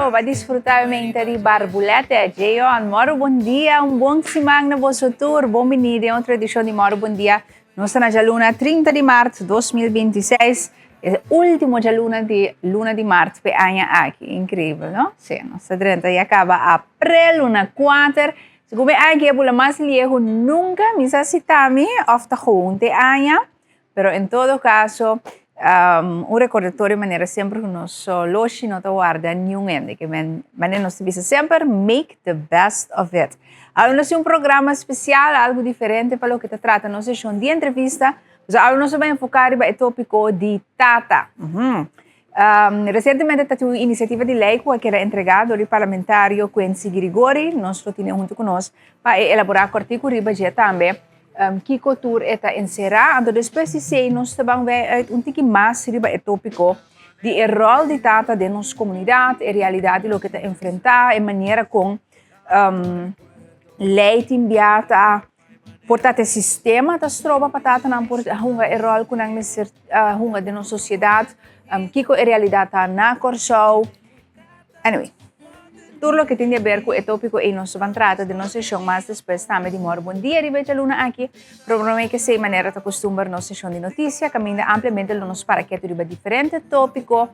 Eso, ba disfruta e menta di barbulete. Jeon, moro bon dia, un bon siman na boso tur. Bon bini den otro edicion di Moro Bon Dia. Nos ta na djaluna 30 di maart 2026, e ultimo djaluna di luna di maart p'e aña aki. Increibel, no? Sí, nos ta drenta ya caba april, luna 4. Segun e aña aki a bula mas liehu nunca, mi sa si ta mi of ta gewoon te aña. Pero en todo caso, un recordatorio manera semper cu nos loshi no ta warda niun hende. Ke men, manera nos ta bisa semper, make the best of it. Awe nos tin un programa especial, algo diferente pa loke ta trata nos sesion di entrevista. Pasobra awe nos ta bai enfoca riba e topico di tata. Recientemente ta tin un iniciativa di ley cu a keda entrega dor di parlamentario Quincy Girigori. Nos lo tine hunto cu nos pa e elabora cortico riba dje tambe. Kiko tur e ta enserá? Anto despues di esei nos ta ban wei uit un tiki mas riba e tópiko di e ròl di tata den nos komunidat, e realidat di loke ta enfrentá, e manera kon lei tin bia ta por ta e sistema ta stroba pa tatanan por hunga e ròl ku nan mester hunga den nos sosiedat, kiko e realidat ta na Kòrsou. Anyway, tur loke tin di haber ku e tópiko ei nos ban trata den nos seshon mas despues tambe di mor bon dia riba e djaluna aki. Pero promé ke esei manera ta kustumber nos seshon di notisia kaminda ampliamente lo nos para ketu riba diferente tópiko.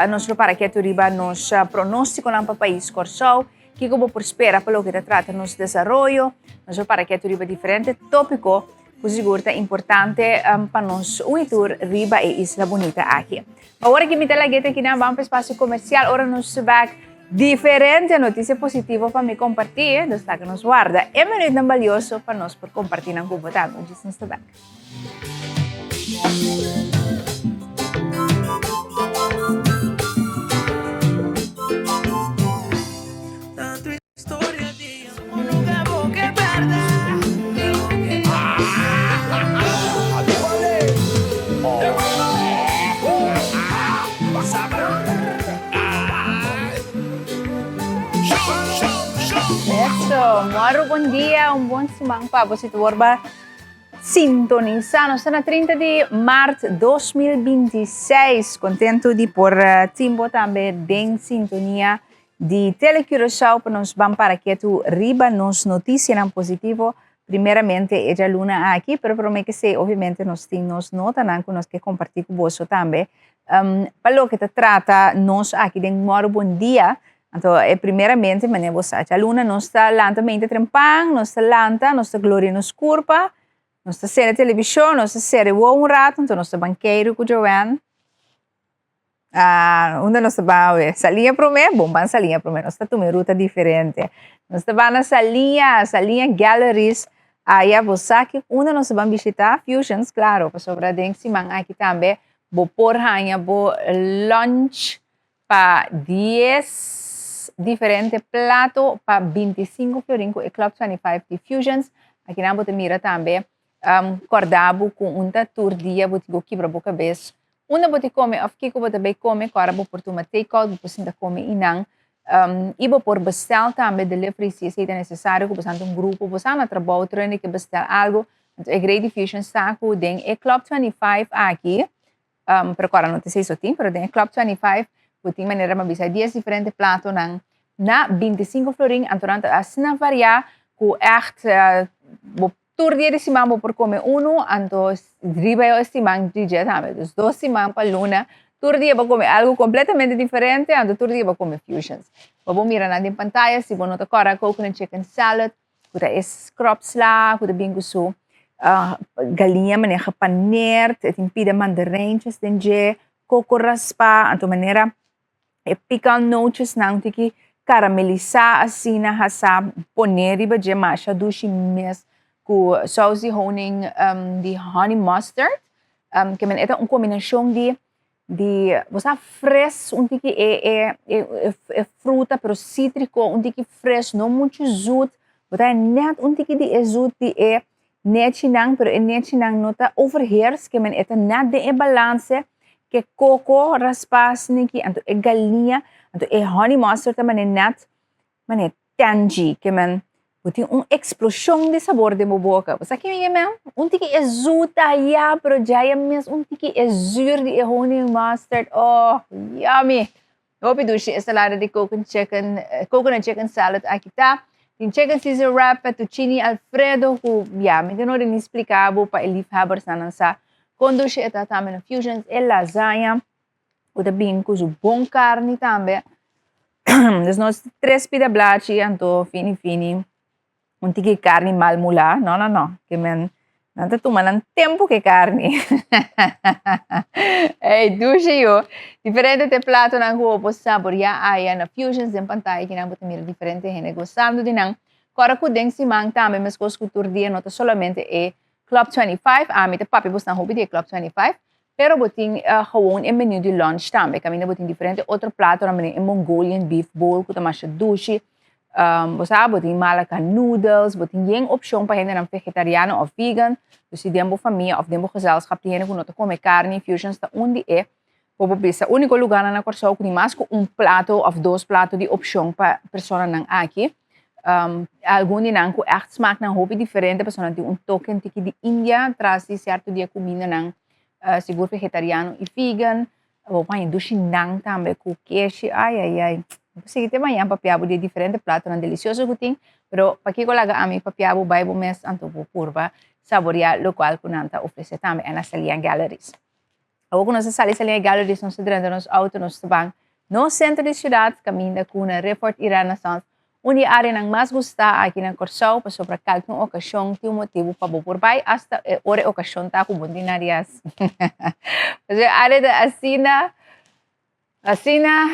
Nos lo para ketu riba nos pronóstikonan pa pais Kòrsou, kiko bo por spera pa loke ta trata nos desaroyo. Nos lo para ketu riba diferente tópiko. Ku sigur ta importante pa nos un i tur riba e isla bunita aki. Awor ki mi ta lag'é ta kinan ban pa espasio komersial ora nos bek diferente notisia positivo pa mi kompartí, dus laga nos warda e minütnan balioso pa nos por kompartí nan ku bo tambe. Djis nos ta bek. Eso, moro bon dia, un bon siman pa bo si tu worba sintonisa. Nos ta na 30 di maart 2026. Contento di por eh, timbo tambe den sintonia Di Tele Curaçao pa nos ban para ketu riba nos noticianan positivo, primeramente e djaluna aki, pero prome ke esei obviamente nos tin nos notanan ku nos ke komparti ku boso tambe. Pa loke ta trata nos aki den Mòru Bon Dia, anto e primeramente manera bo sa djaluna nos ta lanta mente trempan, nos ta lanta, nos ta gloria nos kurpa, nos ta sere televishon, nos ta sere wowo un rato, anto nos ta ban keiru ku Joanne. Ah, unda nos ta ban awe? Saliña promé? Bon, ban Saliña promé. Nos ta tuma e ruta diferente. Nos ta ban na Saliña, Saliña Galleries. Aya bo sa ki unda nos ta ban bishitá? Fusions, klaro, pasobra den siman aki tambe bo por haña bo lunch pa dies diferente plato pa 25 florin ku e Club 25 di Fusions. Akinan bo ta mira tambe Kòrda bo ku un ta tur dia bo tin ku kibra bo kabes unda bo tin kome òf kiko bo ta bai kome ku ora bo por tuma take out bo por sinta kome einan i bo por bestèl tambe delivery si esei ta nesesario ku bo sa un grupo bo sa na trabou tur hende ke bestèl algu anto e great diffusion sa ku den e club 25 aki pero ku ora no ta esei so tin pero den e club 25 bo tin manera pa bisa dies diferente platonan na 25 florin anto nan ta asina variá ku ègt bo Tur dia di siman bo por come unu, anto riba e siman di dje tambe. Dus dos siman pa luna, tur dia bo come algo completamente diferente, anto tur dia bo come fusions. Bo por mira nan den pantaya, si bo no ta corda coconut chicken salad, cu ta e scrub sla, cu ta bin cu su galiña manera gepaneerd, e tin pida mandarijntjes den dje, coco raspa, anto manera E pican nootjesnan tiki karamelisá asina hasá poné riba dje masha dushi mes ku sous di honing di honey mustard. Ke men e ta un kombinashon di di bo sa fres un tiki e e e fruta pero sítriko un tiki fres no muchu zut bo ta nèt un tiki di e zut di e nechinan pero e nechinan no ta overheers ke men e ta net den e balanse ke koko raspa sniki anto e galiña anto e honey mustard ta mane net mane tangy ke men bo tin un explosion di sabor den bo boka bo sa kimen ke men un tiki e zuta ya pero djaya mes un tiki e zuur di e honey mustard oh yummy. Hopi dushi e salada di coconut chicken, coconut chicken salad aki ta. Tin chicken Caesar wrap, fettuccine alfredo ku ya, mi ta no ni splika bo pa e liefhebbers nan sa kon dushi e ta tambe na Fusions. E lasaña ku ta bin ku su bon karni tambe. Dus nos tres pida blachi anto fini fini un tiki karni mal mulá. No, no, no. Ke men nan ta tuma nan tempu ku e karni. Ey, dushi yo. Diferente te platonan ku bo por saboreá aya na Fusions den pantaya kinan bo ta mira diferente hende gosando di nan. Kòrda ku den siman tambe meskos ku tur dia no ta solamente e Club 25, ami ta papia bosnan hopi di e Club 25, pero bo tin gewoon e menu di lunch tambe kaminda bo tin diferente otro platonan manera e Mongolian beef bowl ku ta masha dushi. Bo sa bo tin malaka noodles, bo tin yen opshon pa hendenan vegetariano òf vegan. Dus si den bo famia òf den bo gezelschap tin hende ku no ta kome karni, Fusions ta un di e bo por bisa úniko lugánan na Kòrsou ku tin mas ku un plato òf dos plato di opshon pa personanan aki. Algun di nan ku ègt smaknan hopi diferente pasobra nan tin un toke un tiki di India tras di sierto di e kumindanan sigur vegetariano i vegan. Bo por haña dushi nan tambe ku keshi, ai ai ai. Mi por sigui te mañan papia bo di e diferente platonan delisioso ku tin, pero pakiko laga ami papia bo bai bo mes anto bo purba saboreá lokual ku nan ta ofresé tambe na Salian Galleries. Awor ku nos a sali Salian Galleries nos ta drenta nos outo nos ta ban nos sentro di siudat kaminda ku na Riffort i Renaissance Un di e áreanan mas gustá aki na Kòrsou pasobra kalke un okashon tin un motibu pa bo por bai asta e ora e okashon ta ku bo tin narias. Pasobra e área ta asina, asina,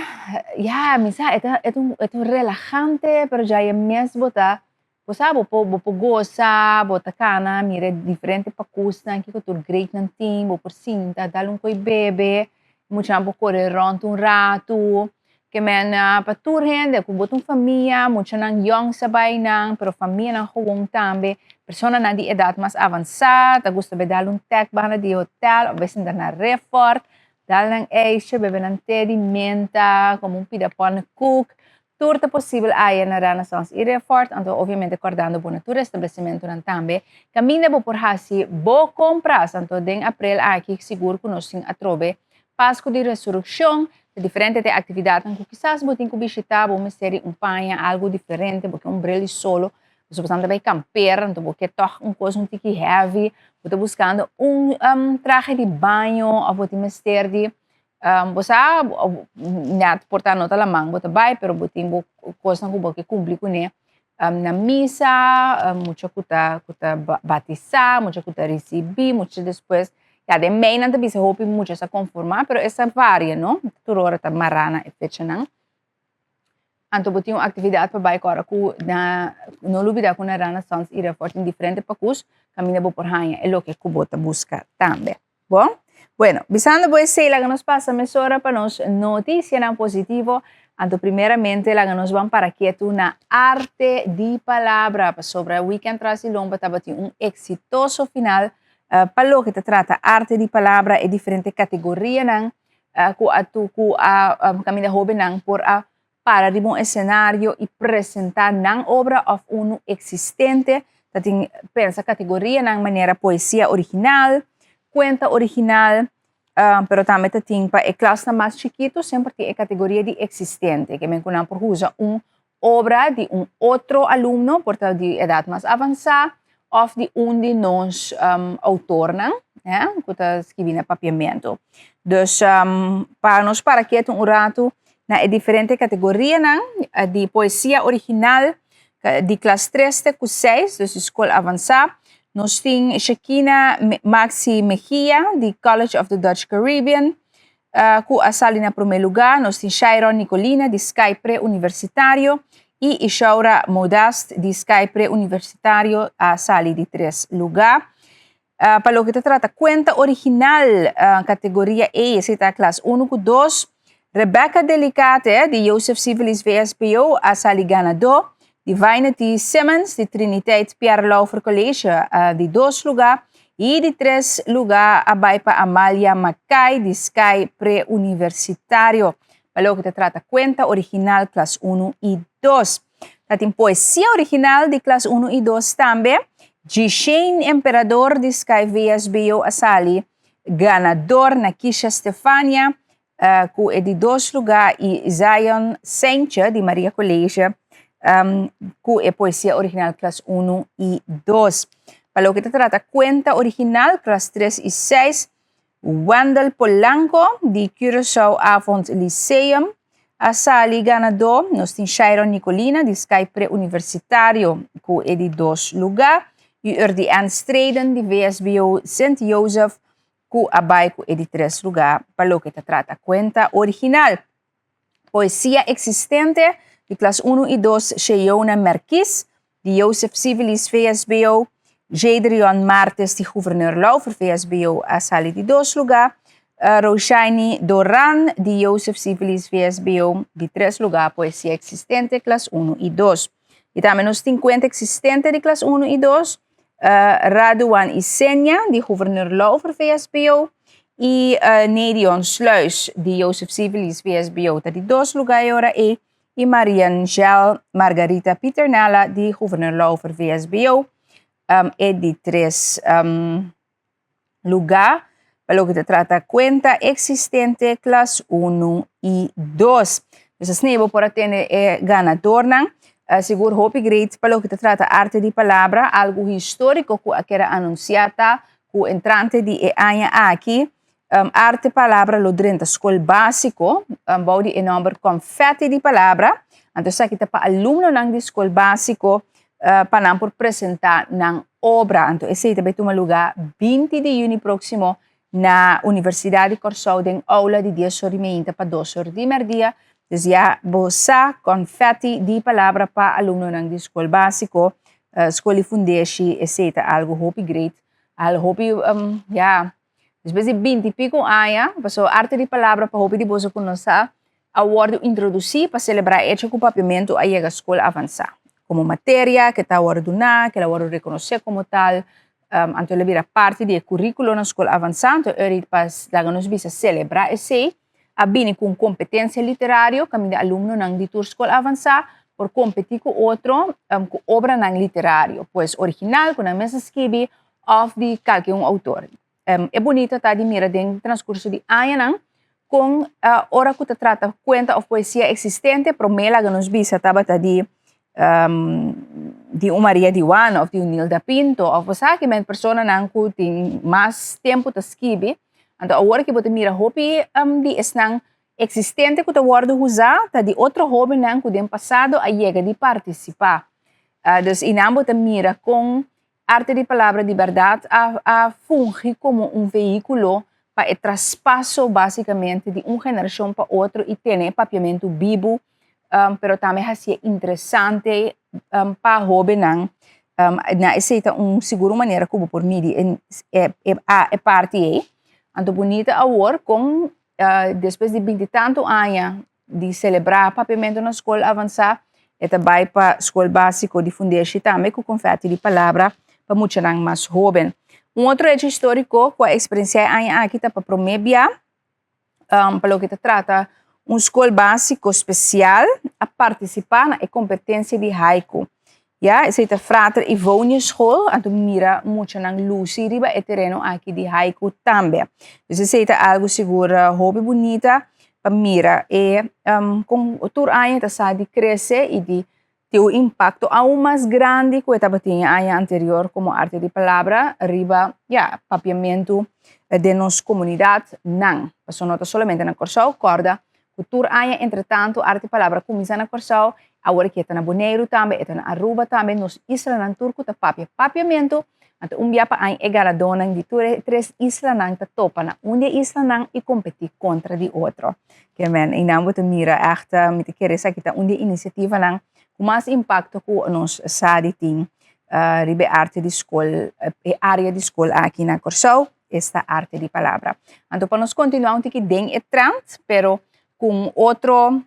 ya, mi sa, e ta e ta e ta un relahante pero djai e mes bo ta, bo sa bo por bo por gosa, bo ta kana mira e diferente pakusnan kiko tur greatnan tin, bo por sinta dal un koi bebe, muchanan por kore rònt un ratu. Ke men pa tur hende ku bo ta un famia, muchanan yòn sa bai nan, pero famianan gewoon tambe, personanan di edat mas avansá ta gusta bai dal un tèk banda di hotel òf bai sinta na Riffort, dal nan ijsje, bebe nan te di menta, kome un pida pannenkoek, tur ta posibel aya na Renaissance i Riffort, anto obviamente kòrdando bo na tur establesimentunan tambe kaminda bo por hasi bo kompras, anto den aprel aki sigur ku nos tin atrobe Pasku di Resurekshon, ta diferente te aktividatnan ku kisas bo tin ku bishitá, bo mester di un paña algu diferente, bo ke un bril di solo, pasobra bo ta bai kamper, anto bo ke tòg un kos un tiki heavy, bo ta buskando un trahe di baño òf bo tin mester di bo sa nèt por ta no ta laman bo ta bai pero bo tin bo kosnan ku bo ke kumpli kuné na misa, mucha ku ta ku ta batisá, mucha ku ta risibí, mucha despues, ya den mei nan ta bisa hopi mucha sa konformá, pero esa varia no, tur ora ta mará na e fechanan. Anto bo tin un aktividat pa bai ku ora ku na, no lubidá ku na Renaissance i Reform tin diferente pakus kaminda bo por haña e loke ku bo ta buska tambe. Bon, bueno, bisando bo esei laga nos pasa mesora pa nos noticianan positivo. Anto primeramente laga nos ban para ketu na Arte di Palabra, pasobra weekend tras di lomba tabatin un exitoso final pa loke ta trata Arte di Palabra, e diferente categorianan cu a cu a caminda hobennan por a para riba un escenario y presenta nan obra of unu existente. Ta tin pensa categorianan manera poesia original, cuenta original, pero tambe ta tin pa e klasnan mas chikito semper tin e categoria di existente, ke men ku nan por usa un obra di un otro alumno, por ta di edad mas avansa of di un di nos autornan ku ta skibi na papiamento. Dus pa nos para ketu un ratu na e diferente kategorianan di poesia original di klas tres te ku seis, dus di skol avansá. Nos tin Shekina Maxi Mejia di College of the Dutch Caribbean ku a sali na promé lugá. Nos tin Shairon Nicolina di Sky Pre-Universitario i Ishaura Modast di Sky Pre-Universitario a sali di tres lugá. Pa loke ta trata kuenta original, kategoria E, esei ta klas unu ku dos, Rebecca Delicate di Joseph Sivelis VSBO a sali ganadó, Divinity Simmons di Triniteit Pierre Lauffer College di dos lugá i di tres lugá a bai pa Amalia Mackay di Sky Pre-Universitario. Pa loke ta trata kuenta original klas unu i dos. Ta tin poesia original di klas unu i dos tambe. Gishane Emperador di Sky VSBO a sali ganador. Nakisha Stefania. Ku e di dos lugá i Zion Seintje di Maria College ku e poesia original klas unu i dos. Pa loke ta trata kuenta original klas tres i seis, Wendell Polanco di Curaçao Avond Lyceum a sali ganadó. Nos tin Shairon Nicolina di Sky Pre-Universitario ku e di dos lugá i Urdy Ann Streden di VSBO Sint Jozef ku a bai ku e di tres lugá pa loke ta trata kuenta original. Poesia eksistente di klas unu i dos Sheyona Merkis di Joseph Civilis VSBO, Jadrion Martes di Gouverneur Lauffer VSBO a sali di dos lugá, Roshaini Doran di Joseph Civilis VSBO di tres lugá Poesia eksistente klas unu i dos. I tambe nos tin kuenta eksistente di klas unu i dos, Raduan Isenia di Gouverneur Lauffer VSBO i Nedion Sluis di Joseph Civilis VSBO ta di dos lugá e ora ei i Mariangel Margarita Pieternella di Gouverneur Lauffer VSBO e di tres lugá pa loke ta trata kuenta eksistente klas unu i dos. Dus asina bo por a tende e ganadornan. Sigur hopi great pa loke ta trata arte di palabra, algu históriko ku a keda anunsiá ta ku entrante di e aña aki arte palabra lo drenta skol básiko bou di e nòmber Konfèti di Palabra. Anto esaki ta pa alumnonan di skol básiko pa nan por presentá nan obra. Anto esei ta bai tuma lugá 20 di yüni próksimo na Universidat di Kòrsou den oula di dies or di meinta pa dos or di mèrdia. Dus ya bo sa, kònfèti di palabra pa alumnonan di skol básiko, skol di fundeshi, esei ta algu hopi great, algu hopi, ya, despues di binti piko aña, pasobra arte di palabra pa hopi di boso ku no sa, a wòrdu introdusí pa selebrá echo ku papiamentu a yega skol avansá komo materia ke ta wòrdu duná, ke la wòrdu rekonosé komo tal, anto el a bira parti di e kuríkulo na skol avansá, anto eri pa laga nos bisa selebrá esei, a bini ku un kompetensia literario kaminda alumnonan di tur skol avansá por kompetí ku otro ku obranan literario, pues original ku nan mes a skibi òf di kalke un outor. E bunita ta di mira den transkurso di añanan kon ora ku ta trata kuenta òf poesia eksistente promé laga nos bisa tabata di di un Maria di Juana òf di un Nilda Pinto òf bo sa kimen personanan ku tin mas tempu ta skibi anto awor ki bo ta mira hopi di esnan eksistente ku ta wòrdu usa ta di otro hóbennan ku den pasado a yega di partisipá. Dus einan bo ta mira kon Arte di Palabra di bèrdat a a fungi komo un vehíkulo pa e traspaso básikamente di un generashon pa otro i tene e papiamentu bibu, pero tambe hasié interesante pa hóbennan. Na esei ta un sigur un manera ku bo por midi e e e parti ei. Anto bunita awor kon despues di binti tantu aña di selebrá papiamentu na skol avansá, e ta bai pa skol básiko di fundeshi tambe ku konfèti di palabra pa muchanan mas hóben. Un otro hecho históriko ku a eksperensiá e aña aki ta pa promé bia pa loke ta trata un skol básiko spesial a partisipá na e kompetensia di haiku. Ya, esei ta Frater Ivoniusschool, anto mira muchanan lusi riba e tereno aki di haiku tambe. Dus esei ta algu sigur hopi bunita pa mira e kon tur aña ta sa di krese i di tin un impakto aun mas grandi ku e tabatin e aña anterior komo Arte di Palabra riba, ya, papiamentu den nos komunidatnan. Pasobra no ta solamente na Kòrsou, kòrda ku tur aña entretantu Arte Palabra kuminsá na Kòrsou, awor aki e ta na Boneiru tambe, e ta na Aruba tambe, nos islanan tur ku ta papia papiamentu, anto un bia pa aña e galadónan di tur e tres islanan ta topa na un di e islanan i kompetí kontra di otro. Ke men, einan bo ta mira ègt, mi ta kere esaki ta un di e inisiativanan ku mas impakto ku nos sa di tin riba e arte di skol, e área di skol aki na Kòrsou. Esta arte di palabra. Anto pa nos kontinuá un tiki den e trend, pero ku un otro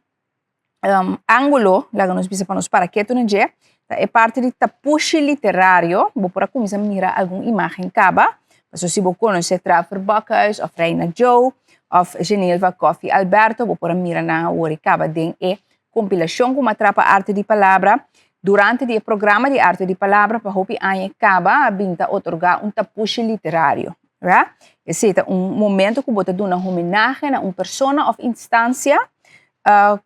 ángulo, laga nos bisa pa nos para ketu na dje, ta e parti di tapushi literario. Bo por a kuminsá mira algun imágen kaba. Pasobra si bo konosé Trevor Bakhuis òf Reina Joe òf Genelva Coffie Alberto, bo por a mira nan awor i kaba den e kompilashon ku Matrapa Arte di Palabra. Durante di e programa di Arte di Palabra pa hopi aña e kaba a bin ta otorgá un tapushi literario. Right? Esei ta un momento ku bo ta duna homenahe na un persona òf instansia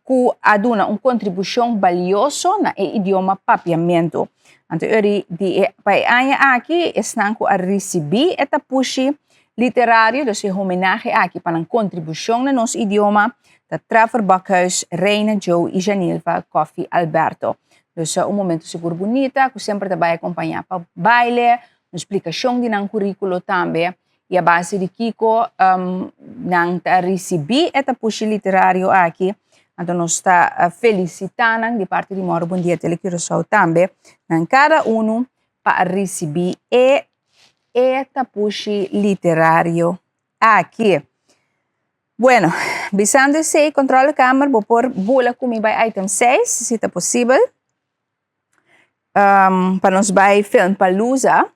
ku a duna un kontribushon balioso na e idioma papiamentu. Anto eri di e pa e aña aki esnan ku a risibí e tapushi literario, dus e homenahe aki pa nan kontribushon na nos idioma, ta Trevor Bakhuis, Reina Joe i Janilva Coffie Alberto. Dus un momento sigur bunita ku semper ta bai akompañá pa baile, un splikashon di nan kuríkulo tambe i a base di kiko nan ta risibí e tapushi literario aki. Anto nos ta felisitá nan di parti di Mòru Bon Dia Tele Curaçao tambe, nan kada unu pa a risibí e e tapushi literario aki. Bueno, bisando esei, Controlekamer, bo por bula ku mi bai item seis, si ta posibel. Pa nos bai Filmpalooza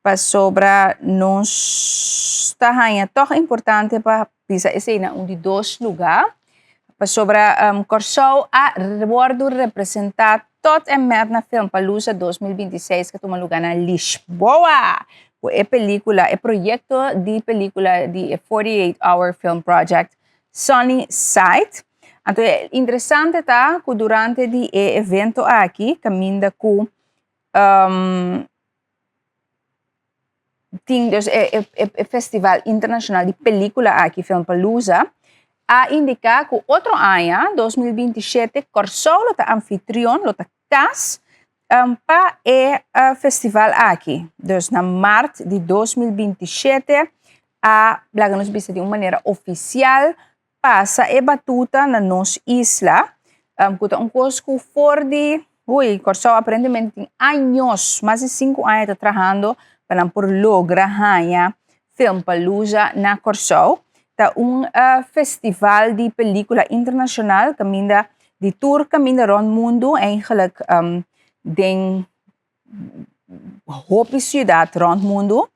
pasobra nos ta haña tòg importante pa bisa esei na un di dos lugá pasobra Kòrsou a wòrdu representá tot en mèt na Filmpalooza 2026 ku a tuma lugá na Lisboa ku e pelíkula e proyekto di pelíkula di e 48 Hour Film Project Sunny Side. Anto e interesante ta ku durante di e evento aki kaminda ku tin dus e e festival internashonal di pelikula aki Filmpalooza a indiká ku otro aña 2027 Kòrsou lo ta anfitrion lo ta kas pa e festival aki. Dus na mart di 2027 a laga nos bisa di un manera ofisial pasa e batuta na nos isla, ku ta un kos ku for di, ui, Kòrsou aparentemente tin años, mas di sinku aña ta trahando pa nan por logra haña Filmpalooza na Kòrsou. Ta un festival di pelíkula internashonal kaminda di tur kaminda rònt mundu, eigenlijk den hopi siudat rònt mundu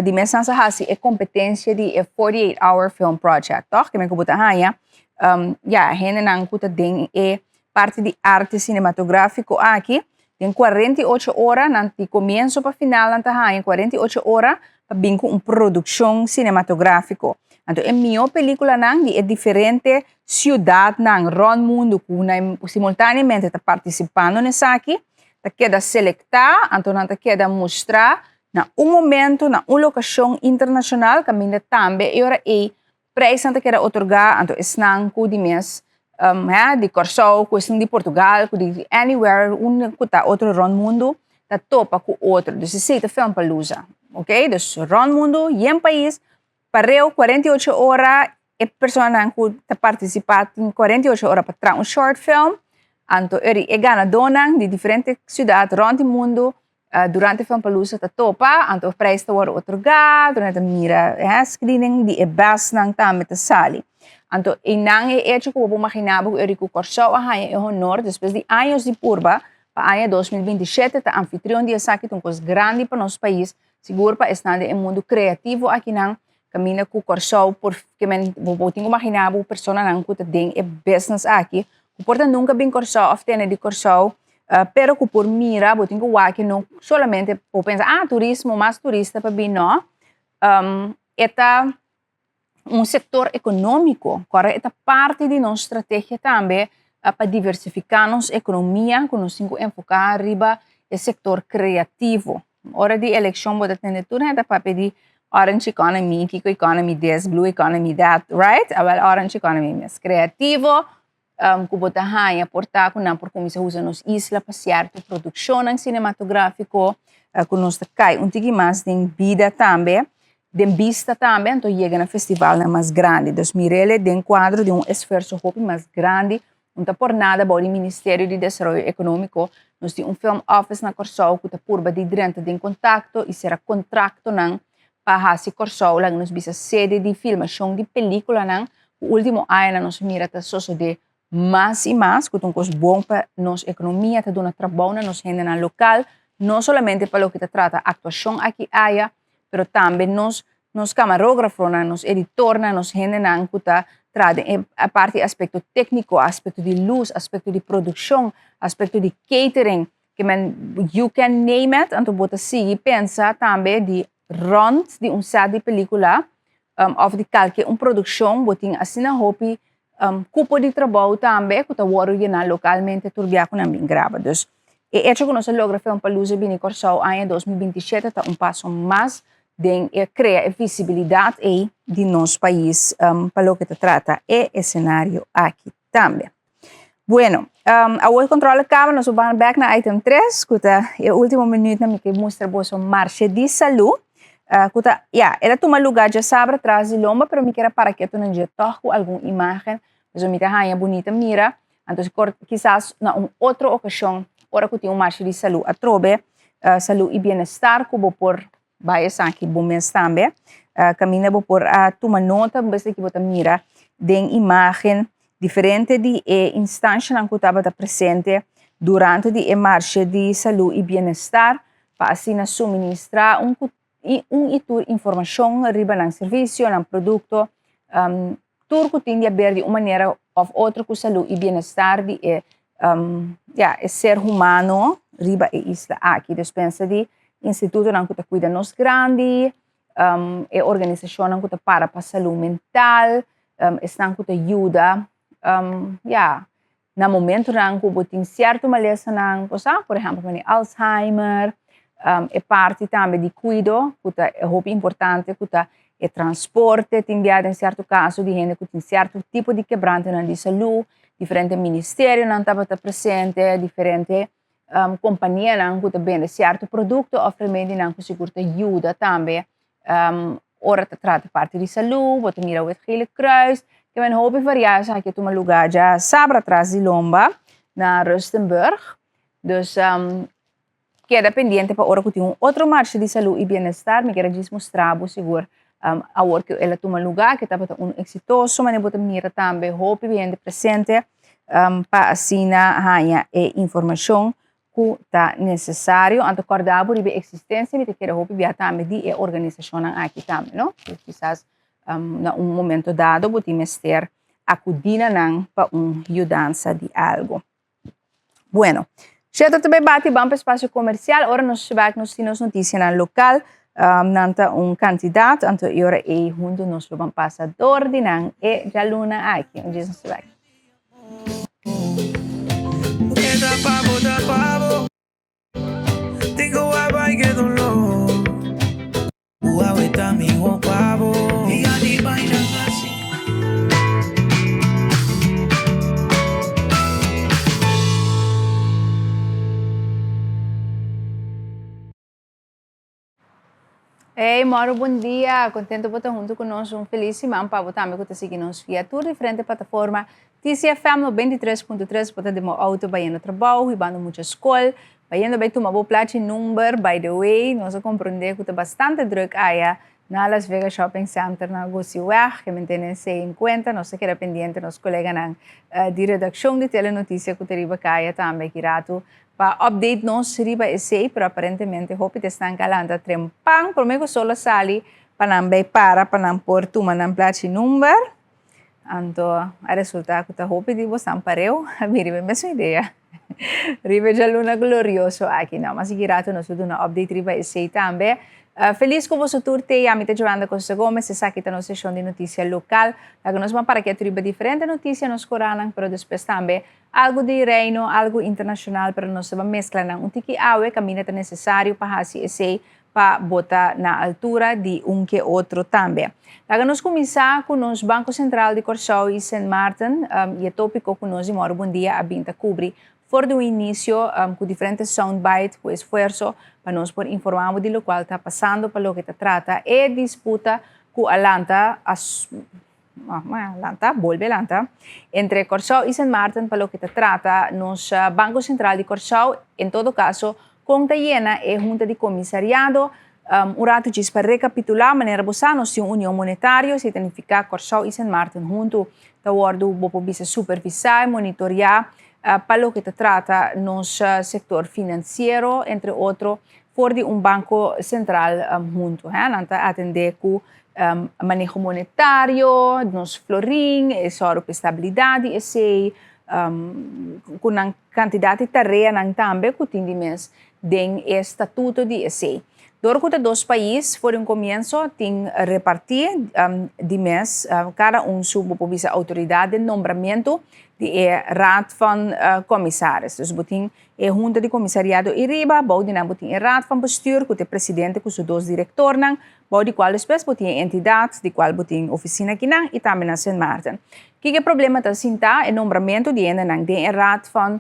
di mes nan sa hasi e kompetensia di e 48 hour film project tòg kimen ku bo ta haña ya hendenan ku ta den e parti di arte sinematográfiko aki den 48 ora nan di komienso pa final nan ta haña 48 ora pa bin ku un produkshon sinematográfiko anto e mihó pelíkulanan di e diferente siudatnan rònt mundu ku nan simultáneamente ta partisipando na esaki ta keda selektá, anto nan ta keda mustrá na un momento, na un lokashon internashonal kaminda tambe e ora ei preisnan ta keda otorgá, anto esnan ku di mes di Kòrsou ku esnan di Portugal ku di anywhere unda ku ta otro rònt mundu ta topa ku otro. Dus esei ta Filmpalooza, oke. Dus rònt mundu, yen pais, pareu 48 ora e personanan ku ta partisipá tin 48 ora pa traha un short film, anto eri e ganadónan di diferente siudat rònt di mundu durante Filmpalooza ta topa, anto prijs ta wòrdu otorgá, durante ta mira e screening di e bèstnan tambe ta sali. Anto einan e echo ku bo por imaginá bo ku eri ku Kòrsou a haña e honor despues di años di purba pa aña 2027 ta anfitrion di esaki ta un kos grandi pa nos pais, sigur pa esnan den e mundu kreativo akinan Kaminda ku Kòrsou por ke men bo bo tin ku imaginá bo personanan ku ta den e business aki ku por ta nunka bin Kòrsou òf tene di Kòrsou pero ku por mira bo tin ku wak no solamente bo pensa ah turismo mas turista pa bin no e ta un sektor ekonómiko kòrda e ta parti di nos strategia tambe pa diversifiká nos ekonomia ku nos tin ku enfoká riba e sektor kreativo. Ora di elekshon bo ta tende tur hende ta papia di orange economy, kiko economy this, blue economy that, right? Awel orange economy mes kreativo ku bo ta haña por ta ku nan por kuminsá usa nos isla pa sierto produkshonnan sinematográfiko ku nos ta kai un tiki mas den bida tambe, den bista tambe, anto yega na festivalnan mas grandi. Dus mir'el den kuadro di un esfuerso hopi mas grandi. No ta por nada bou di Ministerio di Desaroyo Ekonómiko nos tin un film office na Kòrsou ku ta purba di drenta den kontakto i sera kontraktonan pa hasi Kòrsou laga nos bisa sede di filmashon di pelíkulanan ku último añanan nos mira ta sosodé mas i mas ku ta un kos bon pa nos ekonomia ta duna trabou na nos hendenan lokal no solamente pa loke ta trata aktuashon aki aya pero tambe nos nos kamarógrafonan, nos editornan, nos hendenan ku ta traha den e parti aspekto tékniko, aspekto di lus, aspekto di produkshon, aspekto di catering, ke men you can name it, anto bo ta sigui pensa tambe di. Rònt di un sèt di pelíkula òf di kalke un produkshon bo tin asina hopi kupo di trabou tambe ku ta wòrdu yená lokalmente tur bia ku nan bin graba. Dus e echo ku nos a logra Filmpalooza bini Kòrsou aña 2027 ta un paso mas den e krea e visibilidat ei di nos pais pa loke ta trata e esenario aki tambe. Bueno, awor e controle caba, nos ban back na item 3, ku ta e último minuut na mi ke mustra boso Marshe di Salú. Ku ta, ya, el a tuma lugá djasabra tras di lomba, pero mi kier a para ketu nan dje tòg ku algun imágen, pasobra mi ta haña bunita mira. Anto kisas na un otro okashon, ora ku tin un Marshe di Salú atrobe, Salú i Bienestar, ku bo por Bai esaki bo mes tambe. Kaminda bo por a tuma nota bes di ki bo ta mira den imágen diferente di e instanshanan ku tabata presente durante di e Marshe di Salú i Bienestar pa asina suministrá un ku un i tur informashon riba nan servisio, nan produkto, tur ku tin di aber di un manera òf otro ku salú i bienestar di e ya e ser humano riba e isla aki. Dus pensa di institutonan ku ta kuida nos grandi, e organisashonnan ku ta para pa salú mental, esnan ku ta yuda ya na momentonan ku bo tin sierto malesanan, bo sa, por ehèmpel manera Alzheimer, e parti tambe di kuido ku ta hopi importante ku ta e transporte tin bia den sierto kaso di hende ku tin sierto tipo di kebrantonan di salú, diferente ministerionan tabata presente, diferente kompanianan ku ta bende sierto produkto òf remedinan ku sigur ta yuda tambe ora ta trata parti di salú, bo ta mira Wit Gele Kruis, ke men hopi variá esaki a tuma lugá djasabra tras di lomba na Rustenburg. Dus keda pendiente pa ora ku tin un otro marsha di salú i bienestar, mi kier a djis mustra bo sigur awor ku el a tuma lugá ke tabata un eksitoso, manera bo ta mira tambe hopi hende presente pa asina haña e informashon ku ta nesesario. Anto kòrda bo riba e eksistensia, mi ta kere hopi bia tambe di e organisashonnan aki tambe, no? Ku kisas na un momento dado bo tin mester akudí na nan pa un yudansa di algu. Bueno, shete ta bai bati ban pa espasio komersial, ora nos bak nos tin nos notisianan lokal, nan ta un kantidat, anto e ora ei huntu nos lo ban pasa dor di nan e djaluna aki. Un djis nos ta bak. Hey Moro bon dia, contento bo ta hunto cu nos, un feliz siman pa bo tambe cu ta sigui nos via tur diferente plataforma TCFM 93.3 bo ta den bo auto bayendo trabou, hibando mucha scol, bayendo bay tuma bo plachi number, by the way nos a comprende cu ta bastante druk aya na Las Vegas Shopping Center na Gosiweg, ke men tene esey en cuenta, nos ta keda pendiente nos coleganan di redaccion di Telenoticia cu ta riba caya tambe aki rato Pa update nos riba esey, pero aparentemente hopi ta esnan ka lanta trempan prome ku sol a sali pa nan bay para pa nan por tuma nan plachi number. Anto a resulta ku ta hopi di bosnan pareu a bin riba e mesun idea riba e djaluna glorioso aki. No, mas sigui rato nos lo duna update riba esey tambe. Felis ku boso tur te ya mi ta Joanda Costa Gomez, esaki ta nos seshon di notisia lokal. Laga nos ban para ketu riba diferente notisia nos korannan, pero despues tambe Algu di Reino, algu internashonal, pero nos ta meskla nan un tiki awe kaminda ta nesesario pa hasi esei pa bo ta na altura di un ke otro tambe. Laga nos kuminsá ku nos Banko Sentral di Kòrsou i Sint Maarten i e tópiko ku nos di Mòru Bon Dia a bin ta kubri for di un inisio ku diferente soundbite ku esfuerso pa nos por informá bo di lokual ta pasando pa loke ta trata e disputa ku a lanta Lanta, bolbe lanta, entre Kòrsou i Sint Maarten pa loke ta trata nos Banko Sentral di Kòrsou. En todo kaso, kon ta yena e Hunta di Komisariado? Un ratu djis pa rekapitulá, manera bo sa nos tin un union monetario, esei ta nifiká Kòrsou i Sint Maarten huntu ta wòrdu, bo por bisa, supervisá i monitoriá pa loke ta trata nos sektor finansiero, entre otro, for di un Banko Sentral huntu. Nan ta atendé ku maneho monetario, nos florin, e sòru pa e stabilidat di esei, ku nan kantidat di tareanan tambe ku tin di mes den e statuto di esei. Dor ku ta dos pais for di un komienso tin repartí di mes kada un su bo por bisa outoridat den nombramentu di e Raad van Commissaris. Dus bo tin e hunta di komisariado i riba, bou di nan bo tin e Raad van Bestuur ku ta e presidente ku su dos direktornan, bou di kual despues bo tin e entidat di kual bo tin ofisina akinan i tambe na Sint Maarten. Kiko e problema ta sinta e nombramentu di hendenan den e Raad van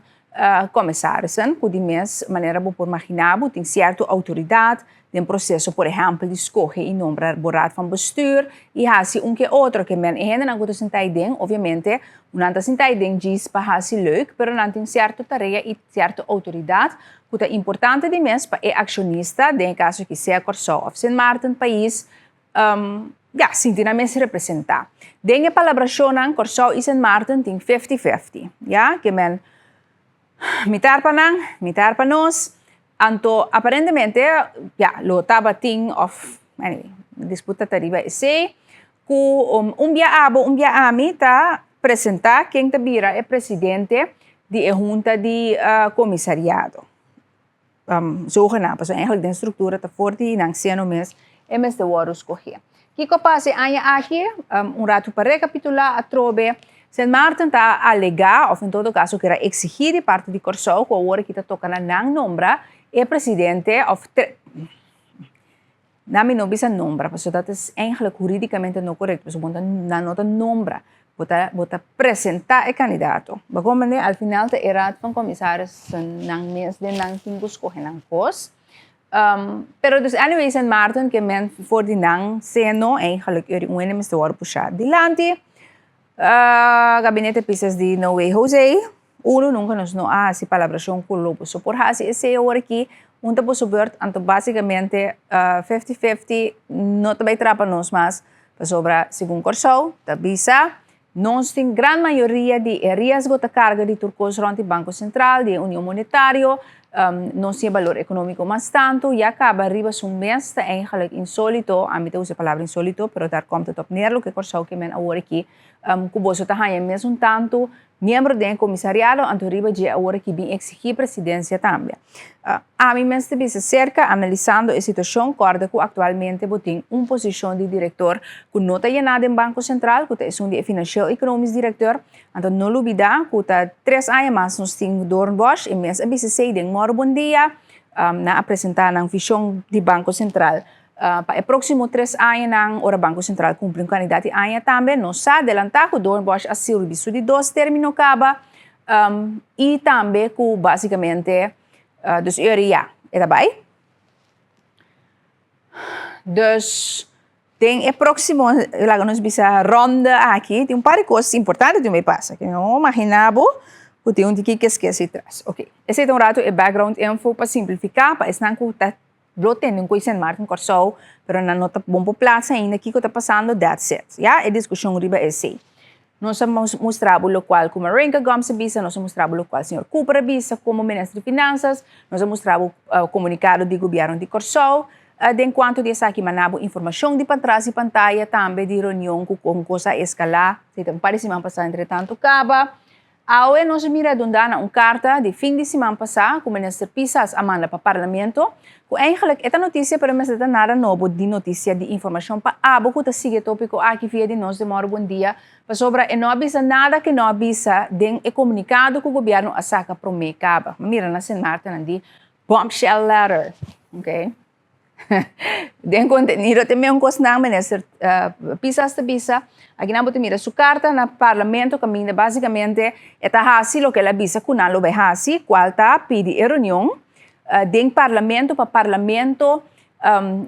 Commissarissen, ku di mes manera bo por maginá bo tin sierto outoridat den proseso por ehèmpel di skohe i nombra bo raad van bestuur i hasi un ke otro ke men e hendenan ku ta sinta aiden obviamente nan ta sinta aiden djis pa hasi leuk pero nan tin sierto tarea i sierto outoridat ku ta importante di mes pa e akshonista den e kaso aki sea Kòrsou òf Sint Maarten pais ya sinti nan mes representá. Den e palabrashonnan Kòrsou i Sint Maarten tin fifty fifty, ya, ke men mitar pa nan, mitar pa nos, anto aparentemente ya lo tabatin òf anyway disputa ta riba esei ku un bia abo un bia ami ta presentá ken ta bira e presidente di e hunta di komisariado. Zogenaamd, pasobra eigenlijk den struktura ta for di nan seno mes e mester wòrdu skohé. Kiko a pasa e aña aki? Un ratu pa rekapitulá atrobe, Sint Maarten ta alegá, òf en todo kaso kier a eksigí di parti di Kòrsou ku awor aki ta toka na nan nombra e presidente òf Nan mi no bisa nombra, pasobra dat is eigenlijk huridicamente no correcto, pasobra bo ta, nan no ta nombra, bo ta, bo ta presenta e candidato. Bo comprende? Al final ta e Raad van Commissarissen mes den nan tin cu scoge nan cos. Pero dus anyway Sint Maarten ke men for di nan seno eigenlijk eri un hende mester worde pusha dilanti. Gabinete Pisas di No Way Jose, Uno nunka nos no a hasi palabrashon ku lo boso por hasi esei awor aki, un ta boso beurt, anto basikamente fifty fifty no ta bai trapa nos mas, pasobra segun Kòrsou ta bisa nos tin gran mayoria di e riesgo ta karga di tur kos rònt di Banko Sentral, di e Union Monetario, nos tin e balor ekonómiko mas tantu, ya kaba riba su mes ta eigenlijk insólito, ami ta usa e palabra insólito, pero daar komt het op neer loke Kòrsou ke men awor aki, ku boso ta haña mesun tantu Miembro den e komisariado anto riba dje awor aki bin eksigí presidensia tambe. Ami mes ta bisa serka analisando e situashon kòrda ku aktualmente bo tin un posishon di direktor ku no ta yená den Banko Sentral ku ta esun di e Financieel Economisch Directeur anto no lubidá ku ta tres aña mas nos tin Doornbosch e mes a bisa esei den Mòru Bon Dia nan a presentá nan vishon di Banko Sentral. Pa e próksimo tres añanan, ora Banko Sentral kumpli un kandidat di aña tambe, nos sa adelantá ku Doornbosch a sirbi su di dos término kaba i tambe ku básikamente dus eur ya e ta bai. Dus den e próksimo, laga nos bisa, rònde aki tin un par di kos importante tin bai pasa, ku no imaginá bo ku tin un tiki keskes atras. Oke, esei ta un ratu e background info pa simplifiká pa esnan ku ta Lo tende un koe Sint Maarten Kòrsou, pero nan no ta bon por plasa ainda kiko ta pasando, that's it. Ya, e diskushon riba esei. Nos a mustra bo lokual ku Marinka Gumbs a bisa, nos a mustra bo lokual señor Cooper a bisa komo minister di Finansas, nos a mustra bo komunikado di gobièrnu di Kòrsou den kuanto di esaki, manda bo informashon di patras di pantaya tambe di reunion ku kon kos a eskalá, esei ta un par di siman pasá entretantu kaba. Awe nos a mira dundá na un karta di fin di siman pasá ku Minister Pisas a manda pa Parlamento, ku eigenlijk e ta notisia pero mester ta nada nobo di notisia di informashon pa abo ku ta sigui e topiko aki via di nos Demora Bon Dia, pasobra e no a bisa nada ke no a bisa den e komunikado ku gobièrnu a saka promé kaba. Mira na Sint Maarten nan di bombshell letter, okay. Den kontenido te meun kosnan minister Pisas ta bisa, akinan bo ta mira su karta na parlamento kaminda basikamente e ta hasi loke el a bisa ku nan lo bai hasi, kual ta pidi e reunion den parlamento pa parlamento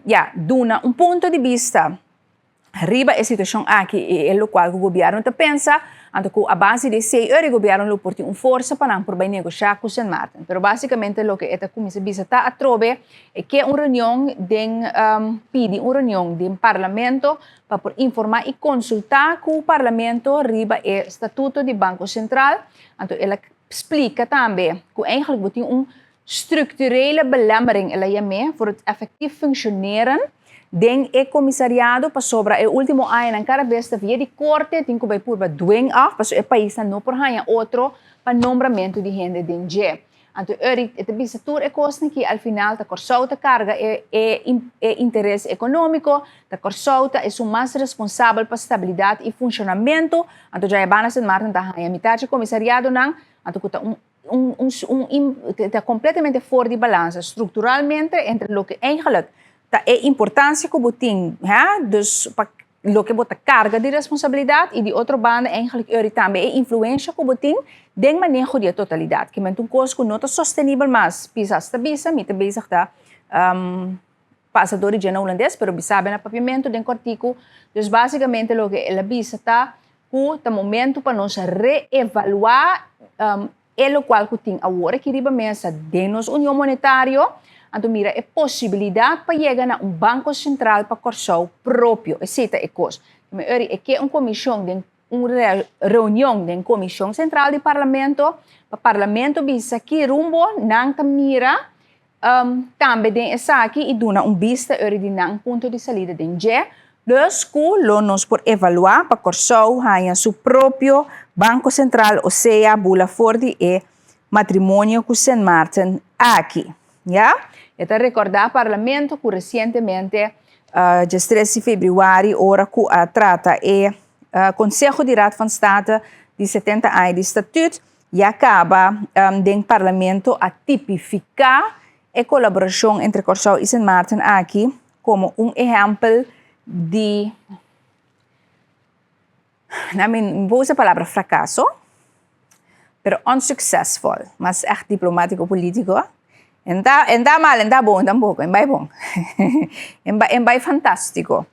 ya duna un punto di bista riba e situacion aki y e locual cu gobierno ta pensa, anto cu a base di esey ora e gobierno lo por tin un forsa pa nan por bay negocia cu Sint Maarten. Pero basicamente loke e ta cuminsa bisa ta atrobe e ke un reunion den pidi un reunion den parlamento pa por informa y consulta cu parlamento riba e statuto di Banco Central, anto el a splica tambe cu eigenlijk bo tin un structurele belemmering, el a yam'é, voor het effectief functioneren den e comisariado pasobra e ultimo añanan cada bes ta via di corte tin cu bay purba dwing af pasobra e paisnan no por haña otro pa nombramento di hende den dje. Anto Eric e ta bisa tur e kosnan ki al final ta Kòrsou ta karga e e e interes ekonómiko, ta Kòrsou ta esun mas responsabel pa stabilidat i funshonamentu. Anto djaya banda Sint Maarten ta haña mitar dje komisariadonan, anto ku ta un un un un ta kompletamente for di balansa strukturalmente entre loke eigenlijk ta e importansia ku bo tin, hè, dus pa loke bo ta karga di responsabilidat i di otro banda eigenlijk eri tambe e influensha ku bo tin den maneho di e totalidat. Kimente un kos ku no ta sostenibel mas, Pisas ta bisa, mi ta bezig ta pasa dor di dje na hulandes, pero bisa be na papiamentu den kòrtiku. Dus básikamente loke el a bisa ta ku ta momentu pa nos reevaluá e lokual ku tin awor aki riba mesa den nos Union Monetario, anto mira e posibilidat pa yega na un Banko Sentral pa Kòrsou propio. Esei ta e kos. Mi ori e ke un komishon den un reunion den Komishon Sentral di Parlamento pa Parlamento bisa ki rumbo nan ta mira tambe den esaki i duna un bista ori di nan punto di salida den dje. Dus ku lo nos por evaluá pa Kòrsou haña su propio Banko Sentral o sea bula for di e matrimonio ku Sint Maarten aki. Ya. E ta rekordá Parlamento ku resientemente djes tres di febrüari ora ku a trata e Konseho di Raad van State di 70 aña di statuut ya kaba den Parlamento a tipifiká e kolaborashon entre Kòrsou i Sint Maarten aki komo un ehèmpel di, I mean, mi por usa e palabra frakaso, pero unsuccessful, mas ègt diplomátiko polítiko. E ta, e ta mal, e ta bon tampoko, e bai bon. E bai, e bai fantástiko.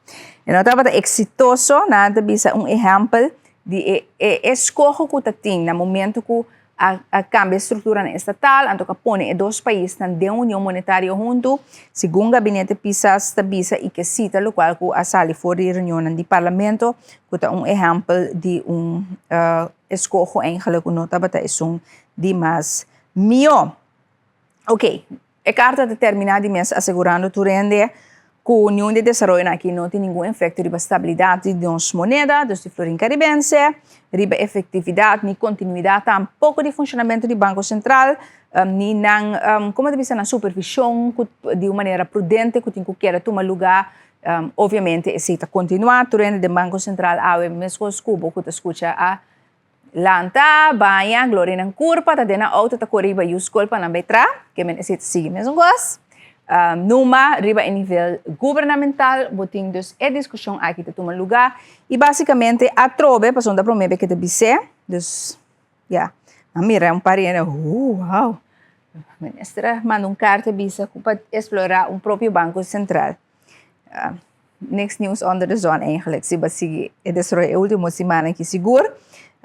E no tabata eksitoso, nan ta bisa un ehèmpel di e e eskoho ku ta tin na momento ku a a kambia strukturanan estatal, anto ku a pone e dos paisnan den union monetario huntu, segun gabinete Pisas ta bisa i ke sita lokual ku a sali for di reunionnan di parlamento, ku ta un ehèmpel di un eskoho eigenlijk ku no tabata esun di mas mihó. Ok, e karta ta terminá di mes asegurando tur hende ku niun di e desaroyonan aki no tin ningun efekto riba stabilidat di nos moneda, dus di florin karibense, riba efektividat ni kontinuidat tampoko di funshonamentu di Banko Sentral, ni nan, komo ta bisa, nan supervishon ku di un manera prudente ku tin ku keda tuma lugá. Obviamente esei ta kontinuá, tur hende den Banko Sentral awe meskos ku bo ku ta skucha a Lanta, baña, gloria nan kurpa, ta den nan outo ta kore riba yu skol pa nan bai tra, ke men esei ta sigui mesun kos. Numa riba e nivel gubernamental bo tin dus e diskushon aki ta tuma lugá i basikamente atrobe pasobra ta promé be ke ta bis'é, dus ya, a mira un par di hende, oh wow, minister a manda un karta bisa ku pa eksplorá un propio banko sentral. Niks nieuws onder de zon eigenlijk, si bo a sigui e desaroyo e ultimo simannan aki sigur.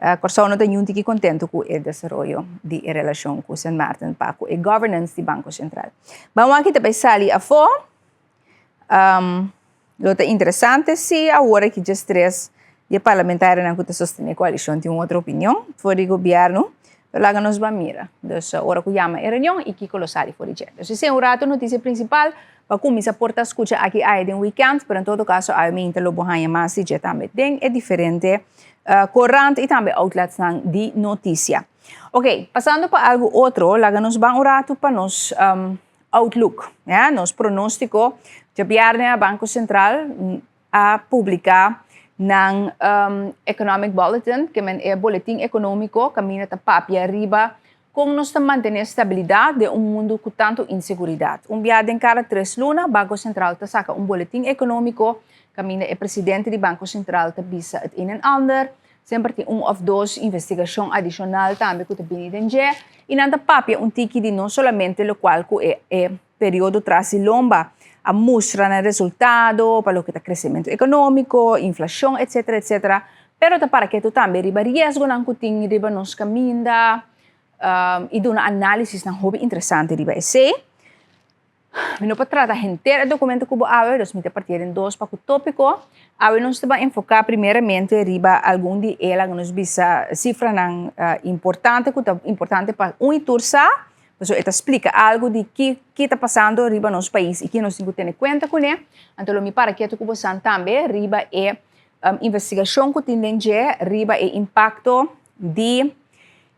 Kòrsou no ta niun tiki kontentu ku e desaroyo di e relashon ku Sint Maarten pa ku e governance di Banko Sentral. Ban wak ta bai sali afó. Lo ta interesante si awor aki djes tres di e parlamentarionan ku ta sostené koalishon tin un otro opinion for di gobièrnu. Pero laga nos ban mira. Dus ora ku yama e reunion i kiko lo sali for di dje. Dus esei un ratu notisia prinsipal. Pa kuminsá por ta skucha aki aya den wikènt, pero en todo kaso awe meinta lo bo haña mas di dje tambe den e diferente korant i tambe outletsnan di notisia. Oke, pasando pa algu otro, laga nos ban un ratu pa nos outlook, ya, nos pronóstiko. Djabièrnè Banko Sentral a publiká nan Economic Bulletin, ke men e boletin ekonómiko kaminda ta papia riba Kon nos ta mantené stabilidat den un mundu ku tantu inseguridat? Un bia den kada tres luna, Banko Sentral ta saka un boletin ekonómiko kaminda e presidente di Banko Sentral ta bisa et een en ander. Semper tin un òf dos investigashon adishonal tambe ku ta bini den dje i nan ta papia un tiki di no solamente lokual ku e e periodo tras di lomba a mustra na resultado pa loke ta kresementu ekonómiko, inflashon etsetera etsetera, pero ta para ketu tambe riba riesgonan ku tin riba nos kaminda i duna análisisnan hopi interesante riba esei. Mi no por trata henter e dokumento ku bo awe, dus mi ta partié den dos pa ku tópiko. Awe nos ta ban enfoká primeramente riba algun di e laga nos bisa sifranan importante ku ta importante pa un i tur sa. Pasobra e ta splika algu di ki ki ta pasando riba nos pais i ki nos tin ku tene kuenta kuné. Anto lo mi para ketu ku bosan tambe riba e investigashon ku tin den dje riba e impakto di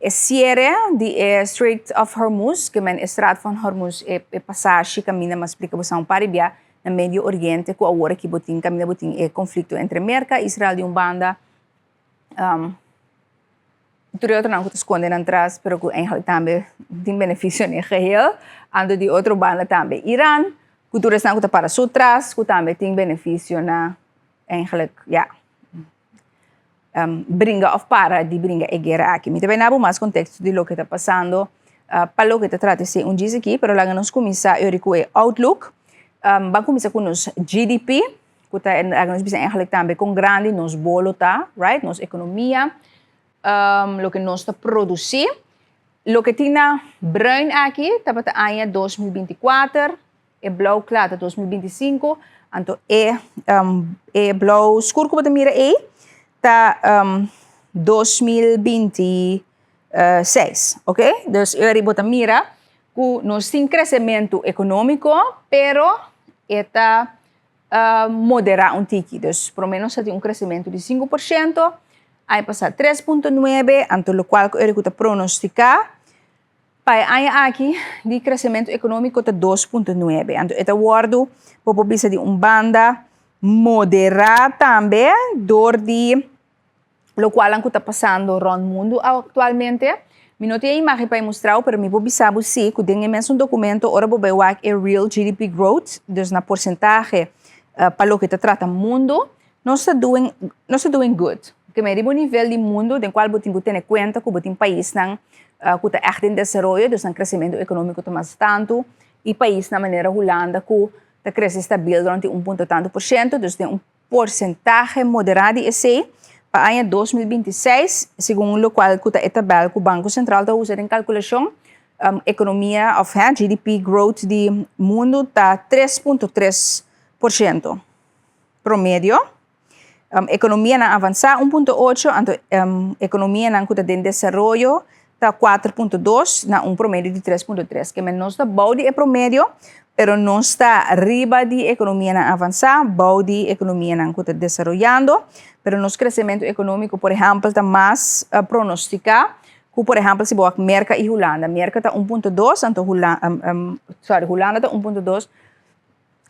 E siere di e Strait of Hormuz, ke men e Straat van Hormuz, e pasashi kaminda m'a splika boso un par di bia na Medio Oriente ku awor aki bo tin kaminda bo tin e konflikto entre Merka, Israel di un banda, tur e otronan ku ta skonde nan tras pero ku eigenlijk tambe tin benefisio den e geheel, anto di otro banda tambe Iran ku tur esnan ku ta para su tras ku tambe tin benefisio na eigenlijk ya. Bringa of para di bringa e guera aki. Mi ta bai na bo mas konteksto di loke ta pasando pa loke ta trata esei un djis aki, pero laga nos kuminsá yori ku e outlook. Ban kuminsá ku nos GDP, ku ta laga nos bisa eigenlijk tambe kon grandi nos bolo ta, right, nos ekonomia, loke nos ta produsí. Loke tin na bruin aki tabata aña 2024. E blou kla ta 2025, anto e e blou skur ku bo ta mira ei ta 2026, ok? Dus eri bo ta mira ku nos tin kresementu ekonómiko, pero e ta moderá un tiki. Dus promé nos ta tin un kresementu di 5%, aña pasá 3,9, anto lokual ku eri ku ta pronostiká Pa e aña aki di kresementu ekonómiko ta 2,9. Anto e ta wòrdu, bo por bisa di un banda moderá tambe dor di lokualnan ku ta pasando rònt mundu aktualmente. Mi no tin e imágen pa e mustra bo, pero mi por bisa bo sí ku den e mesun dokumento ora bo bai wak e real GDP growth, dus na porsentahe pa loke ta trata mundu, nos ta doing, nos ta doing good. Ke men riba un nivel di mundu den kual bo tin ku tene kuenta ku bo tin paisnan ku ta ègt den desaroyo, dus nan kresementu ekonómiko ta mas tantu, i paisnan manera Hulanda ku ta krese stabil rònt di un punto tantu por shento, dus den un porsentahe moderá di esei pa aña 2026, segun lokual ku ta e tabèl ku Banko Sentral ta usa den kalkulashon, ekonomia òf GDP growth di mundu ta 3,3%. Promedio. Ekonomianan avansá 1,8, anto ekonomianan ku ta den desaroyo ta 4,2 na un promedio di 3,3. Ke men nos ta bou di e promedio, pero nos ta riba di ekonomianan avansá, bou di ekonomianan ku ta desaroyando, pero nos kresementu ekonómiko por ehèmpel ta mas pronostiká ku por ehèmpel si bo wak Merka i Hulanda. Merka ta 1,2, anto sorry, Hulanda ta 1,2.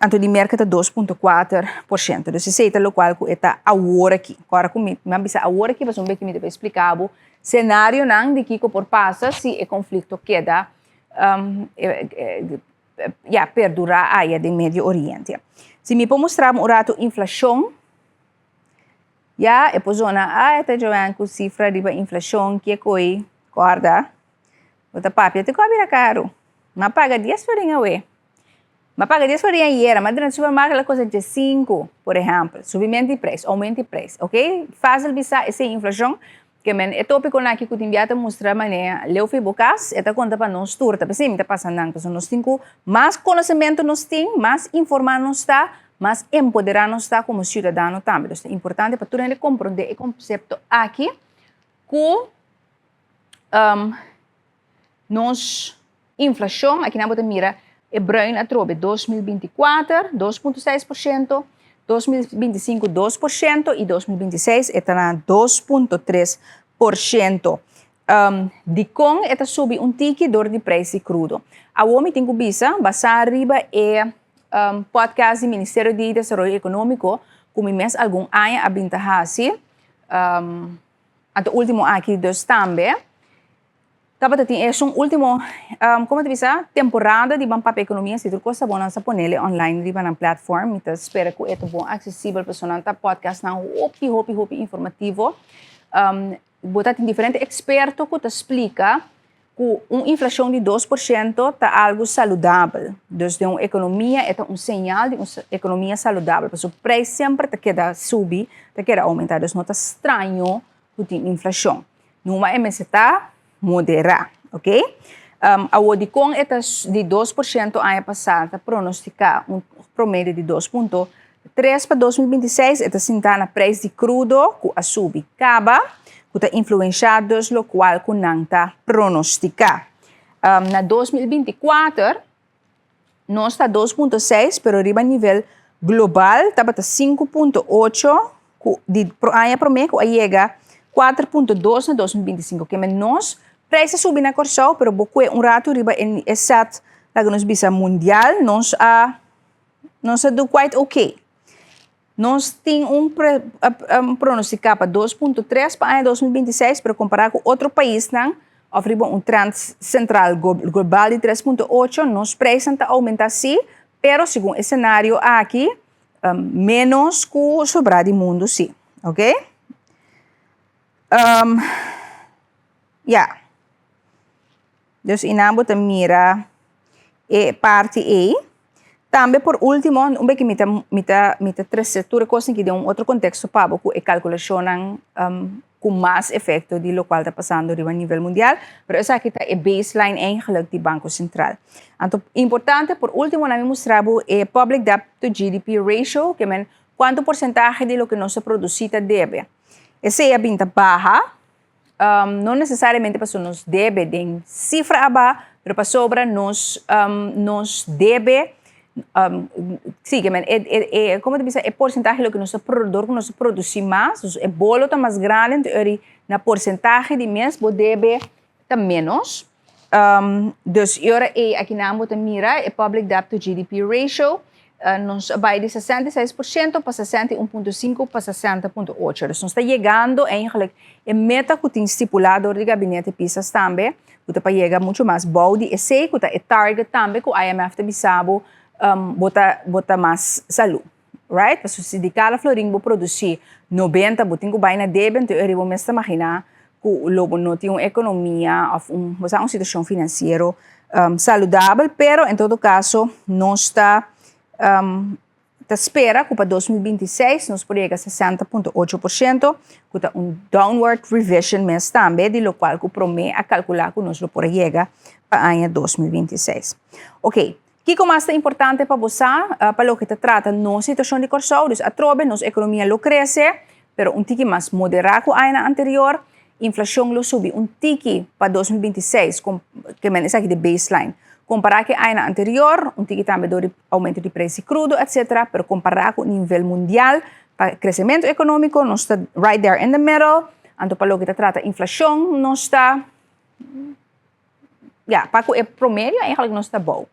Anto di Merka ta 2,4%. Dus esei ta lokual ku e ta awor aki. Ora ku mi a bisa awor aki pasobra un beki mi ta bai splika bo senarionan di kiko por pasa si e konflikto keda ya perdurá aya den Medio Oriente. Si mi por mustra bo un ratu inflashon, ya e por zona ah e ta Joanne ku sifra riba inflashon ke koi kòrda bo ta papia te ku a bira karu. Mi a paga dies florin awe. M'a paga 10 florin ayera, m'a drenta supermarket la kosta 15, por ehèmpel. Subimento di preis, oumento di preis, ok? Fásil bisa esei inflashon, ke men e tópikonan aki ku tin bia ta mustra manera leu fi bo kas, e ta konta pa nos tur, ta p'esei mi ta pasa nan, pasobra nos tin ku mas konosementu nos tin, mas informá nos ta, mas empoderá nos ta komo siudadano tambe. Dus ta importante pa tur hende komprondé e konsepto aki ku Nos inflashon, akinan bo ta mira e bruin atrobe, 2024, 2,6%, 2025, 2% i 2026 e ta na 2,3%. Dikon e ta subi un tiki? Dor di preis di krudo. Awor mi tin ku bisa, basá riba e podcast di Ministerio di Desaroyo Ekonómiko ku mi mes algun aña a bin ta hasi, anto último aki dus tambe, Tabata tin esun ultimo, como ta bisa, temporada di Ban Papia Economia, si tur cos ta bon nan sa ponele online riba nan platform, mi ta spera cu e ta bon accesibel pasobra nan ta podcastnan hopi hopi hopi informativo. Bo ta tin diferente experto cu ta splica cu un inflacion di 2% ta algo saludabel, dus den un economia e ta un señal di un economia saludabel, pasobra prijs semper ta keda subi, ta keda aumenta, dus no ta straño cu tin inflacion. Numa e mester ta moderá, ok? Awor dikon e ta di 2% aña pasá ta pronostiká un promedio di 2,3 pa 2026, e ta sintá na preis di krudo ku a subi kaba, ku ta influenshá dus lokual ku nan ta pronostiká. Na 2024 nos ta 2,6 pero riba nivel global tabata 5,8 ku di aña promé ku a yega 4,2 na 2025. Ke men nos Prijs a subi na Kòrsou, pero bo kue un ratu riba e set, laga nos bisa mundial, nos a do quite okay. Nos tin un pronosticá pa 2.3 pa aña 2026, pero kompará ku otro paisnan, òf riba un trend sentral global di 3.8, nos prijsnan ta oumentá sí, pero segun e senario aki, menos ku sobrá di mundu sí. Ok? Ja. Dus einan bo ta mira e parti ei. Tambe por último, un beki mi ta trese tur e kosnan aki den un otro konteksto pa bo ku e kalkulashonnan ku mas efekto di lokual ta pasando riba nivel mundial, pero esaki ta e baseline eigenlijk di Banko Sentral. Anto, importante, por último, laga mi mustra bo e public debt to GDP ratio, ke men kuantu porsentahe di loke nos ta produsí ta debe. Esei a bin ta baha, no nesesariamente pasobra nos debe den sifra a baha, pero pasobra nos debe, sí, ke men e, kon ta bisa, e porsentahe loke nos ta dor ku nos ta produsí mas, dus e bolo ta mas grandi, anto eri na porsentahe di mes bo debe ta menos. Dus e ora ei akinan bo ta mira e public debt to GDP ratio, nos a bai di 66% pa 61.5 pa 60.8. Dus nos ta yegando eigenlijk e meta ku tin stipulá dor di gabinete Pisas tambe, ku ta pa yega muchu mas bou di esei, ku ta e target tambe ku IMF ta bisa bo bo ta mas salú. Right? Pasobra si di kada florin bo produsí 90 bo tin ku bai na debe, anto eri bo mes ta imaginá ku lo bo no tin un ekonomia òf un situashon finansiero saludabel, pero en todo kaso nos ta spera ku pa 2026 nos por yega 60.8%, ku ta un downward revision mes tambe di lokual ku promé a kalkulá ku nos lo por yega pa aña 2026. Ok, kiko mas ta importante pa bo pa loke ta trata nos situashon di Kòrsou? Dus atrobe nos ekonomia lo krese, pero un tiki mas moderá ku aña anterior, inflashon lo subi un tiki pa 2026, ke men esaki di baseline. Kompará ku aña anterior, un tiki tambe dor di oumento di preis di krudo, etc. Pero kompará ku nivel mundial, pa kresementu ekonómiko, nos ta right there in the middle. Anto pa loke ta trata inflashon, nos ta, ja, pa ku e promedio eigenlijk nos ta bou,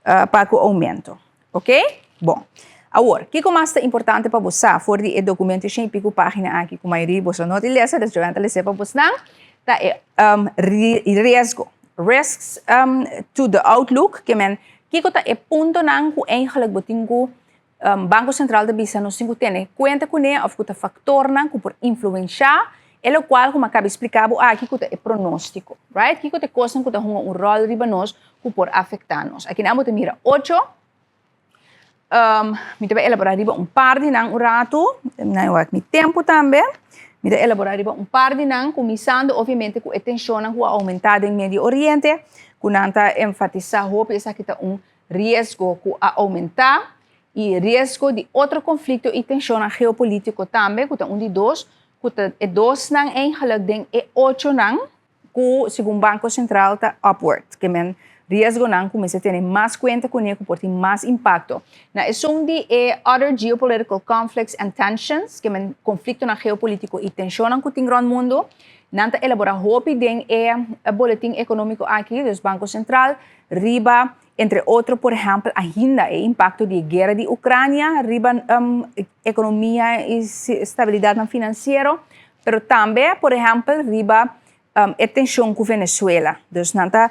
pa ku oumento. Ok? Bon. Awor, kiko mas ta importante pa bo for di e dokumento 100 i piku página aki ku mayoria boso no ta lesa, dus Joanne ta lesa pa boso, ta e riesgo. Risks to the outlook, ke men kiko ta e puntonan ku eigenlijk bo tin ku Banko Sentral ta bisa nos tin ku tene kuenta kuné òf ku ta faktornan ku por influensiá e lokual ku mi a kaba di splika bo aki ku ta e pronóstiko, right? Kiko ta e kosnan ku ta hunga un ròl riba nos ku por afektá nos. Akinan bo ta mira ocho. Mi ta bai elaborá riba un par di nan un ratu, nan wak mi tempu tambe. Mi ta elaborá riba un par di nan, kuminsando obviamente ku e tenshonnan ku a oumentá den Medio Oriente, ku nan ta enfatisá hopi esaki ta un riesgo ku a oumentá i riesgo di otro konflikto i tenshonnan geopolítiko tambe, ku ta un di dos, ku ta e dosnan eigenlijk den e ochonan ku segun Banko Sentral ta upward, ke men riesgonan ku mester tene mas kuenta kuné ku por tin mas impakto. Na esun di e other geopolitical conflicts and tensions, ke men konfliktonan geopolítiko i tenshonnan ku tin rònt mundu, nan ta elaborá hopi den e boletin ekonómiko aki, dus Banko Sentral, riba entre otro, por ehèmpel, ainda e impakto di e guera di Ukrania riba ekonomia i stabilidat finansiero, pero tambe, por ehèmpel, riba e tenshon ku Venezuela. Dus nan ta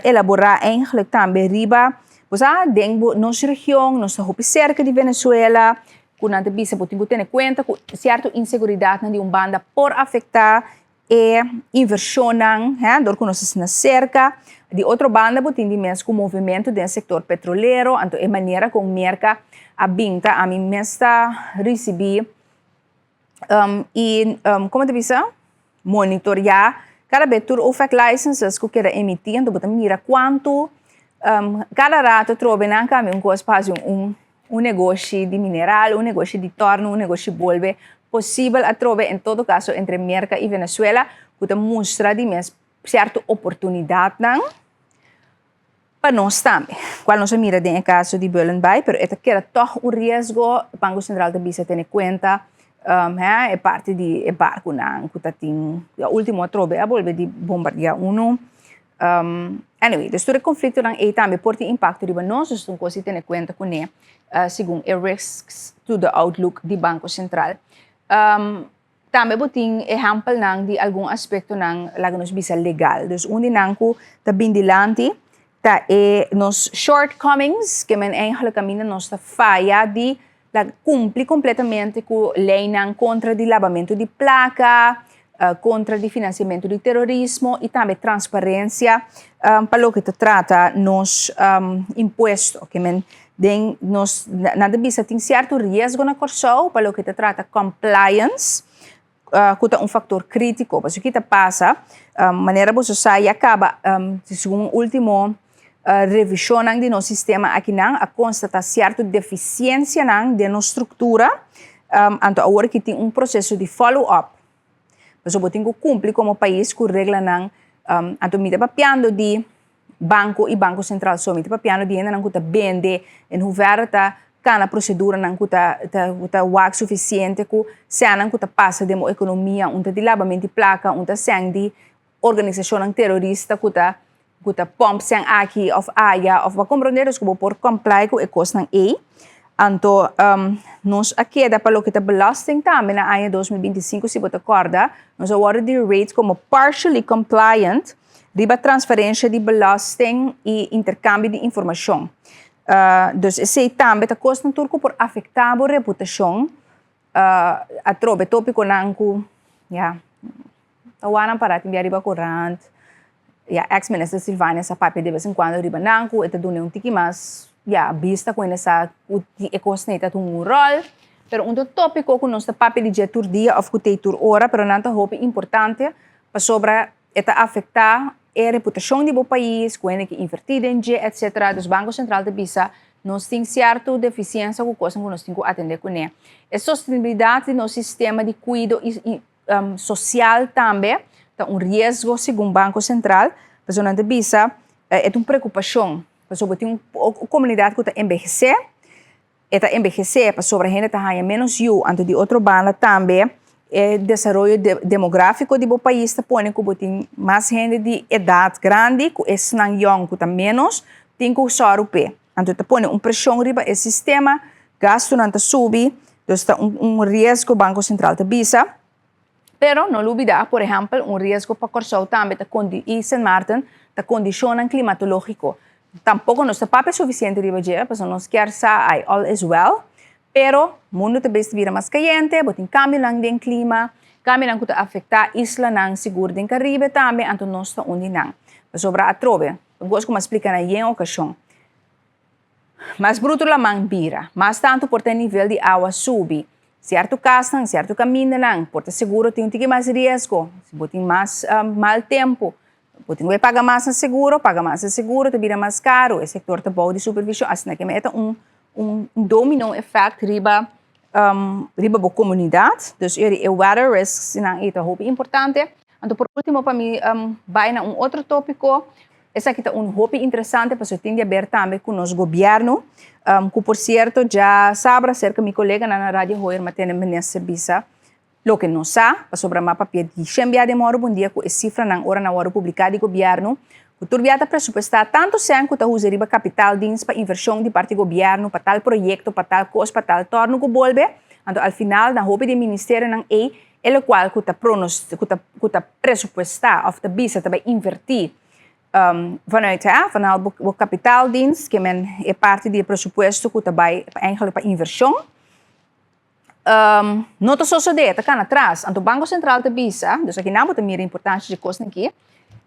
elaborá eigenlijk tambe riba, pues, den nos region, nos ta hopi serka di Venezuela, ku nan ta bisa bo tin ku tene kuenta ku sierto inseguridatnan di un banda por afektá e invershonnan, hè, dor ku nos ta serka. Di otro banda, bo tin di mes ku movementu den sektor petrolero, anto e manera ku Merka a bin ta ami mes ta risibí i kon ta bisa? Monitoreá kada bes tur OFAC licenses ku keda emití, anto bo ta mira kuantu kada rato trobe nan kambia un kos pa hasi un negoshi di mineral, un negoshi di tòrnu, un negoshi bolbe posibel atrobe en todo kaso entre Merka i Venezuela ku ta mustra di mes sierto oportunidatnan pa nos tambe. Kual nos a mira den e kaso di Bullenbaai, pero e ta keda tòg un riesgo, Banko Sentral ta bisa tene kuenta. Hè, e parti di e barkunan ku ta tin, ya último atrobe a bolbe di bombardiá unu. Anyway, dus tur e konfliktonan ei tambe por tin impakto riba nos, dus ta un kos di tene kuenta kuné segun e risks to the outlook di Banko Sentral. Tambe bo tin ehèmpelnan di algun aspektonan, laga nos bisa legal. Dus un di nan ku ta bin dilanti ta e nos shortcomings, ke men eigenlijk kaminda nos ta faya di ta kumpli kompletamente ku leinan kontra di labamentu di plaka, kontra di finansiamentu di terorismo i tambe transparensia pa loke ta trata nos impuesto. Ke men den nos nan ta bisa tin sierto riesgo na Kòrsou pa loke ta trata compliance ku ta un faktor krítiko. Pasobra ki ta pasa, manera boso sa ya kaba segun último revishonnan di nos sistema akinan a konstatá sierto defisiensianan den nos struktura, anto awor ki tin un proseso di follow up. Pasobra bo tin ku kumpli komo pais ku reglanan, anto mi ta papiando di banko i Banko Sentral so, mi ta papiando di hendenan ku ta bende, en hoeverre ta kana proseduranan ku ta ku ta wak sufisiente ku sènnan ku ta pasa den bo ekonomia, un ta di labamento di plaka, un ta sèn di organisashonnan terorista ku ta ku ta pòmp sèn aki òf aya òf bo a komprondé dus ku bo por comply ku e kosnan ei. Anto nos a keda pa loke ta belasting tambe na aña 2025 si bo ta kòrda nos a wòrdu di rate komo partially compliant riba transferensha di belasting i interkambio di informashon. Dus esei tambe ta kosnan tur ku por afektá bo reputashon atrobe tópikonan ku ya. Ta wak nan para tin bia riba korant. Ya ex minister Silvania sa papia de bes en cuando riba nan ku e ta duna un tiki mas ya bista ku hende sa ku e kos nei ta hunga un ròl. Pero un ta tópiko ku nos ta papia di dje tur dia òf ku t'ei tur ora pero nan ta hopi importante pasobra e ta afektá e reputashon di bo pais, ku hende ke invertí den dje etcetera. Dus Banko Sentral ta bisa nos tin sierto defisiensia ku kosnan ku nos tin ku atendé kuné. E sostenibilidat di nos sistema di kuido i Sosial tambe ta un riesgo segun Banko Sentral, pasobra nan ta bisa e ta un preokupashon, pasobra bo tin un komunidat ku ta enbehesé, e ta enbehesé pasobra hende ta haña ménos yu, anto di otro banda tambe e desaroyo demográfiko di bo pais ta pone ku bo tin mas hende di edat grandi ku esnan yòn ku ta ménos tin ku sòru p'e. Anto ta pone un preshon riba e sistema, gastunan ta subi, dus ta un riesgo Banko Sentral ta bisa. Pero no lubida, por ehèmpel, un riesgo pa Kòrsou tambe ta i Sint Maarten ta kondishonnan klimatológiko. Tampoko nos ta papia sufisiente riba dje, pasobra nos kier sa ai all is well, pero mundu ta bes ta bira mas kayente, bo tin kambionan den klima, kambionan ku ta afektá islanan sigur den Karibe tambe, anto nos ta un di nan. Pasobra atrobe. Un kos ku mi a splika na yen okashon. Mas brutu laman bira, mas tantu por ta e nivel di awa subi. Sierto kasnan, sierto kamindanan por ta seguro tin un tiki mas riesgo. Si bo tin mas mal tempu, bo tin ku bai paga mas na seguro, paga mas na seguro ta bira mas karu. E sektor ta bou di supervishon. Asina ke mi e ta un un domino effect riba riba bo komunidat. Dus e weather risks nan ei ta hopi importante. Anto por ultimo pa mi bai na un otro tópiko, esaki ta un hopi interesante pasobra tin di aber tambe ku nos gobièrnu, ku por sierto djasabra serka mi koleganan na Radio Hoyer mi a tende minister bisa loke nos sa, pasobra mi a papia di shen bia den mòru bon dia ku e sifranan ora nan wòrdu publiká di gobièrnu, ku tur bia ta presupuestá tantu sèn ku ta usa riba kapitaaldienst pa invershon di parti gobièrnu pa tal proyekto, pa tal kos, pa tal tòrnu ku bolbe, anto al final na hopi di e ministerionan ei E lokual ku ta pronos ku ta ku ta presupuestá òf ta bisa ta bai invertí vanuit hè vanal bo bo kapitaaldienst ke men e parti di e presupuesto ku ta bai eigenlijk pa invershon no ta sosodé ta kana atras. Anto Banko Sentral ta bisa, dus akinan bo ta mira importansha di e kosnan aki,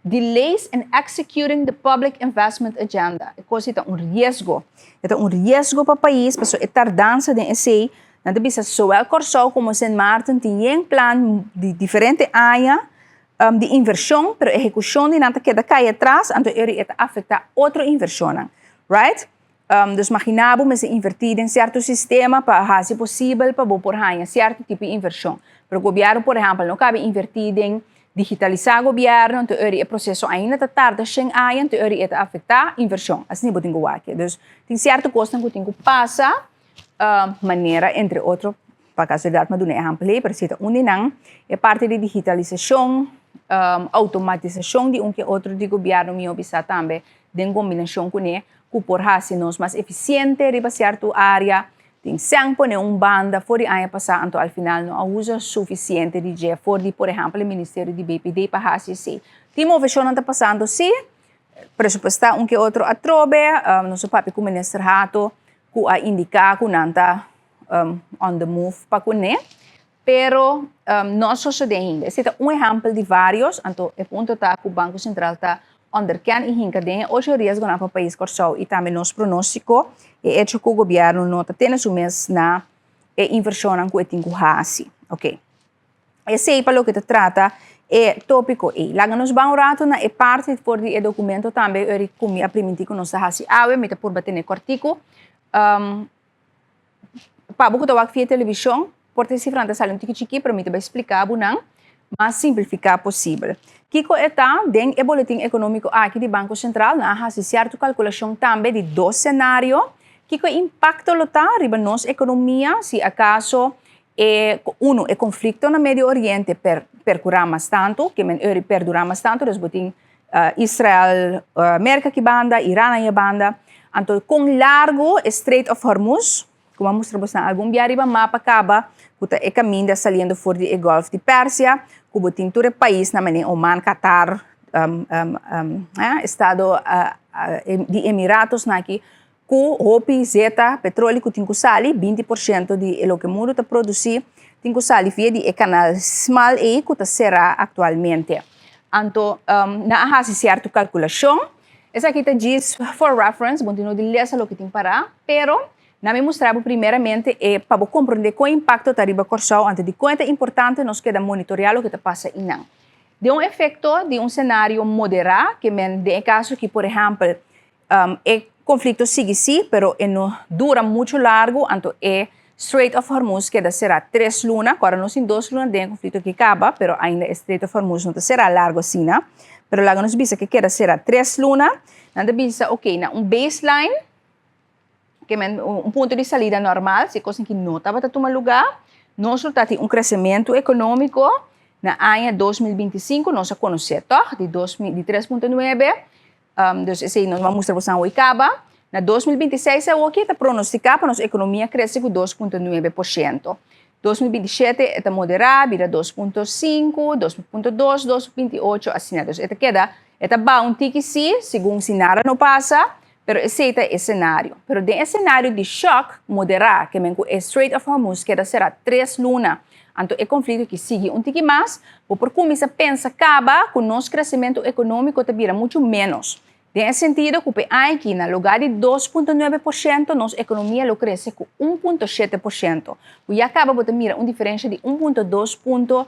delays in executing the public investment agenda. E kos ei ta un riesgo. E ta un riesgo pa pais pasobra e tardansa den esei Nan ta bisa zowel Kòrsou komo Sint Maarten tin yen plan di diferente aña di invershon, pero ehekushon di nan ta keda kai atras, anto eri e ta afektá otro invershonnan. Right? Dus maginá bo mester invertí den sierto sistema pa hasi posibel pa bo por haña sierto tipo di invershon. Pero gobièrnu por ehèmpel no kabe invertí den digitalisá gobièrnu, anto eri e proseso ainda ta tarda shen aña, anto eri e ta afektá invershon. Asina bo tin ku wak. Dus tin sierto kosnan ku tin ku pasa. Manera entre otro Pa kasualidat mi a duna e ehèmpel ei, pero si ta un di nan, e parti di digitalisashon, outomatisashon di un ke otro di gobièrnu mi hopi sa tambe den kombinashon kuné ku por hasi nos mas efisiente riba sierto área. Tin sèn pone un banda for di aña pasá anto al final no a usa sufisiente di dje for di por ehèmpel e ministerio di BPD pa hasi esei. Tin moveshonnan ta pasando sí, presupuestá un ke otro atrobe, nos a papia ku minister Hato ku a indiká ku nan ta on the move pa kuné, pero no a sosodé ainda. Esei ta un ehèmpel di vários, anto e punto ta ku Banko Sentral ta onderken i hinka den e ocho riesgonan pa pais Kòrsou i tambe nos pronóstiko, e echo ku gobièrnu no ta tene su mes na e invershonnan ku e tin ku hasi. Oké. Esei pa loke ta trata e tópiko ei. Laga nos ban un ratu na e parti for di e dokumento tambe ori ku mi a primintí ku nos ta hasi awe. Mi ta purba tene kòrtiku. Pa bo ku ta wak via televishon, por ta e sifranan ta sali un tiki chikí, pero mi ta bai splika bo nan mas simplifiká posibel. Kiko e ta? Den e boletin ekonómiko aki di Banko Sentral nan a hasi sierto kalkulashon tambe di dos senario. Kiko e impakto lo ta riba nos ekonomia si akaso e uno e konflikto na Medio Oriente per perkurá mas tantu, ke men ori perdurá mas tantu, dus bo tin Israel, Merka ki banda, Iran aya banda. Anto kon largu e Strait of Hormuz, ku a mustra bosnan algun bia riba mapa kaba, ku ta e kaminda saliendo for di e Golf di Persia, ku bo tin tur e paisnan manera Oman, Qatar, Estado di Emiratosnan aki, ku hopi zeta, petroli ku tin ku sali, 20% di e loke mundu ta produsí tin ku sali via di e kanal smal ei ku ta será aktualmente. Anto nan a hasi sierto kalkulashon. Esaki ta djis for reference, bo tin no di lesa loke tin pará, pero nan mi mustra bo primeramente e pa bo komprondé kon impakto ta riba Kòrsou, anto dikon e ta importante nos keda monitoreá loke ta pasa einan. Den un efekto di un senario moderá, ke men den e kaso aki por ehèmpel E konflikto sigui sí, pero e no dura muchu largu, anto e Strait of Hormuz keda será 3 luna. Ku ora nos tin 2 luna den e konflikto aki kaba, pero ainda e Strait of Hormuz no ta será largu asina. Pero laga nos bisa ku keda será 3 luna. Nan ta bisa, ok, na un baseline, ke men un punto di salida normal, si kosnan ki no tabata tuma lugá, nos lo ta tin un kresementu ekonómiko na aña 2025, nos a konosé tòg, di dos mil, di 3,9. Dus esei nos a mustra boso awor kaba. Na 2026 awoki ta pronostiká pa nos ekonomia krese ku 2,9%. 2027 e ta moderá, bira 2,5, 2,2, 2,28, asina. Dus e ta keda, e ta baha un tiki sí, segun si nada no pasa, pero esei ta e senario. Pero den e senario di shòk moderá, ke men ku e Strait of Hormuz keda será 3 luna, anto e konflikto aki sigui un tiki mas, bo por kuminsá pensa kaba ku nos kresementu ekonómiko ta bira muchu ménos. Den e sentido ku p'e aña aki na lugá di 2,9% nos ekonomia lo krese ku 1,7%. Ku ya kaba bo ta mira un diferensha di 1,2 punto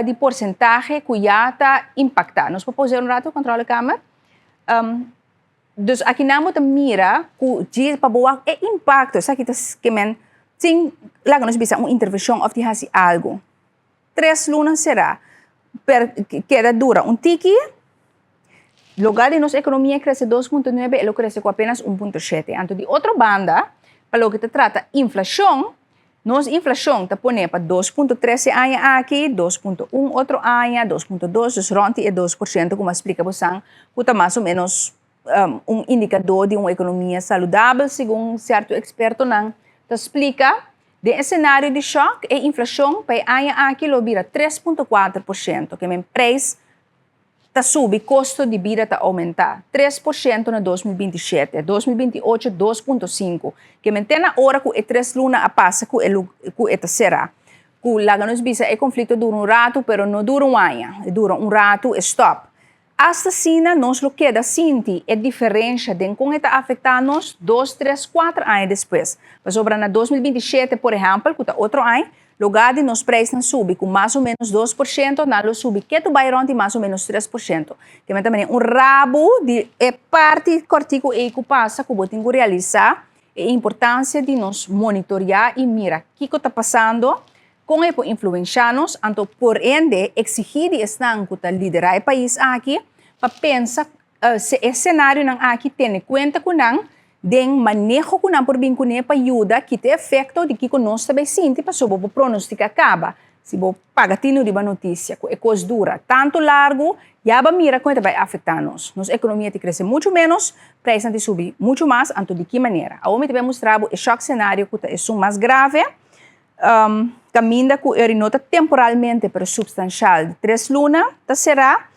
di porsentahe ku ya ta impaktá. Nos por paus'é un ratu, kontrolekamer? Dus aki nan bo ta mira ku djis pa bo wak e impakto, esaki ta ke men sin laga nos bisa un intervenshon òf di hasi algu. 3 luna será per keda dura un tiki, lugar di nos ekonomia krese 2,9 e lo krese ku apenas 1,7. Anto di otro banda, pa loke ta trata inflashon, nos inflashon ta pone pa 2,3 e aña aki, 2,1 otro aña, 2,2, dus rònt di e 2% ku mi a splika bosan ku ta mas o ménos un indikadó di un ekonomia saludabel segun sierto ekspertonan ta splika. Den e senario di shòk, e inflashon pa e aña aki lo bira 3,4%, ke men preis ta subi, kosto di bida ta oumentá, 3% na 2027, 2028 2,5, ke men te na ora ku e 3 luna a pasa ku e ku e ta será. Ku laga nos bisa e konflikto dura un ratu, pero no dura un aña, e dura un ratu e stòp. Asta asina nos lo keda sinti e diferensha den kon e ta afektá nos 2, 3, 4 aña despues. Pasobra na 2027, por ehèmpel, ku ta otro aña, lugá di nos preisnan subi ku mas o ménos 2%, nan lo subi ketu bai rònt di mas o ménos 3%. Ke men ta manera un rabu di e parti kòrtiku ei ku pasa ku bo tin ku realisá e importansia di nos monitoriá i mira kiko ta pasando, kon e por influenshá nos, anto por ende eksigí di esnan ku ta liderá e pais aki pa pensa e senarionan aki, tene kuenta ku nan. Den maneho ku nan por bin kuné pa yuda kita e efekto di kiko nos ta bai sinti pasobra bo por pronostika kaba. Si bo paga tinu riba notisia ku e kos dura tantu largu, ya bo a mira kon e ta bai afektá nos. Nos ekonomia ta krese muchu ménos, preisnan ta subi muchu mas, anto di ki manera? Awor mi ta bai mustra bo e shòk senario ku ta esun mas grave, kaminda ku eri no ta temporalmente pero supstanshal di tres luna ta será.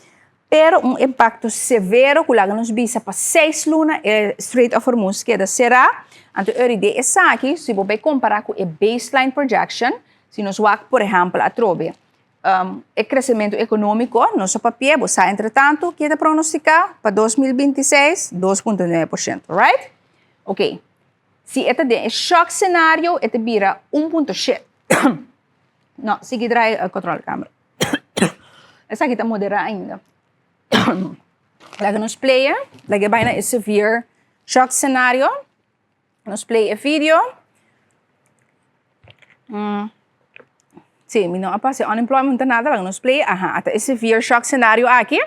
Pero un impacto severo cu laga nos bisa pa seis luna e Strait of Hormuz keda cera. Anto e idea esaki, si bo bay compara cu e baseline projection, si nos wak por ehempel atrobe e crecemento economico, nos a papia, bo sa entretanto keda pronostica pa 2026, 2.9%, right? Ok, si e ta den e shock scenario e ta bira 1.7. No, sigui draai control camera. Esaki ta moderá ainda. Laga nos play e. Laga e bai na e severe shock scenario. Nos play e video. Sí, mi no a pasa e unemployment ta nada. Laga nos play. Aha, ata e severe shock scenario aki.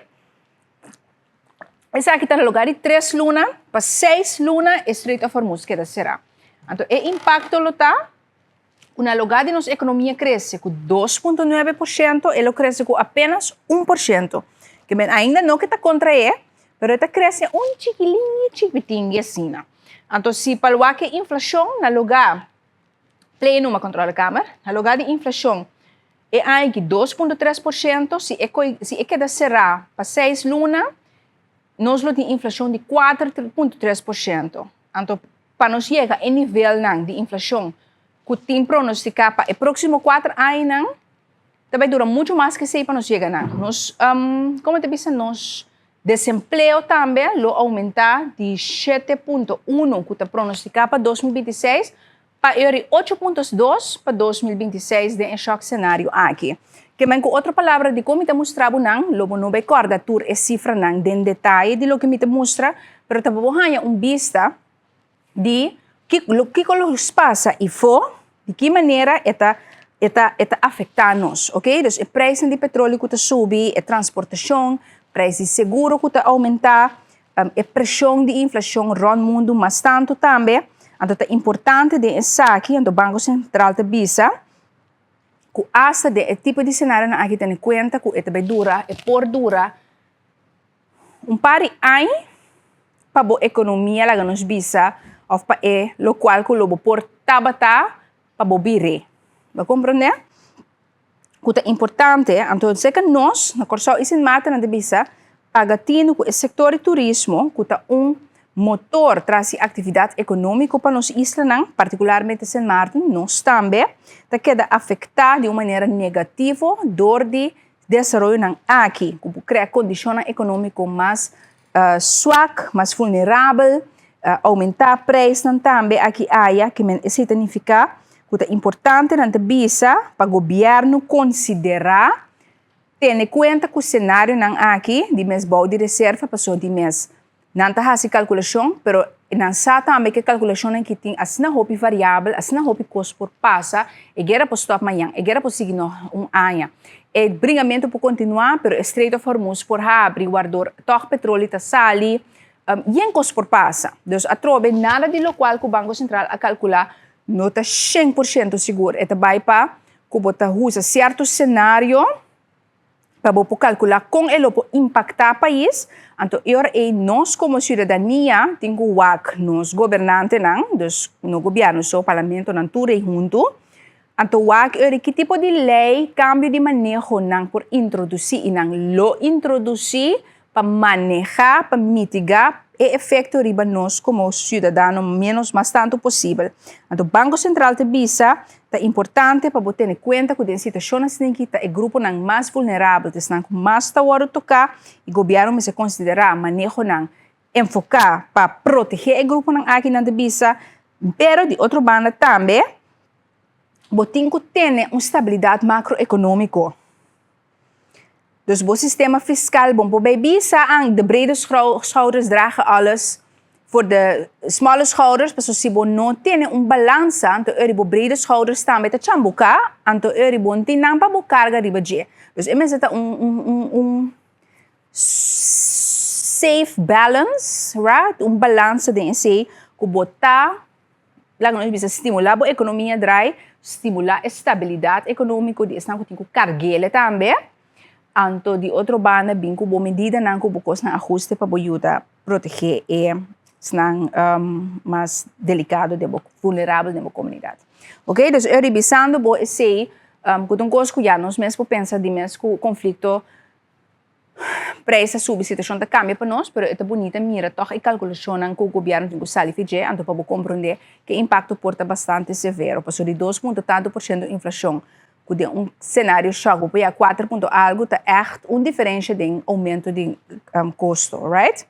Esaki ta na lugar di tres luna pa seis luna e Strait of Hormuz keda será. Anto e impacto lo ta ku na lugar di nos ekonomia krese ku 2.9%, e lo krese ku apenas 1%. Ke men ainda no ke ta kontraé, pero e ta krese un chikilingui chikitingui asina. Anto si pa wak e inflashon na lugar, play numa controle kamer, na lugar di inflashon e aña aki 2.3%, si e si e keda será pa seis luna, nos lo tin inflashon di 4.3%. Anto pa nos yega e nivelnan di inflashon ku tin pronostiká pa e próksimo kuater añanan, ta bai dura muchu mas ku esei pa nos yega nan. Nos, komo ta bisa, nos desempleo tambe lo oumentá di 7.1 ku ta pronostiká pa 2026 pa eri 8.2 pa 2026 den e shòk senario aki. Ke men ku otro palabra dikon mi ta mustra bo nan, lo bo no bai kòrda tur e sifranan den detaye di loke mi ta mustra, pero ta pa bo haña un bista di kiko lo pasa ifó, di ki manera e ta e ta e ta afektá nos, oke. Dus e preisnan di petroleo ku ta subi, e transportashon, preis di seguro ku ta oumentá, e preshon di inflashon rònt mundu mas tantu tambe. Anto ta importante den esaki, anto Banko Sentral ta bisa ku asta den e tipo di senarionan aki tene kuenta ku e ta bai dura, e por dura un par di aña pa bo ekonomia laga nos bisa òf pa e lokual ku lo bo por tabata pa bo bir'é. Bo a komprondé? Ku ta importante, anto seka nos na Kòrsou i Sint Maarten nan ta bisa paga tinu ku e sektor di turismo ku ta un motor tras di aktividat ekonómiko pa nos islanan, partikularmente Sint Maarten, nos tambe ta keda afektá di un manera negativo dor di desaroyonan aki ku por krea kondishonnan ekonómiko mas swak, mas vulnerabel, oumentá preisnan tambe aki aya, ke men esei ta nifiká ku ta importante nan ta bisa pa gobièrnu konsiderá tene kuenta ku senarionan aki di mes bou di reserva pasobra di mes nan ta hasi kalkulashon pero nan sa tambe ku e kalkulashonnan ki tin asina hopi variabel, asina hopi kos por pasa, e guera por stòp mañan, e guera por sigui no un aña. E bringamentu por kontinuá, pero e Strait of Hormuz por habri, wardor tòg petroli ta sali, yen kos por pasa. Dus atrobe nada di lokual ku Banko Sentral a kalkulá no ta 100% sigur. E ta bai pa ku bo ta usa sierto senario pa bo por kalkulá kon e lo por impaktá pais. Anto e ora ei nos komo siudadania tin ku wak nos gobernantenan, dus no gobièrnu so, parlamentonan tur ei huntu. Anto wak ora ki tipo di lei, kambio di maneho nan por introdusí i nan lo introdusí pa manehá, pa mitigá e efekto riba nos komo siudadano ménos mas tantu posibel. Anto Banko Sentral ta bisa ta importante pa bo tene kuenta ku den situashonnan asina ta e gruponan mas vulnerabel, ta esnan ku mas ta wòrdu toká i gobièrnu mester konsiderá manehonan enfoká pa protegé e gruponan aki, nan ta bisa. Pero di otro banda tambe bo tin ku tene un stabilidat makroekonómiko. Dus bo sistema fiskal bon por bai bisa an de brede schouders dragen alles voor de smalle schouders, pasobra si bo no tene un balansa anto eri bo brede schouders tambe ta chambuká, anto eri bo no tin nan pa bo karga riba dje. Dus e mester ta un un un safe balance, right? Un balansa den esei. Ku bo ta, laga nos bisa, stimulá bo ekonomia drai, stimulá e stabilidat ekonómiko di esnan ku tin ku karg'el tambe. Anto di otro banda bin ku bo medidanan ku bo kosnan ahuste pa bo yuda protegé e esnan mas delikado den bo, vulnerabel den bo komunidat. Oke, dus eu ribisando bo esei ku ta un kos ku ya nos mes por pensa di mes ku konflikto prijs a subi, situashon ta kambia pa nos, pero e ta bunita mira tòg e kalkulashonnan ku gobièrnu tin ku sali fi dje, anto pa bo komprondé ku e impakto por ta bastante severo, pasobra di dos punto tantu por shento inflashon ku den un senario shòk bo por yega kuater punto algu ta ègt un diferensha den oumento di kosto, right?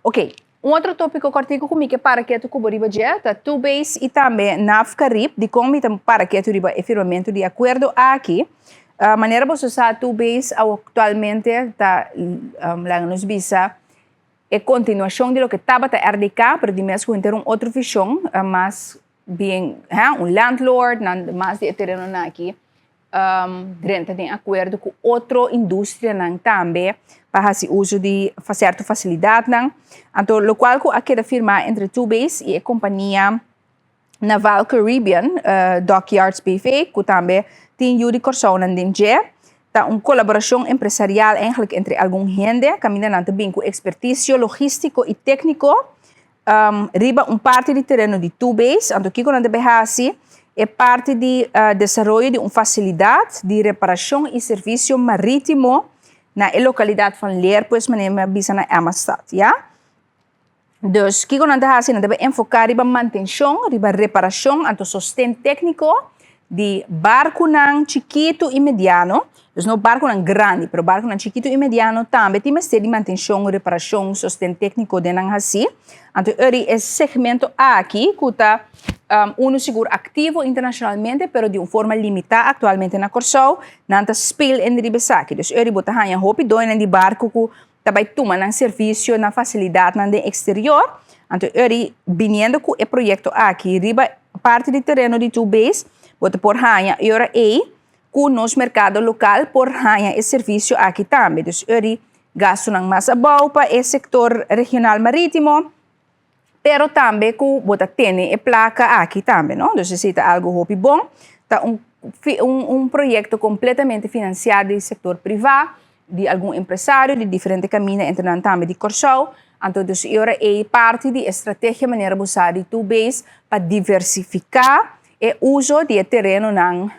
Oke, un otro tópiko kòrtiku ku mi ke para ketu ku bo riba dje ta Tubase i tambe Nafcarib. Dikon mi ta para ketu riba e firmamentu di akuerdo aki? Manera boso sa Tubase aktualmente ta laga nos bisa e kontinuashon di loke tabata RDK, pero di mes ku henter un otro vishon mas bien un landlord nan mas di e terenonan aki drenta den akuerdo ku otro industrianan tambe pa hasi uso di sierto fasilidatnan. Anto lokual ku a keda firmá entre Tubase i e kompania Naval Caribbean Dockyards BV ku tambe tin yu di Kòrsounan den dje, ta un kolaborashon empresarial eigenlijk entre algun hende kaminda nan ta bin ku ekspertisio logístiko i tékniko Riba un parti di tereno di Tubase, anto kiko nan debe hasi? E parti di desaroyo di un fasilidat di reparashon i servisio marítimo na e lokalidat van Leer, pues manera mi a bisa na Emmastad, ya. Dus kiko nan ta hasi? Nan debe enfoká riba mantenshon, riba reparashon, anto sosten tékniko di barkunan chikitu i mediano, dus no barkunan grandi, pero barkunan chikitu i mediano tambe tin mester di mantenshon, reparashon, sosten tékniko den nan hasí. Anto eri e segmento aki ku ta unu sigur aktivo internashonalmente pero di un forma limitá aktualmente na Kòrsou, nan ta spil en riba esaki. Dus eri bo ta haña hopi doñonan di barku ku ta bai tuma nan servisio, nan fasilidatnan den eksterior. Anto eri biniendo ku e proyekto aki riba parti di tereno di Two Bays, bo ta por haña e ora ei ku nos merkado lokal por haña e servisio aki tambe. Dus eri gastunan mas abou pa e sektor regional marítimo, pero tambe ku bo ta tene e plaka aki tambe, no? Dus esei ta algu hopi bon. Ta un un proyekto kompletamente finansiá di sektor privá, di algun empresario di diferente kaminda, entre nan tambe di Kòrsou. Anto dus e ora ei parti di e strategia manera bo sa di Two Bays pa diversifiká e uso di e terenonan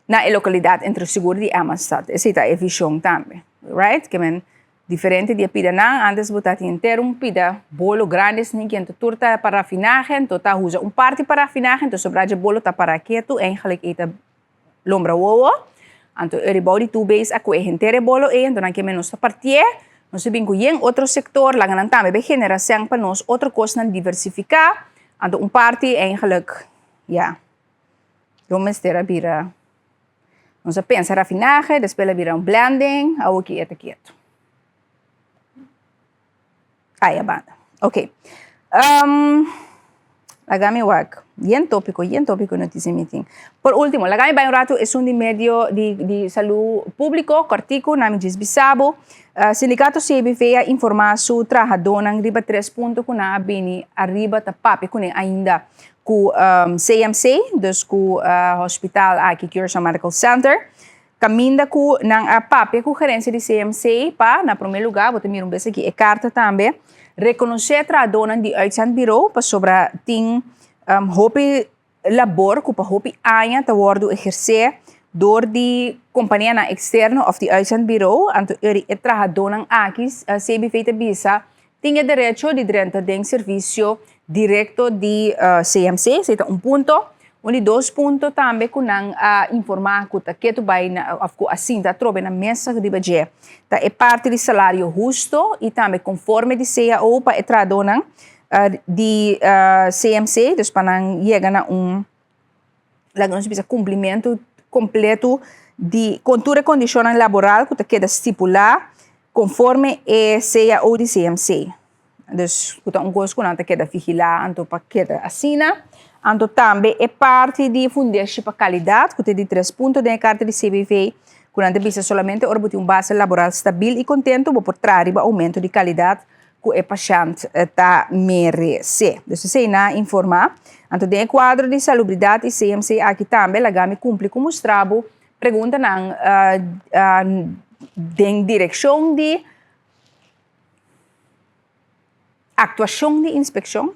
na e lokalidat entre sigur di Amsterdam. Esei ta e vishon tambe, right? Ke men diferente di e pidanan, antes bo ta tin henter un pida bolo grandi esei kende tur ta pa rafinahe, anto ta usa un parti pa rafinahe, anto sobra dje bolo ta para ketu, eigenlijk ei ta lombra wowo. Anto e ribou di Two Bays a kohe henter e bolo ei, anto nan ke men nos ta partié, nos ta bin ku yen otro sektor, laga nan tambe bay genera sèn pa nos, otro kosnan diversifiká, anto un parti eigenlijk, ya. Lo mester a bira, nos a pensa rafinahe, despues el a bira un blending, awoki e ta ketu. Aya banda. Ok. Um, laga mi wak. Yen tópiko, yen tópiko notisia mi tin. Por último, laga mi bai un ratu esun di medio di, di salú públiko, kòrtiku, na mi djis bisa bo. Uh, sindikato CBV a informá su trahadónan riba tres punto ku nan a bini ariba ta papia kuné ainda. Ku CMC, dus ku hospital aki Curaçao Medical Center, kaminda ku nan a papia ku gerensia di CMC pa, na promé lugá, bo ta mira un bes aki e karta tambe, rekonosé trahadónan di uitzendbureau pasobra tin hopi labor ku pa hopi aña ta wòrdu ehersé dor di kompanianan eksterno òf di uitzendbureau, anto e trahadónan aki CBV ta bisa Tin e derecho di drenta den servisio direkto di CMC, esei ta un punto. Un di dos punto tambe ku nan a informá ku ta ketu bai na òf ku a sinta atrobe na mesa riba dje ta e parti di salario husto i tambe konforme di cao pa e trahadónan di CMC, dus pa nan yega na un laga nos bisa kumplimentu kompletu di kon tur e kondishonnan laboral ku ta keda stipulá konforme e cao di CMC. Dus ku ta un kos ku nan ta keda vigilá anto pa keda asina. Anto tambe e parti di fundeshi pa kalidat ku ta di tres punto den e karta di CBV ku nan ta bisa solamente ora bo tin un base laboral stabil i kontentu bo por traha riba oumento di kalidat. ku e pashènt ta meresé. Dus esei nan a informá. Anto den e kuadro di salubridat i CMC aki tambe laga mi kumpli ku mustra bo preguntanan den direkshon di aktuashon di inspekshon.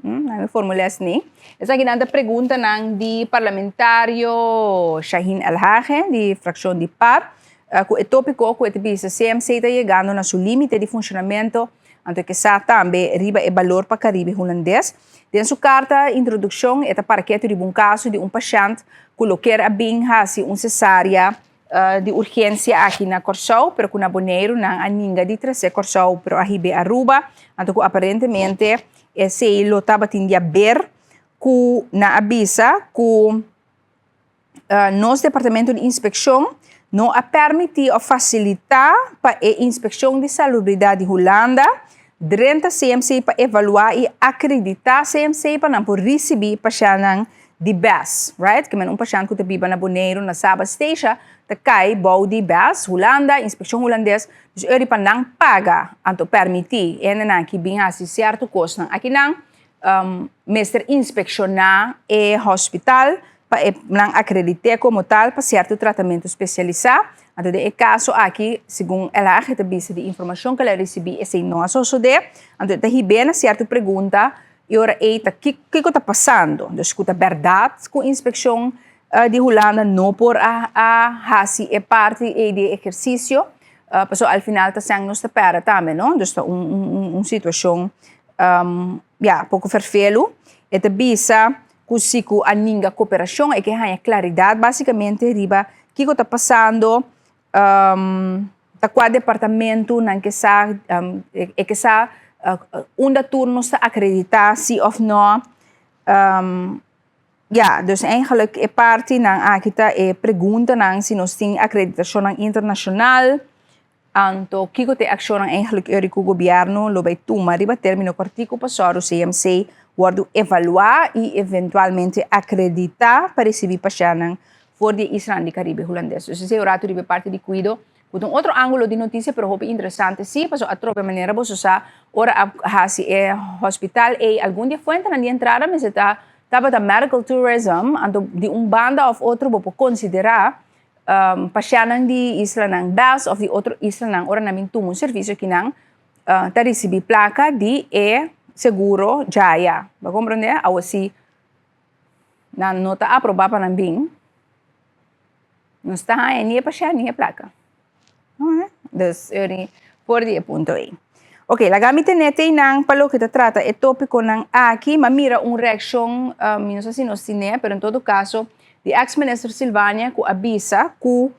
Nan mi formulá esei. Esakinan ta preguntanan di parlamentario Shahin Elhage di frakshon di par ku e tópiko ku e ta bisa CMC ta yegando na su límite di funshonamentu anto e ke sa tambe riba e balor pa Karibe Hulandes. Den su karta introdukshon e ta para ketu riba un kaso di un pashènt ku lo ker a bin hasi un sesaria di urgensia aki na Kòrsou, pero ku na Boneiru nan a ninga di tras'é Kòrsou, pero a hib'é Aruba, anto ku aparentemente esei lo tabatin di aber ku nan a bisa ku nos departamento di inspekshon no a pèrmití òf fasilitá pa e inspekshon di salubridat di Hulanda drenta CMC pa evaluá i akreditá CMC pa nan por risibí pashèntnan di bes, right? Ke men un pashènt ku ta biba na Boneiru, na Saba, Statia, ta kai bou di bes, Hulanda, inspekshon hulandes, dus eri pa nan paga, anto pèrmití hendenan ki bin hasi sierto kosnan akinan, mester inspekshoná e hospital pa e nan akredit'é komo tal pa sierto tratamentu spesialisá. Anto den e kaso aki, segun LH ta bisa di informashon ku el a risibí esei no a sosodé, anto e ta hib'é na sierto pregunta i ora ei ta kiko ta pasando. Dus ku ta bèrdat ku inspekshon di Hulanda no por a hasi e parti ei di e ehersisio, pasobra al final ta sèn nos ta pèrdè tambe no, dus ta un situashon ya poko ferfelu. E ta bisa ku si ku a ninga koperashon e ke haña klaridat basikamente riba kiko ta pasando, ta kua departamentu nan ke sa, e ke sa unda tur nos ta akreditá si òf nò. Ya, dus eigenlijk e partinan aki ta e preguntanan si nos tin akreditashonnan internashonal, anto kiko ta e akshonnan eigenlijk eri ku gobièrnu lo bai tuma riba término kòrtiku pa sòru CMC wòrdu evaluá i eventualmente akreditá pa risibí pashèntnan for di e islanan di Karibe Hulandes. Dus esei un ratu riba e parti di kuido ku ta un otro ángulo di notisia pero hopi interesante sí, pasobra atrobe manera boso sa ora a hasi e hospital ei algun di e fuentenan di entrada mester ta tabata medical tourism, anto di un banda òf otro bo por konsiderá pashèntnan di islanan bes òf di otro islanan ora nan bin tuma un servisio akinan ta risibí plaka di e seguro djaya. Bo a komprondé? Awo si nan no ta aprobá pa nan bin. Nos ta haña ni e pashènt ni e plaka. Dus eri for di e punto ei. Ok, laga mi tene teinan pa loke ta trata e tópikonan aki. Mi a mira un reakshon, mi no sa si nos tine, pero en todo kaso di eks minister Silvania ku a bisa ku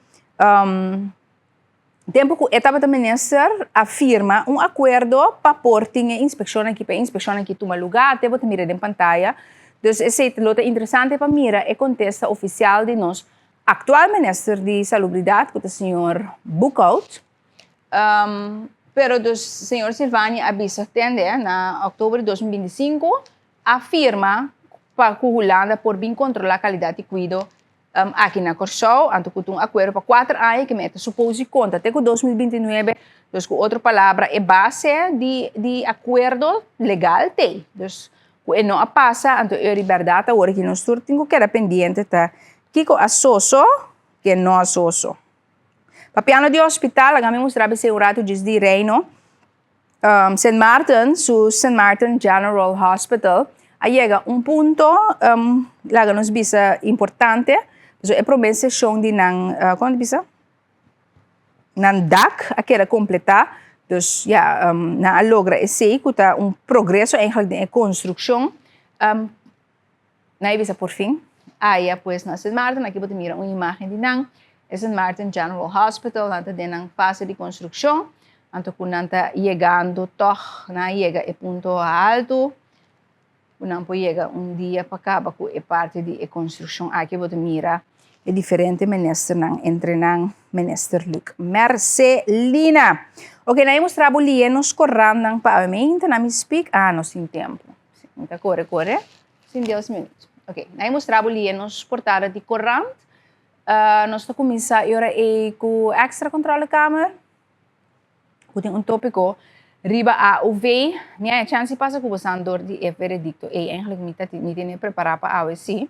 tempu ku e tabata minister a firma un akuerdo pa por tin e inspekshon aki, pa e inspekshon aki tuma lugá, te bo ta mira den pantaya. Dus esei lo ta interesante pa mira e kontesta ofisial di nos aktual minister di Salubridat ku ta señor Boekhout. Pero dus señor Silvania a bisa tende na òktober di 2025 a firma pa ku Hulanda por bin kontrolá kalidat di kuido aki na Kòrsou, anto ku ta un akuerdo pa kuater aña ku mi ta supos di konta te ku 2029, dus ku otro palabra e base di di akuerdo legal t'ei. Dus ku e no a pasa anto e bèrdat awor aki nos tur tin ku keda pendiente ta kiko a soso ke no a soso. Papiando di hospital laga mi mustra bo esei un ratu djis di Reino. Sint Maarten su Sint Maarten General Hospital a yega un punto laga nos bisa importante pasobra e prome seshon di nan kon ta bisa nan dak a keda kompletá dus ya nan a logra esei ku ta un progreso eigenlijk den e konstrukshon. Nan a bisa por fin aya pues na Sint Maarten aki bo ta mira un imagen di nan e Sint Maarten General Hospital nan ta den nan fase di construccion anto cu nan ta yegando toch nan a yega e punto alto cu nan por yega un dia pa caba cu e parti di e construccion aki bo ta mira e diferente ministernan entre nan minister Luc Mercelina. Ok nan a mustra bo lie nos corantnan pa awe meinta nan mi speak ah nos tin tempo. Mi ta kore kore sin dies minuut. Ok, na e mustra bo lie nos portada di korant. Uh, nos ta kuminsá e ora ei ku Extra Controlekamer, ku tin un tópiko. Riba AOV, mi a chance pasa ku boso dor di e veredicto. Ei, eigenlijk mi tin prepará pa awe sí.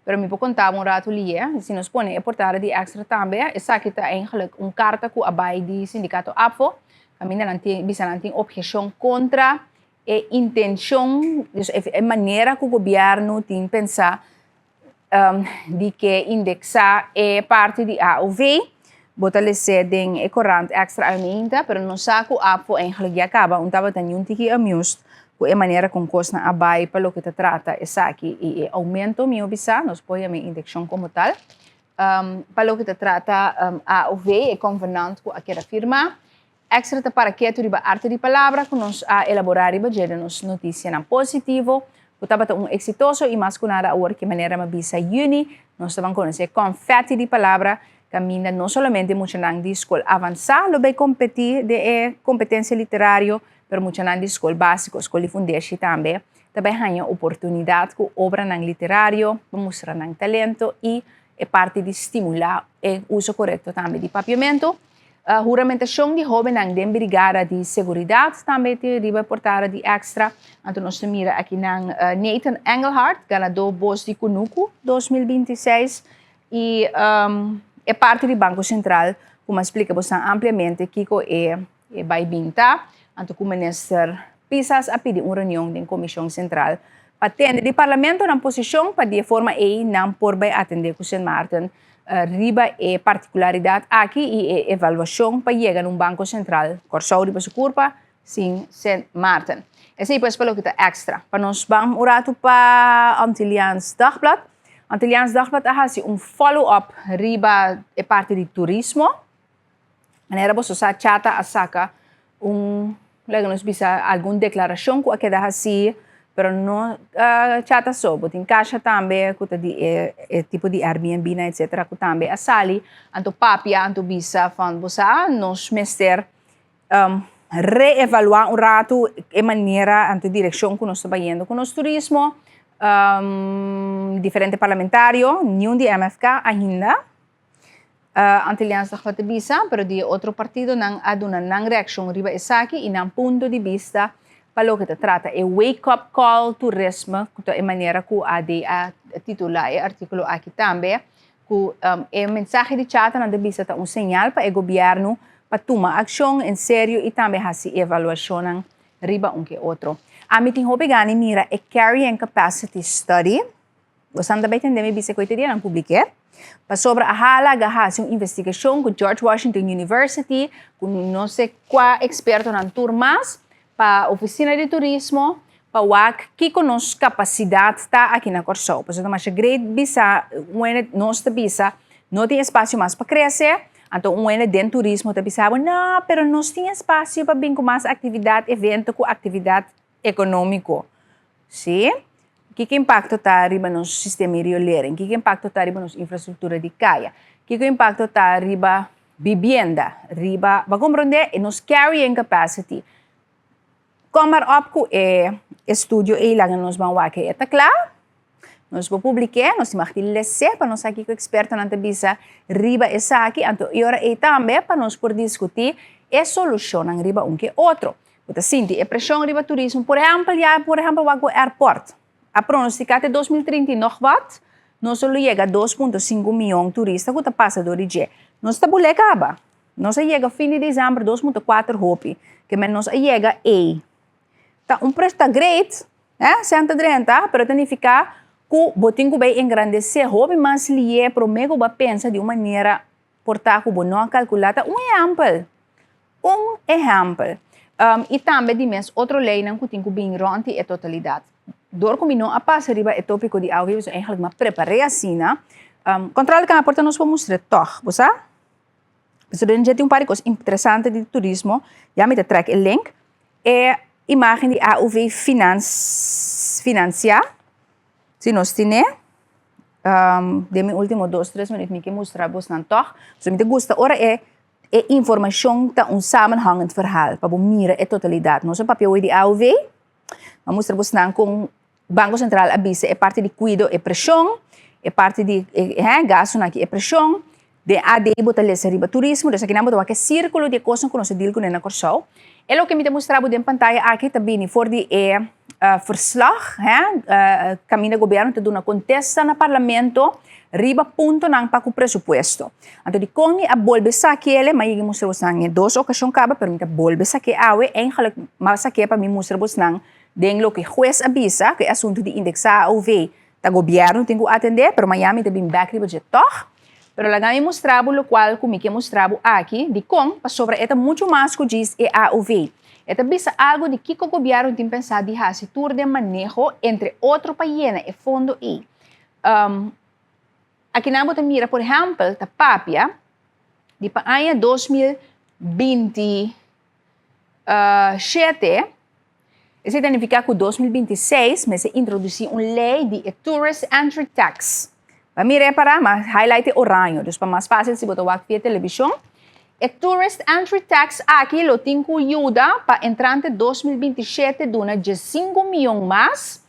Pero mi por konta un ratu lihé. Si nos pone e portada di Extra tambe, esaki ta eigenlijk un karta ku a bai di sindikato ABVO. Kaminda nan tin, bisa nan tin obheshon kontra e intenshon, dus e manera ku gobièrnu tin pensá di ke indeksá e parti di AOV. Bo ta lesa den e korant Extra ainda, pero nos sa ku ABVO eigenlijk ya kaba un tabata niun tiki amused ku e manera kon kosnan a bai pa loke ta trata esaki i e oumento, mi bisa, nos por yama indekshon komo tal. Pa loke ta trata AOV, e konvenant ku a keda firmá. Extra ta para ketu riba arte di palabra ku nos a elaborá riba dje den nos notisianan positivo, ku tabata un eksitoso i mas ku nada awor ku manera mi a bisa yüni, nos ta ban konosé konfèti di palabra kaminda no solamente muchanan di skol avansá lo bai kompetí den e kompetensia literario, pero muchanan di skol básiko, skol di fundeshi tambe ta bai haña oportunidat ku obranan literario pa mustra nan talento i e parti di stimulá e uso korekto tambe di papiamentu. Huramentashon di hóbennan den brigada di seguridat tambe tin riba e portada di Extra. Anto nos ta mira akinan Nathan Engelhardt, ganadó Bos di Kunuku 2026 i e parti di Banko Sentral ku mi a splika bosan ampliamente kiko e bai bin ta. Anto ku Minister Pisas a pidi un reunion den Komishon Sentral pa tende di Parlamento nan posishon pa di e forma ei nan por bai atendé ku Sint Maarten riba e partikularidat aki i e evaluashon pa yega na un Banko Sentral Kòrsou riba su kurpa sin Sint Maarten. Esei pues pa loke ta Extra. Pa nos ban un ratu pa Antilliaans Dagblad. Antilliaans Dagblad a hasi un follow up riba e parti di turismo. Manera boso sa Chata a saka un laga nos bisa algun deklarashon ku a keda hasi pero no Chata so bo tin Kasha tambe ku ta di e e tipo di Airbnb nan etcetera ku tambe a sali anto papia anto bisa van bo sa nos mester reevaluá un ratu e manera anto direkshon ku nos ta bayendo ku nos turismo. Diferente parlamentario niun di MFK ainda. Antilliaans Dagblad ta bisa, pero di e otro partidonan a duna nan reakshon riba esaki i nan punto di bista pa loke ta trata e wake up call turisme, ku ta e manera ku AD a titulá e artíkulo aki tambe, ku e mensahe di chatanan ta bisa ta un señal pa e gobièrnu pa tuma akshon en serio i tambe hasi evaluashonnan riba un ke otro. Ami tin hopi gana di mira e carrying capacity study. Bosan ta bai tende mi bisa ku e te dianan publik'é, pasobra a hala a hasi un investigashon ku George Washington University, ku no se kua ekspertonan tur mas, pa ofisina di turismo, pa wak kiko nos kapasidat ta aki na Kòrsou. Pasobra ta masha great bisa, wene nos ta bisa no tin espasio mas pa krese, anto un wene den turismo ta bisa bo, no, pero nos tin espasio pa bin ku mas aktividat, evento ku aktividat ekonómiko. Sí. Kiko impakto ta riba nos sistema di riolering? Kiko impakto ta riba nos infrastruktura di kaya? Kiko impakto ta riba bibienda? Riba, bo a komprondé? E nos carrying capacity. Kom maar op ku e estudio ei laga nos ban wak e ta kla. Nos por publik'é, nos tin mag di les'é pa nos sa kiko ekspertonan ta bisa riba esaki. Anto e ora ei tambe pa nos por diskutí e solushonnan riba un ke otro. Bo ta sinti e preshon riba turismo. Por ehèmpel, ya por ehèmpel wak bo airport. A pronostiká te 2030 i nòg wat, nos lo yega 2.5 mion turista ku ta pasa dor di dje. Nos ta bul'é kaba. Nos a yega fin di desèmber 2.4 hopi. Ke men nos a yega ei. Ta un pres ta great, eh, sèn ta drenta, pero ta nifiká ku bo tin ku bai engrandesé hopi mas lié promé ku bo a pensa di un manera por ta ku bo no a kalkulá. Ta un ehèmpel. Un ehèmpel. I tambe di mes otro leinan ku tin ku bin rònt di e totalidat. Dor ku mi no a pasa riba e tópiko di awe, pasobra eigenlijk mi a prepar'é asina. Kòntròl di kama por ta nos por mustr'é tòg, bo sa? Pasobra den dje tin un par di kos interesante di turismo. Ya mi ta trèk e link. E imágen di AOV finans finansiá, si nos tin'é. Den mi último dos, tres minüt mi ke mustra bosnan tòg. Pasobra mi ta gusta ora e E informashon ta un samenhangend verhaal pa bo mira e totalidat. Nos a papia hoy di AOV, a mustra bosnan kon Banko Sentral a bisa e parti di kuido e preshon, e parti di e gastunan aki e preshon. Den AD bo ta lesa riba turismo, dus akinan bo ta wak e sirkulo di e kosnan ku nos a deal kuné na Kòrsou. E loke mi ta mustra bo den pantaya aki ta bini for di e verslag, hè, kaminda gobièrnu ta duna kontesta na parlamento riba puntonan pa ku presupuesto. Anto dikon mi a bolbe saki el, m'a yega mustra bosnan e dos okashon kaba, pero mi ta bolbe saki awe, eigenlijk m'a saki pa mi mustra bosnan den loke hues a bisa, ku e asuntu di indeksá AOV ta gobièrnu tin ku atendé, pero mañana mi ta bin bèk riba dje tòg. Pero laga mi mustra bo lokual ku mi ke mustra bo aki, dikon? Pasobra e ta muchu mas ku djis e AOV. E ta bisa algu di kiko gobièrnu tin pensá di hasi tur den maneho, entre otro pa yena e fondo ei. Akinan bo ta mira por ehèmpel ta papia di pa aña 2027, Esei ta nifiká ku 2026 mester introdusí un lei di e Tourist Entry Tax. Ba mira e pará, m'a highlight e oraño, dus pa mas fásil si bo ta wak via televishon. E Tourist Entry Tax aki lo tin ku yuda pa entrante 2027 duna 15 mion mas,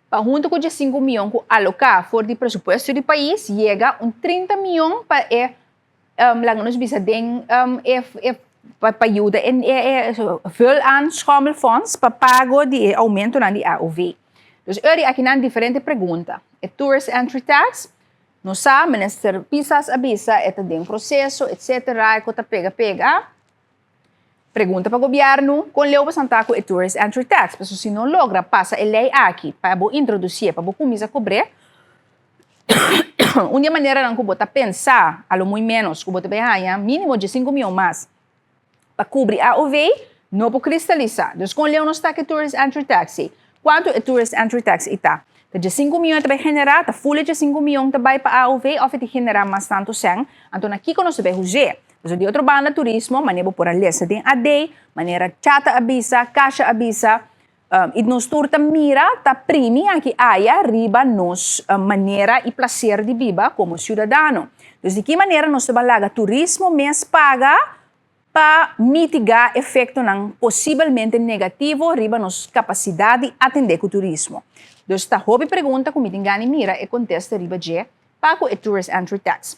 pa huntu ku 15 mion ku aloká for di presupuesto di pais yega un 30 mion pa e laga nos bisa den e e pa yuda e e vul aan schommelfonds pa pago di e oumentonan di AOV. Dus ori akinan diferente pregunta. E tourist entry tax, nos sa minister Pisas a bisa e ta den proseso etcetera e ku ta pega pega. Pregunta pa gobièrnu, kon leu bo santa ku e tourist entry tax? Pasobra si no logra pasa e lei aki pa bo introdusié, pa bo kuminsá kobr'é, un di e maneranan ku bo ta pensa, a lo muy ménos, ku bo ta bai haña mínimo 15 mion mas pa kubri AOV, no por kristalisá. Dus kon leu nos ta ku e tourist entry tax ei? Kuantu e tourist entry tax ei ta? Ta 15 mion e ta bai generá? Ta ful e 15 mion ta bai pa AOV òf e ta generá mas tantu sèn? Anto na kiko nos ta bai us'é? Pasobra di otro banda turismo, manera bo por a lesa den AD, manera Chata a bisa, Kasha a bisa, i nos tur ta mira, ta primi aki aya riba nos manera i plaser di biba komo siudadano. Dus di ki manera nos ta ban laga turismo mes paga pa mitigá efektonan posibelmente negativo riba nos kapasidat di atendé ku turismo? Dus ta hopi pregunta ku mi tin gana di mira e kontesta riba dje pa ku e tourist entry tax.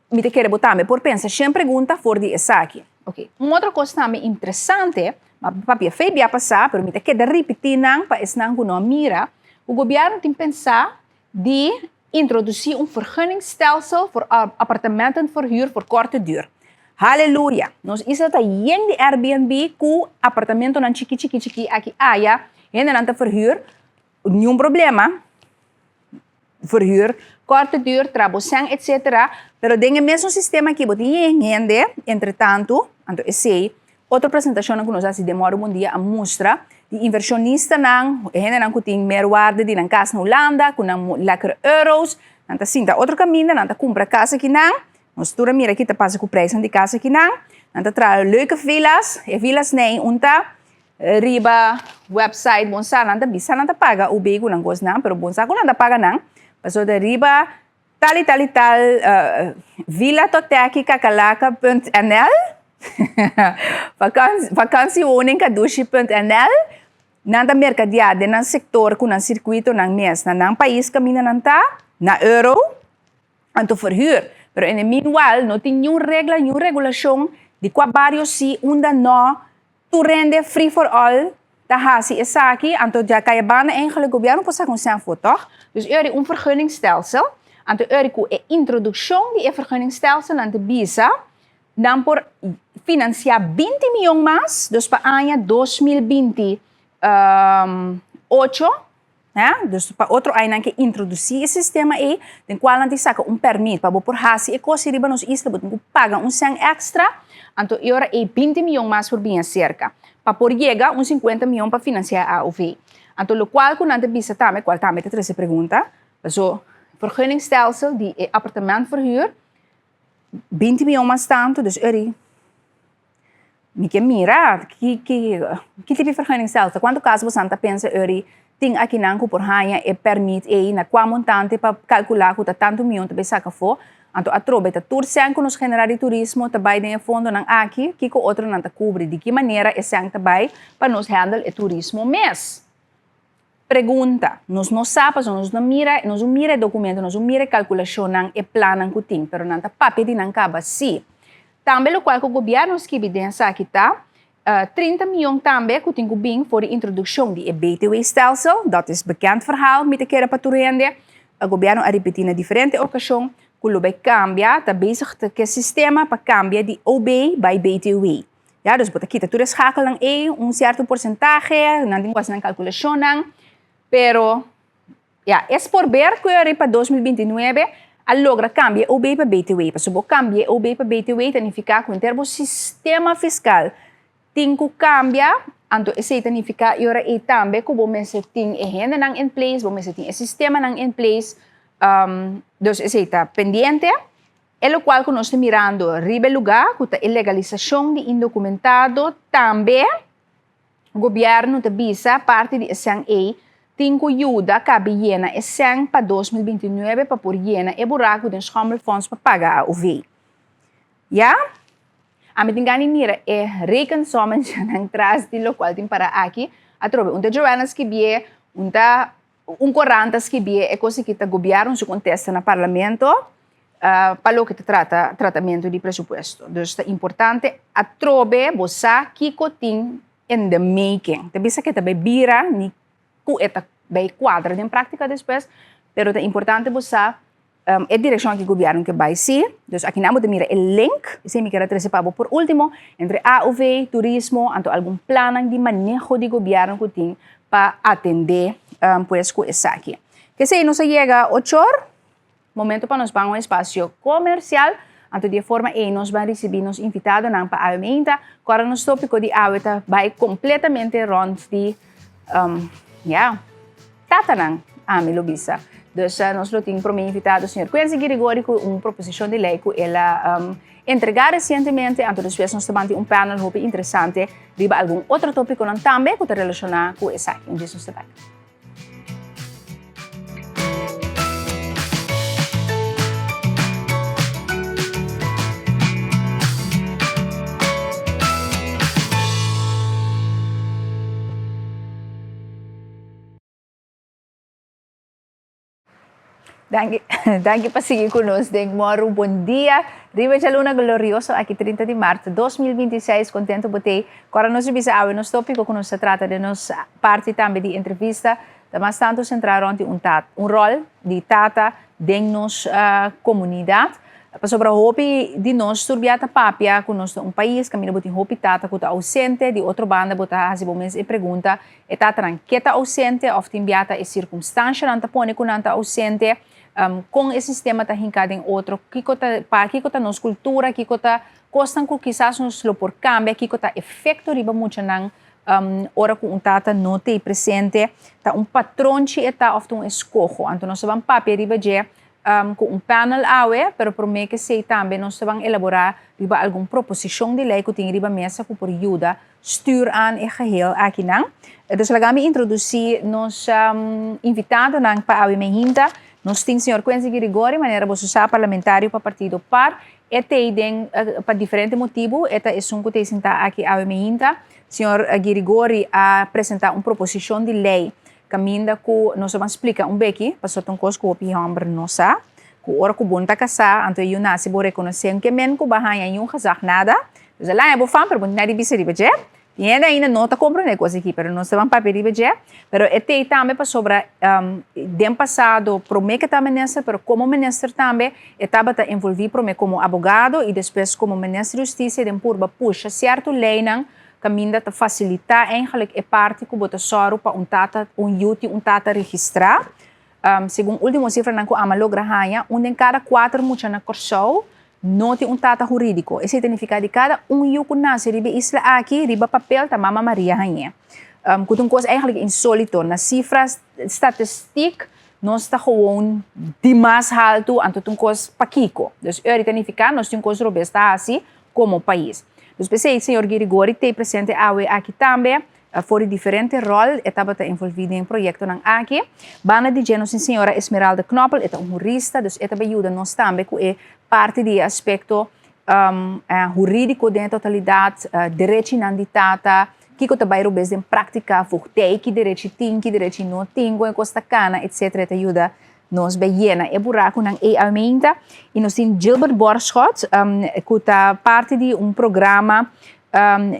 Mi ta kere bo tambe por pensa shen pregunta for di esaki. Ok, un otro kos tambe interesante, ma papia fei bia pasá, pero mi ta keda ripití nan pa esnan ku no a mira, ku gobièrnu tin pensá di introdusí un vergunningstelsel voor appartementenverhuur voor korte duur. Haleluya! Nos isla ta yen di Airbnb ku apartamentonan chikí chikí chikí aki aya, hendenan ta verhuur, niun problema. Verhuur, korte duur, trabousen etc. Pero den e mesun sistema aki bo tin yen hende, entretantu, anto esei, otro presentashonnan ku nos a hasi den Mòru Bon Dia a mustra di invershonistanan, e hendenan ku tin meerwaarde di nan kas na Hulanda, ku nan lekker euro's, nan ta sinta otro kaminda, nan ta kumpra kas akinan, nos tur a mira ki ta pasa ku prijsnan di kas akinan, nan ta traha leuke vilas, e vilas nei un ta Riba website bon sa nan ta bisa nan ta paga UB ku nan kosnan pero bon sa ku nan ta paga nan pasobra riba tal i tal i tal villatoteki kakalaka punt nl vakantiewoning kadushi punt nl nan ta merkadeá den nan sektor ku nan sirkuitonan mes na nan pais kaminda nan ta na euro anto verhuur pero in the meanwhile no tin niun regla niun regulashon di kua bario si unda no. Tur hende free for all ta hasi esaki, anto dja kaya banda eigenlijk gobierno por saka un sèn for tòg? Dus eri un vergunningstelsel, anto eri ku e introdukshon di e vergunningstelsel nan ta bisa nan por finansiá 20 mion mas, dus pa aña 2028, Hè? Dus pa otro aña nan ke introdusí e sistema ei, den kual nan tin saka un pèrmit pa bo por hasi e kos ei riba nos isla, bo tin ku paga un sèn èkstra, anto e ora ei 20 mion mas por bini aserka, pa por yega un 50 mion pa finansiá e AOV. Anto lokual ku nan ta bisa tambe, kual tambe ta trese pregunta, paso vergunningstelsel di e apartamentverhuur, 20 mion mas tantu, dus eri Mi ke mira ki ki ki tipo di vergunningstelsel, kuantu kas boso ta pensa ori tin akinan ku por haña e pèrmit ei, na kua montante pa kalkulá ku ta tantu mion ta bai saka afó. Anto atrobe ta tur sèn ku nos generá di turismo ta bai den e fondonan aki, kiko otronan ta kubri, di ki manera e sèn ta bai pa nos handle e turismo mes. Pregunta, Nos no sa pasobra nos no mira, nos no mira e documento, nos no mira e calculacionnan, e plannan cu tin, pero nan ta papia di nan caba si. Tambe locual cu gobierno skibi den esaki ta, 30 mion tambe ku tin ku bin for di introdukshon di e BTW-stelsel, dat is bekend verhaal, mi ta kere pa tur hende. Gobièrnu a ripití na diferente okashon ku lo bai kambia, ta bezig ta ku e sistema pa kambia di OB bai BTW. Ya, dus bo ta kita tur e schakelnan ei, un sierto porsentahe, nan tin ku hasi nan kalkulashonnan, pero Ya, es por ber ku e pa 2029 a logra kambia e OB pa BTW. Pasobra bo kambia e OB pa BTW ta nifiká ku henter bo sistema fiskal tin ku kambia, anto esei ta nifiká e ora ei tambe ku bo mester tin e hendenan in place, bo mester tin e sistemanan in place. Dus esei ta pendiente. E lokual ku nos ta mirando riba e lugá ku ta e legalisashon di indokumentado tambe. Gobièrnu ta bisa parti di e sèn ei tin ku yuda kabi yena e sèn pa 2029 pa por yena e buraku den schommelfonds pa paga AOV. Ya? Ami tin gana di mira e rekensommennan tras di lokual tin para aki. Atrobe un ta Joanna skibié, un ta un korant ta skibié e kos aki ta gobièrnu su kontesta na parlamento pa loke ta trata tratamentu di presupuesto. Dus ta importante atrobe bo sa kiko tin in the making. Ta bisa ke ta bai bira ni ku e ta bai kuadra den práktika despues, pero ta importante bo sa e direkshon aki gobièrnu ke bai si. Dus akinan bo ta mira e link, esei mi kier a trese pa bo por último, entre AOV, turismo, anto algun plannan di maneho di gobièrnu ku tin pa atendé pues ku esaki. Kesei nos a yega ochor. Momento pa nos ban un espacio comercial, anto di e forma ey nos ban ricibi nos invitadonan pa awe meinta, cu ora nos topico di awe ta bay completamente rond di, ya, tatanan, ami lo bisa. Dus nos lo tin prome invitado señor Quincy Girigori cu un proposicion di ley cu el a entrega recientemente, anto despues nos ta ban tin un panel hopi interesante riba algun otro topiconan tambe cu ta relaciona cu esaki. Un djis nos ta bay. Danki, danki pa sigui ku nos den Mòru. Bon dia. Riba djaluna glorioso aki 30 di mart 2026. Kontentu bo t'ei. Kòrda nos di bisa awe nos tópiko ku nos ta trata den nos parti tambe di entrevista ta mas tantu sentrá rònt di un tata, un ròl di tata den nos komunidat. Pasobra hopi di nos tur bia ta papia ku nos ta un pais kaminda bo tin hopi tata ku ta ousente, di otro banda bo ta hasi bo mes e pregunta, e tatanan ke ta ousente òf tin bia ta e sirkunstanshanan ta pone ku nan ta ousente? Kon e sistema ta hinká den otro? Kiko ta pa kiko ta nos kultura? Kiko ta Kosnan ku kisas nos lo por kambia, kiko ta efekto riba muchanan ora ku un tata no t'ei presente, ta un patronchi e ta òf ta un eskoho? Anto nos ta ban papia riba dje ku un panel awe, pero promé k'esei tambe nos ta ban elaborá riba algun proposishon di lei ku tin riba mesa ku por yuda stuur aan e geheel akinan. Dus laga mi introdusí nos invitadonan pa awe mehinta. Nos tin señor Quincy Girigori, manera boso sa parlamentario pa partido par. E t'ei den pa diferente motibu, e ta esun ku t'ei sintá aki awe meinta. Señor Girigori a presentá un proposishon di lei kaminda ku nos a ban splika un beki, pasobra ta un kos ku hopi hòmber no sa, ku ora ku bo no ta kasá, anto e yu nase bo rekonosé un ke men ku bo a haña niun gezag nada. Dus el haña bo fan, pero bo no tin nada di bisa riba dje. Tin hende ainda no ta comprende e cos aki, pero nos ta ban papia riba dje. Pero e tei tambe pasobra den pasado prome ke ta minister, pero como minister tambe e tabata envolvi prome como abogado y despues como minister di husticia den purba pusha cierto leynan caminda ta facilita eigenlijk e parti cu bo ta sòru pa un tata, un yu tin un tata registra. Segun ultimo cifranan cu ama logra haña, un den cada cuater mucha na Corsou No tin un tata hurídiko. Esei ta nifiká di kada un yu ku nase riba e isla aki, riba papel ta Mama Maria hañ'é. Ku ta un kos eigenlijk insólito. Na sifra statistik nos ta gewoon dimas haltu, anto ta un kos pakiko. Dus eri ta nifiká nos tin un kos robes ta hasi komo pais. Dus p'esei señor Girigori t'ei presente awe aki tambe. For di diferente ròl e tabata envolví den proyektonan aki. Banda di dje nos tin señora Esmeralda Knoppel, e ta un hurista, dus e ta bai yuda nos tambe ku e parti di e aspekto hurídiko den e totalidat, derechinan di tata, kiko ta bai robes den práktika, voogdij, ki derechi tin, ki derechi no tin, kon e kos ta kana, etsetera. E ta yuda nos bai yena e burakunan ei almeinta. I nos tin Gilbert Borschot, ku ta parti di un programa.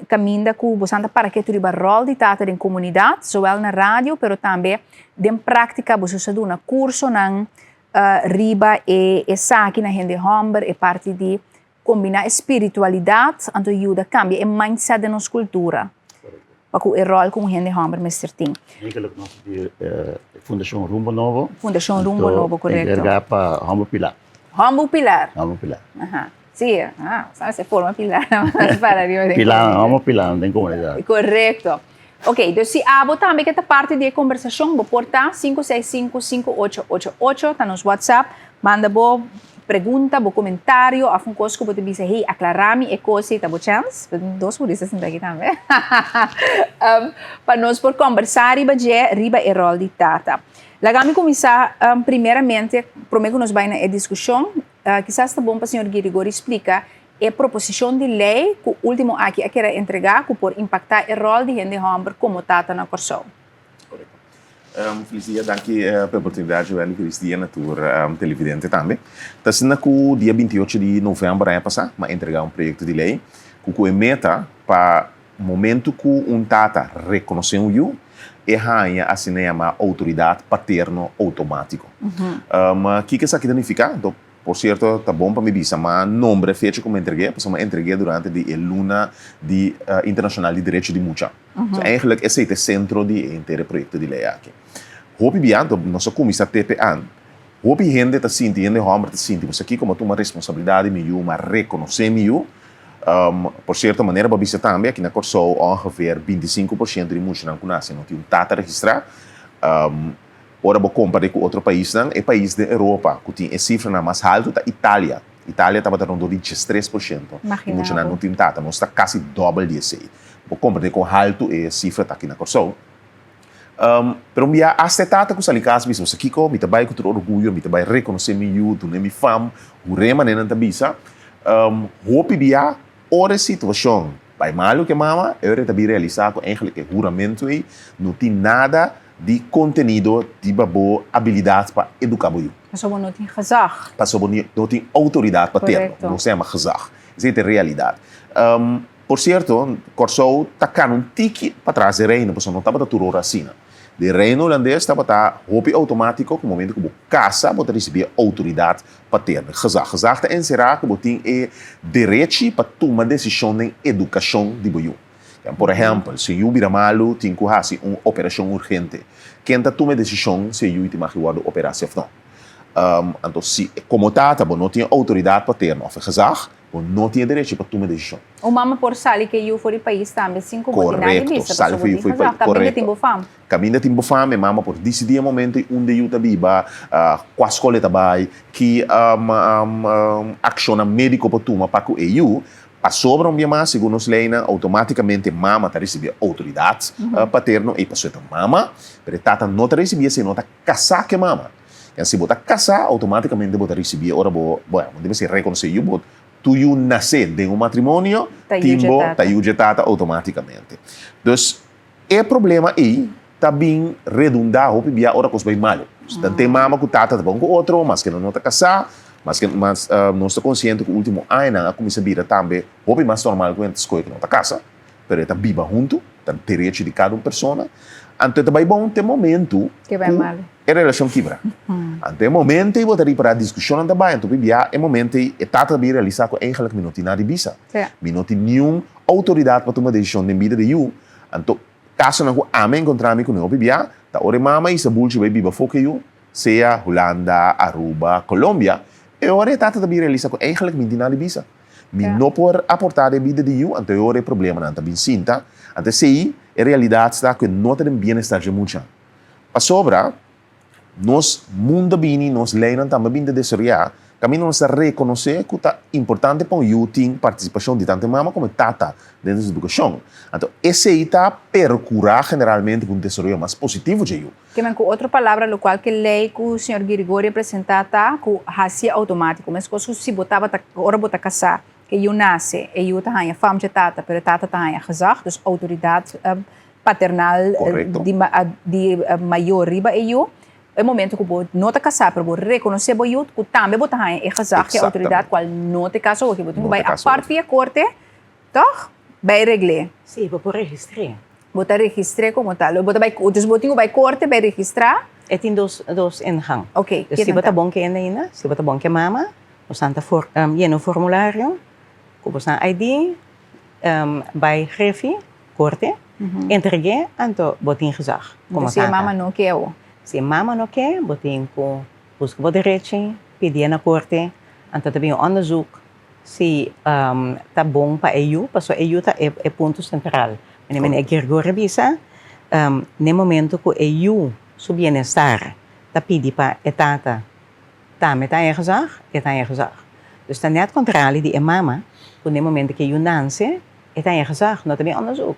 Kaminda ku boso ta para ketu riba ròl di tata den komunidat, zowel na radio, pero tambe den práktika boso sa duna kursonan riba e esaki na hende hòmber, e parti di kombiná e spiritualidat anto yuda kambia e mindset den nos kultura pa ku e ròl ku un hende hòmber mester tin. Eigenlijk nos di Fundashon Rumbo Nobo. Fundashon Rumbo Nobo, korekto. Enkargá pa Hòmber Pilar. Hòmber Pilar. Hòmber Pilar. Aha. Sí, ah, sabe, se forma pilar para riba den Pilar, hòmber pilar den komunidat. Korekto. Ok, dus si abo tambe ke ta parti di e kombersashon, bo por ta 565 5888 ta nos WhatsApp. Manda bo pregunta, bo komentario òf un kos ku bo ta bisa, "Hey, aklará mi e kos ei," ta bo chèns. Dos hurista sinta aki tambe. Pa nos por kombersá riba dje, riba e ròl di tata. Laga mi kuminsá primeramente, promé ku nos bai na e diskushon, kisas ta bon pa señor Girigori splika e proposishon di lei ku último aki a keda entregá ku por impaktá e ròl di hende hòmber komo tata na Kòrsou. Korekto. Felis dia, danki pa e oportunidat, Joël, i felis dia na tur televidente tambe. Ta asina ku dia 28 di novèmber aña pasá mi a entregá un proyekto di lei ku e meta pa momentu ku un tata rekonosé un yu, e haña asina yamá outoridat paterno outomátiko. Kiko esaki ta nifiká? Anto, por sierto, ta bon pa mi bisa m'a nombra e fecha ku mi entreg'é, pasobra mi entreg'é durante di e luna di internashonal di derecho di mucha. So, eigenlijk esei ta e sentro di e henter e proyekto di lei aki. Hopi bia, anto, nos a kuminsá TPA. Hopi hende ta sinti, hende hòmber ta sinti, Bo sa kiko? M'a tuma responsabilidat di mi yu, m'a rekonosé mi yu. Por sierto manera bo a bisa tambe, aki na Kòrsou ongeveer 25% di muchanan ku nase no tin un tata registrá. Ora bo kompar'é ku otro paisnan, e pais den Europa ku tin e sifranan mas haltu ta Italia. Italia tabata rondó di 13% di muchanan no tin tata. Nos ta kasi dòbel di esei. Bo komprendé kon haltu e sifra ta aki na Kòrsou. Pero un bia hasta e tata ku sali kas bisa, Bo sa kiko? Mi ta bai ku tur orguyo, mi ta bai rekonosé mi yu, dun'é mi fam, hur'é manera nan ta bisa. Hopi bia ora e situashon bai malu ku e mama, e ora e ta bin realisá ku eigentlik e huramentu ei no tin nada di kontenido riba bo abilidat pa eduká bo yu. Pasobra bo no tin gezag. Pasobra bo no tin outoridat paterno. Nos ta yama gezag. Esei ta e realidat. Por sierto, Kòrsou ta kana un tiki patras den Reino, pasobra no tabata tur ora asina. Den Reino Hulandes tabata hopi outomátiko ku momento ku bo kasa bo ta risibí e outoridat paterno, gezag. Gezag ta enserá ku bo tin e derechi pa tuma desishon den edukashon di bo yu. Por ehèmpel, si un yu bira malu tin ku hasi un operashon urgente, ken ta tuma e desishon si e yu tin mag di wòrdu operá si òf nò? Anto si komo tata bo no tin e outoridat paterno òf e gezag, bo no tin e derecho pa tuma desishon. Un mama por sali ku e yu for di pais tambe sin ku bo tin nada di bisa, pasobra bo tin gezag. Kaminda tin bo fam. Kaminda tin bo fam, e mama por disidí e momento ei unda e yu ta biba, kua skol e ta bai, ki akshonnan médiko por tuma pa ku e yu. Pasobra un bia mas, segun nos leinan, outomátikamente mama ta risibí e outoridat paterno ei pasobra e ta mama, pero e tata no ta risibí esei, no ta kasá ku e mama. Ya si bo ta kasá, outomátikamente bo ta risibí ora bo, bueno, bo debe si rekonosé yu, bo tu yu nasé den un matrimonio, tin bo ta yu dje tata outomátikamente. Dus, e problema ei ta bin redundá hopi bia ora kos bai malu. Ta den mama ku tata ta bon ku otro, maske nan no ta kasá, maske mas nos ta konsiente ku último añanan a kuminsá bira tambe hopi mas normal ku hende ta skohe ku no ta kasa, pero e ta biba huntu, ta derecho di kada un persona. Anto e ta bai bon te momentu ku e relashon kibra. Anto e momento ei bo ta ripará diskushonnan ta bai, anto pibia e momento ei e tata ta bin realisá ku eigenlik mi no tin nada di bisa. Mi no tin niun outoridat pa tuma desishon den bida di yu. Anto kasonan ku ami a enkontrá mi ku mi hopi bia ta ora e mama i sa bulchi bai biba afó ku e yu, sea Hulanda, Aruba, Colombia, e ora e tata ta bin realisá ku eigenlik mi no tin nada di bisa. Mi no por aportá den bida di yu, anto e ora e problemanan ta bin sinta. Anto esei e realidat ta ku e no ta den bienestar dje mucha. Pasobra nos mundu a bini, nos leinan tambe a bin ta desaroyá, kaminda nos ta rekonosé ku ta importante pa un yu tin partisipashon di tantu e mama komo e tata den su edukashon. Anto esei ta perkurá generalmente pa un desaroyo mas positivo dje yu. Kimen ku otro palabra lokual ke lei ku señor Girigorie presentá ta ku hasié outomátiko. Meskos ku si bo tabata ora bo ta kasá ke yu nase e yu ta haña fam dje tata pero e tata ta haña gezag, dus outoridat paternal di di mayor riba e yu. E momento ku bo no ta kasá pero bo rekonosé bo yu ku tambe bo ta haña e gezag, e outoridat kual no ta e kaso oki. Bo tin ku bai apart via korte, tòg? Bai regl'é. Sí, bo por registr'é. Bo ta registr'é komo tal. Bo ta bai, dus bo tin ku bai korte bai registrá. E tin dos, dos ingang. Oké, Dus si bo ta bon ku hende ainda, si bo ta bon ku e mama, bo san ta for, yena un formulario ku bo san ID, bai grefi, korte, entreg'é, anto bo tin gezag komo Si e tata. mama no ke awo? Si e mama no ke, bo tin ku buska bo derechi, pidié na korte, anto ta bin un onderzoek si ta bon pa e yu, pasobra e yu ta e punto sentral. Manera meneer Gregorio a bisa, n'e momento ku e yu su bienestar ta pidi pa e tata tambe ta haña gezag, e ta haña gezag. Dus ta nèt kontrali di e mama ku n'e momento ku e yu nanse, e ta haña gezag, no ta bin onderzoek.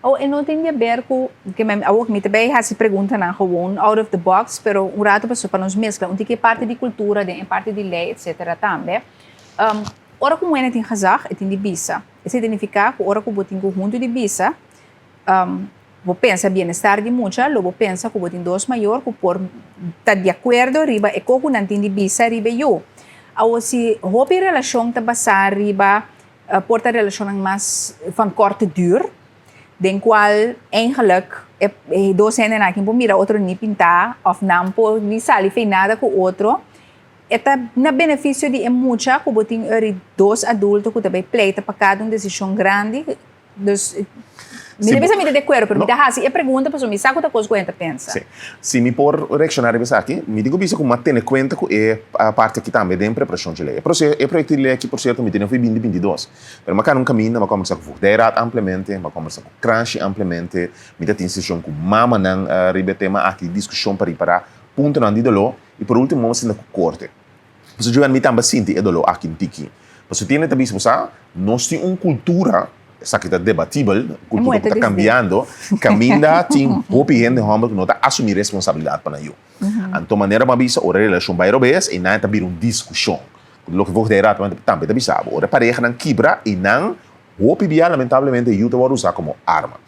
Awor e no tin di haber ku, ke men awor mi ta bay hasi preguntanan gewoon out of the box, pero un rato pasobra pa nos mezcla un tiki e parti di cultura den e parti di ley etcetera tambe. Ora ku un hende tin gezag e tin di bisa. Esei ta nifiká ku ora ku bo tin ku huntu di bisa, bo pensa bienestar di mucha, lo bo pensa ku bo tin dos mayor ku por ta di akuerdo riba e ko ku nan tin di bisa riba e yu. Awor si hopi relashon ta basá riba por ta relashonnan mas van korte duur, den kual eigenlijk e dos hendenan aki por mira otro ni pintá òf nan por ni sali fei nada ku otro. E ta na benefisio di e mucha ku bo tin ori dos adulto ku ta bai pleita pa kada un desishon grandi. Dus, mi ta bisa mi ta di akuerdo, pero mi ta hasi e pregunta pasobra mi sa ku ta kos ku hende ta pensa. Sí. Si mi por reakshoná riba esaki, mi tin ku bisa ku mi a tene kuenta ku e parti aki tambe den preparashon dje lei. E prose, e proyekto di lei aki, por sierto, mi tene for binti binti dos. Pero mi a kana un kaminda, mi a kombersá ku Voogdijraad ampliamente, mi a kombersá ku Kranshi ampliamente, mi ta tin seshon ku mamanan riba e tema aki, diskushon pa ripará puntonan di doló. I por ultimo mi a sinta ku korte. Pasobra Joanne, mi tambe a sinti e doló aki un tiki. Pasobra tiene ta bisa bo sa, nos tin un kultura, esaki ta debatibel, kultura ku ta kambiando, kaminda tin hopi hende hòmber ku no ta asumí responsabilidat pa nan yu. Anto manera bo a bisa, ora e relashon bai robes, einan e ta bira un diskushon. Loke Voogdijraad tambe ta bisa bo, ora e parehanan kibra, einan hopi bia lamentablemente e yu ta wòrdu usá komo arma.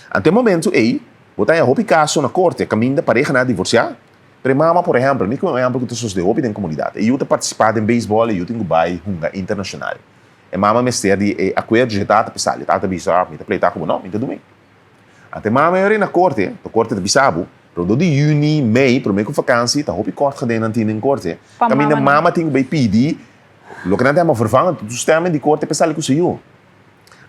Anto e momentu ei, bo ta haña hopi kaso na korte kaminda parehanan a divorsiá, Pero e mama, por ehèmpel, mi ku un ehèmpel ku ta sosodé hopi den komunidat. E yu ta partisipá den beisbòl, e yu tin ku bai hunga internashonal. E mama mester di e akuerdo dje e tata pa sali. E tata bisa, Mi ta pleitá ku bo. No, mi ta dum'é. Anto e mama e ora na korte, e korte ta bisa bo, rondó di yüni, mei, promé ku fakansi, ta hopi kòrt gedé nan tin den korte, kaminda mama tin ku bai pidi loke nan ta yama vervangend toestemming di korte pa e sali ku su yu.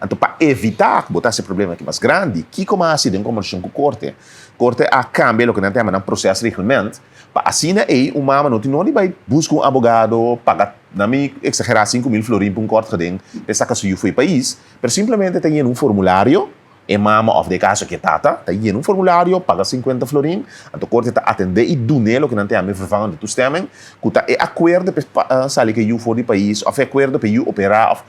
Anto pa evitá ku bo ta hasi e problema aki mas grandi, kiko m'a hasi den kombersashon ku korte? Korte a kambia loke nan ta yama nan prosesreglement, pa asina ei un mama no tin nodi bai buska un abogado, paga, na mi eksagerá, 5000 florin pa un kort geding pa e saka su yu for e pais, pero simplemente ta yena un formulario, e mama òf den e kaso aki e tata, ta yena un formulario, paga 50 florin, anto korte ta atendé i dun'é loke nan ta yama e vervangende toestemming, ku ta e akuerdo pa e sali ku e yu for di pais òf e akuerdo pa e yu operá òf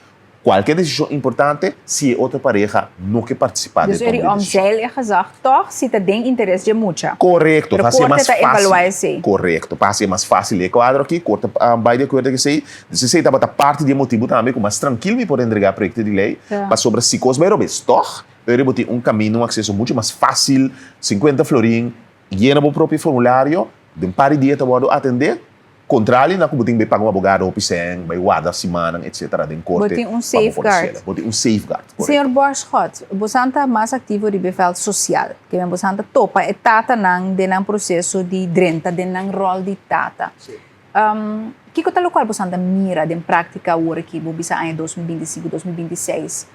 Kualke desishon importante si e otro pareha no ke partisipá den Dus eri toma di desishon. omzeil e gezag tòg si ta den interes dje mucha. Korekto, Pero pa hasi e korte mas ta evaluá fásil. esei. Korekto, pa hasi e mas fásil e kuadro aki, korte a bai di akuerdo ku esei. Dus esei tabata parti di e motibu tambe ku mas trankil mi por entregá proyekto di lei, pasobra si kos bai robes tòg, eri bo tin un kaminda, un akseso muchu mas fásil, 50 florin, yena bo propio formulario, den par di dia ta wòrdu atendé. Kontrali na ku bo tin bai paga un abogado hopi sèn, bai warda simannan etsetera den Bo korte tin un pa bo por safeguard. hasiel. Bo tin un safeguard, korekto. Señor Boschot, bosan ta mas aktivo riba e vèlt sosial. Ke men bosan ta topa e tatanan den nan proseso di drenta den nan ròl di tata. Kiko ta lokual bosan ta mira den práktika awor aki, bo bisa aña 2025, 2026,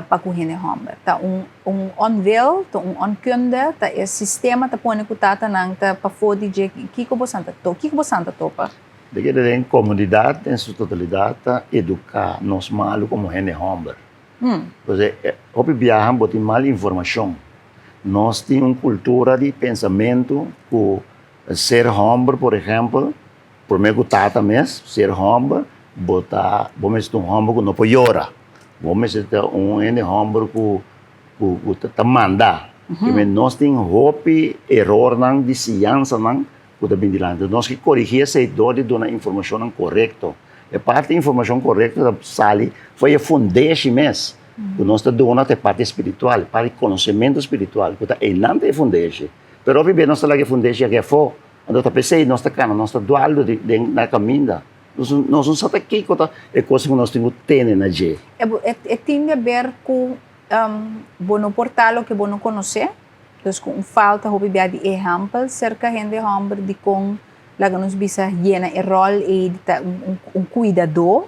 pa ku hende hòmber? Ta un un onwil, ta un onkunde, ta e sistema ta pone ku tatanan ta pafó di dje? Kiko bosan ta to, kiko bosan ta topa? De keda den komunidat den su totalidat ta eduká nos malu komo hende hòmber. Entonces, hopi biaha bo tin mal informashon. Nos tin un kultura di pensamentu ku ser hòmber, por ehèmpel, Prome ku tata mes ser hòmber, bo ta, bo mester ta un hòmber ku no por yora. Bo mester ta un hende hòmber ku ku ku ta manda. Primer nos tin hopi erornan di siansanan ku ta bin dilanti. Nos ke korigí esei dor di duna informashonnan korekto. E parti informashon korekto ta sali for e fundeshi mes ku nos ta duna ta e parti spiritual, e parti konosementu spiritual ku ta einan ta e fundeshi. Pero hopi bes nos ta laga e fundeshi aki afó. Anto ta p'esei nos ta kana, nos ta dualdo den na kaminda. Nos nos no sa ta kiko ta e kos ku nos tin ku tene na dje. E tin di aber ku Bo no por ta loke bo no konosé. Dus ku un falta hopi bia di ehèmpel serka hende hòmber di kon laga nos bisa yena e ròl ei di ta un kuidadó.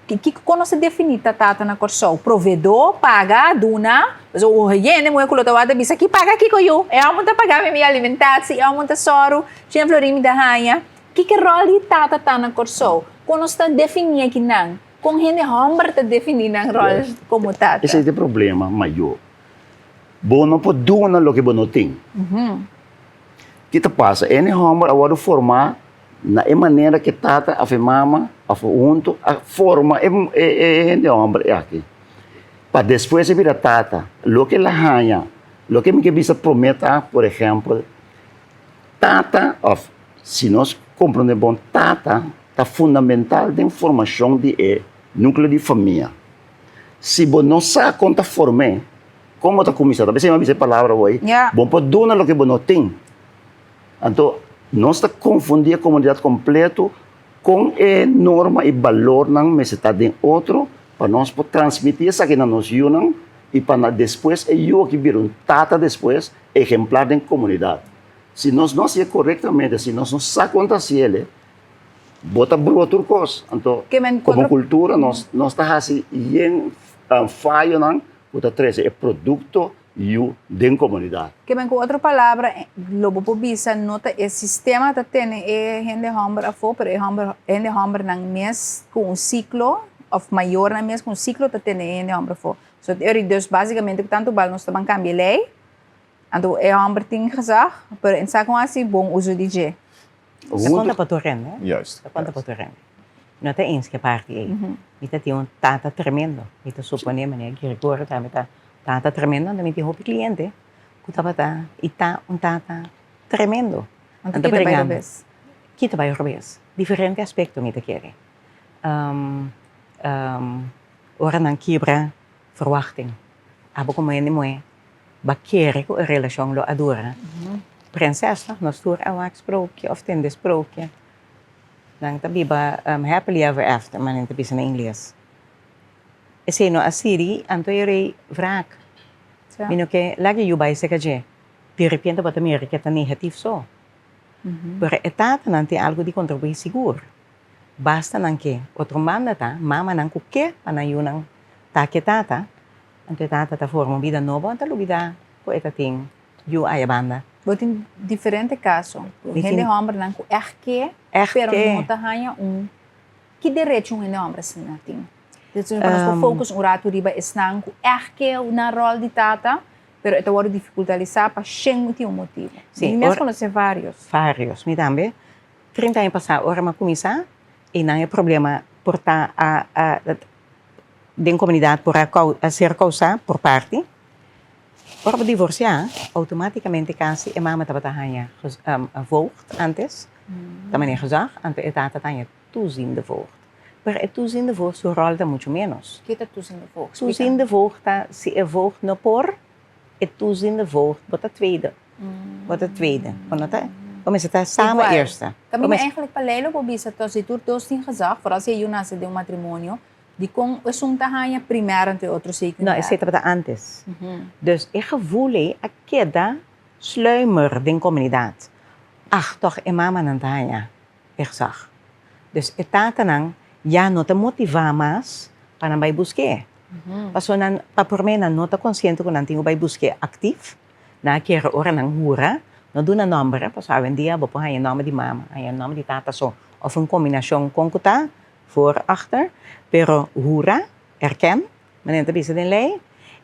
Kiko kon nos ta definí ta tata na Kòrsou? Provedó, paga, duna. Pasobra hende muhé ku lo ta wak ta bisa ki paga kiko yu? E hòmber ta paga mi mi alimentasi, e hòmber ta sòru, shen florin mi ta haña. Kiko e ròl di tata ta na Kòrsou? Kon nos ta definí akinan? Kon hende hòmber ta definí nan ròl komo tata? Esei ta e problema mayó. Bo no por duna loke bo no tin. Ki ta pasa? Hende hòmber a wòrdu formá na e manera ku e tata òf e mama òf huntu a forma e hende hòmber aki. Pa despues e bira tata. Loke el a haña, loke mi ke bisa promé ta, por ehèmpel, tata òf si nos komprondé bon, tata ta fundamental den formashon di e núkleo di famia. Si bo no sa kon ta form'é, kon bo ta kuminsá? Ta p'esei mi a bisa e palabra awor ei, bo por duna loke bo no tin. Anto, nos ta konfundí e komunidat kompleto kon e norma i balornan mester ta den otro pa nos por transmití esaki na nos yunan i pa na despues e yu aki bira un tata despues ehemplar den komunidat. Si nos no hasié korektamente, si nos no sa kon ta hasiel, Bo ta brua tur kos. Anto, komo kultura nos nos ta hasi yen fayonan ku ta trese e produkto yu den komunidat. Ke men ku otro palabra lo bo por bisa no ta e sistema ta tene e hende hòmber afó pero e hòmber hende hòmbernan mes ku un siklo òf mayornan mes ku un siklo ta tene e hende hòmber afó. So dus basikamente ku tantu bal nos ta ban kambia e lei anto e hòmber tin gezag pero e sa kon hasi bon uso di dje. Ta konta pa tur hende. Juist. Ta konta pa tur hende. No ta eens ku e parti ei. Mi ta tin un tata tremendo. Mi ta suponé meneer Gregorio tambe ta tata tremendo. Anto mi tin hopi kliente ku tabata i ta un tata tremendo. Anto kita bai robes? Kita bai robes? Diferente aspekto mi ta kere. Ora nan kibra verwachting. Abo komo hende muhé Ba kere ku e relashon lo a dura. Prinses no, nos tur a wak sprookje of tende sprookje. Nan ta biba happily ever after, manera nan ta bisa na ingles. Esei no a sirbi, anto e rei wraak. Mi no ke laga yu bai seka dje. Di repente bo ta mira ke ta negatif so. Pero e tatanan tin algu di kontribuí sigur. Basta nan ke. Otro banda ta mamanan ku ke pa nan yunan ta ke tata. Anto e tata ta forma un bida nobo, a ta lubida ku e ta tin yu aya banda. Bo tin diferente kaso. Hende hòmbernan ku ègt ke, pero no ta haña un. Ki derecho un hende hòmber asina tin? Entonces pa nos por focus un ratu riba esnan ku ègt ke nan ròl di tata, pero e ta wòrdu difikultalisá pa shen tin un motibu. Mi mes konosé vários. Vários. Mi tambe. 30 aña pasá ora mi a kuminsá, einan e problema por ta a den komunidat por a ser kousá por parti. Ora bo divorsiá, outomátikamente kasi e mama tabata haña voogd ántes, ta manera gezag, anto e tata ta haña toeziende voogd. Pero e toeziende voogd su ròl ta muchu ménos. Ke ta toeziende voogd? Toeziende voogd ta si e voogd no por, e toeziende voogd bo ta tweede. Bo ta tweede. Bo no ta, bo mester ta samen eerste. Kaminda eigenlijk pa lei lo bo bisa to si tur dos tin gezag, foral si e yu nase den un matrimonio, Dikon esun ta haña primer anto e otro secundario? No, esei tabata antes. Dus e gevoel ei a keda sluimer den komunidat. Ach, tòg e mamanan ta haña e gezag. Dus e tatanan ya no ta motivá mas pa nan bai busk'é. Pasobra nan, pa promé nan no ta konsiente ku nan tin ku bai busk'é aktif. Nan a kere ora nan hura, no duna nòmber, pasobra awendia bo por haña nòmber di mama, haña nòmber di tata so, òf un kombinashon kon ku ta. Voor, achter, pero hura, erken, manera ta bisa den lei,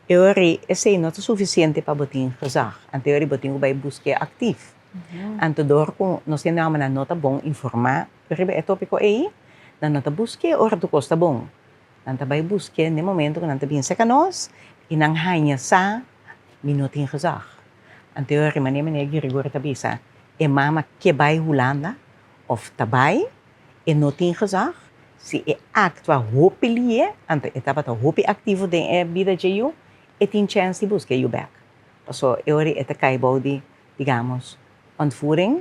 e ora ei esei no ta sufisiente pa bo tin gezag. Anto e ora ei bo tin ku bai busk'é aktif. Anto dor ku nos hende hòmbernan no ta bon informá riba e tópiko ei, nan no ta busk'é ora tur kos ta bon. Nan ta bai busk'é n'e momento ku nan ta bin serka nos i nan haña sa mi no tin gezag. Anto e ora ei manera meneer Girigorie ta bisa, e mama ke bai Hulanda òf ta bai, E no tin gezag. Si e actua hopi lie, anto e tabata hopi activo den e bida dje yu, e tin chens di busca e yu bek. Paso e ora e ta cay bou di, digamos, ontvoering,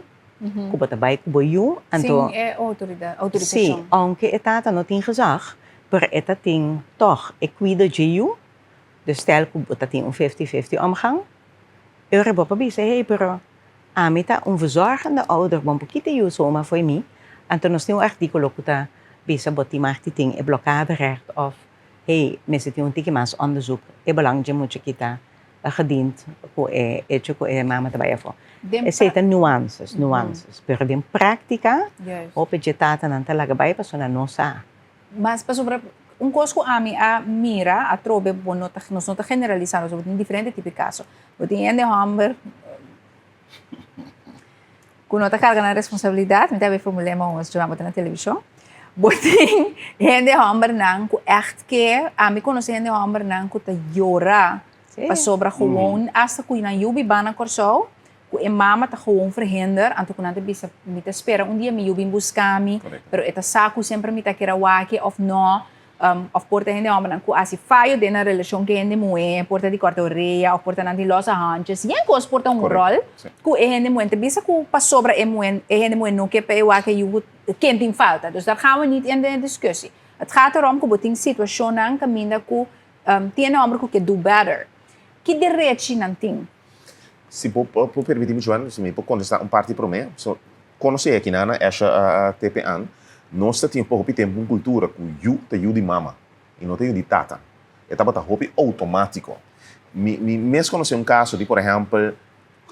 cu bo ta bay cu bo yu, anto. Sin e autoridad, autorisacion. Si, aunke e tata no tin gezag, pero e ta tin tog e cuido dje yu. Dus stel ku bo ta tin un fifty-fifty omgang, e ora bo por bisa, hey, pero ami ta un verzorgende ouder, bo no por kita yu zomaar fo'i mi. Anto nos tin un artíkulo ku ta bisa bo tin mag di tin e blokkaderecht òf hey, mester tin un tiki mas onderzoek, e belang dje mucha kita gediend ku e echo ku e mama ta bai afó. Esei ta nuances, nuances. Pero den práktika, hopi dje tatanan ta laga bai pasobra nan no sa. Mas pasobra un kos ku ami a mira atrobe, bo no ta, nos no ta generalisá, nos bo tin diferente tipo di kaso. Bo tin hende hòmber ku no ta karga nan responsabilidat, mi ta habi formul'é ma ons djama bo ta na televishon. Bo tin hende hòmbernan ku ègt ke, ami konosé hende hòmbernan ku ta yora pasobra gewoon asta ku nan yu biba na Kòrsou, ku e mama ta gewoon verhinder, anto ku nan ta bisa mi ta spera un dia mi yu bin buska mi, pero e ta sa ku semper mi ta kere wak òf no, òf por ta hende hòmbernan ku hasi fayo den nan relashon ku e hende muhé, por ta di kòrta orea òf por ta nan tin lòs handjes, yen kos por ta un ròl ku e hende muhé ta bisa ku pasobra e muhé e hende muhé no ke pa e wak e yu ku ken tin falta, dus daar gaan we niet in de discussie. Het gaat erom ku bo tin situashonnan kaminda ku tin hende hòmber ku ke do better. Ki derechi nan tin? Si bo por permiti mi Joan, si mi por contesta un parti prome. So, conoce aki nan na Esha TPN, nos ta tin pa hopi tempo un cultura cu yu ta yu di mama y no ta yu di tata. E tabata hopi automatico. Mi mi mes conoce un caso di por ehempel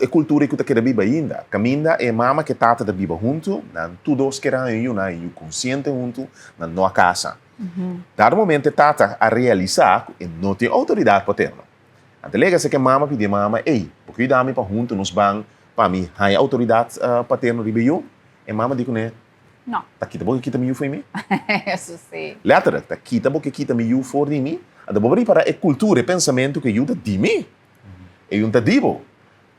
e cultura cu ta keda biba ainda, caminda e mama cu e tata ta biba hunto, nan tur dos keda haña yu, nan haña yu consciente hunto, nan no a casa. Dado momento e tata a realisa cu e no tin autoridad paterno. Anto lega sa ke mama pidi e mama, Ey, bo ke yuda mi pa huntu nos ban pa mi haña outoridat paterno riba e yu? E mama di kuné, No. Ta kita bo ke kita mi yu for di mi? Eso si. Letterlijk, ta kita bo ke kita mi yu for di mi? Anto bo por ripará e kultura, e pensamentu ku e yu ta di mi. E yu no ta di bo.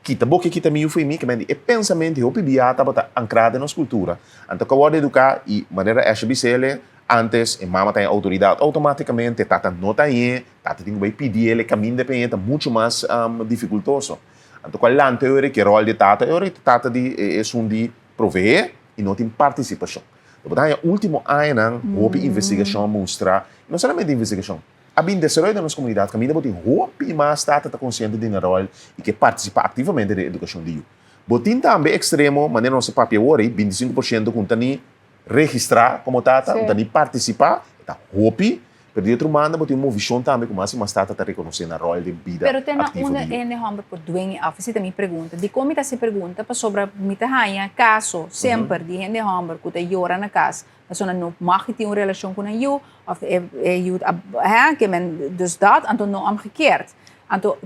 Kita bo ke kita mi yu fo'i mi, ke men di e pensamentu hopi bia tabata ankrá den nos kultura. Anto ku a wòrdu eduká i manera Ashley bis'el, antes e mama ta haña outoridat outomátikamente, tata no ta hañ'é, tata tin ku bai pidi el, e kaminda pa hañ'é ta muchu mas difikultoso. Anto ku a lanta e ora ei, ke ròl di e tata e ora ei, tata di esun di proveé i no tin partisipashon. Bo ta haña último añanan hopi investigashon a mustra, no solamente investigashon, A bin desaroyo den nos komunidat kaminda bo tin hopi mas tata ta konsiente di nan ròl i ke partisipá aktivamente den edukashon di yu. Bo tin tambe ekstremo, manera nos a papia awor ei, 25 por shento ku no ta ni registrá komo tata, no ta ni partisipá, e ta hopi, pero di otro banda bo tin un movishon tambe ku mas i mas tata ta rekonosé nan ròl den bida Pero te na aktivo unda di yu. hende hòmber por dueña òf? Esei ta mi pregunta. Dikon mi ta hasi pregunta? Pasobra mi ta haña kaso semper di hende hòmber ku ta yora na kas Pasobra no mag tin un relashon ku nan yu, òf e e yu a hè, ke men dus dat, anto no omgekeerd. Anto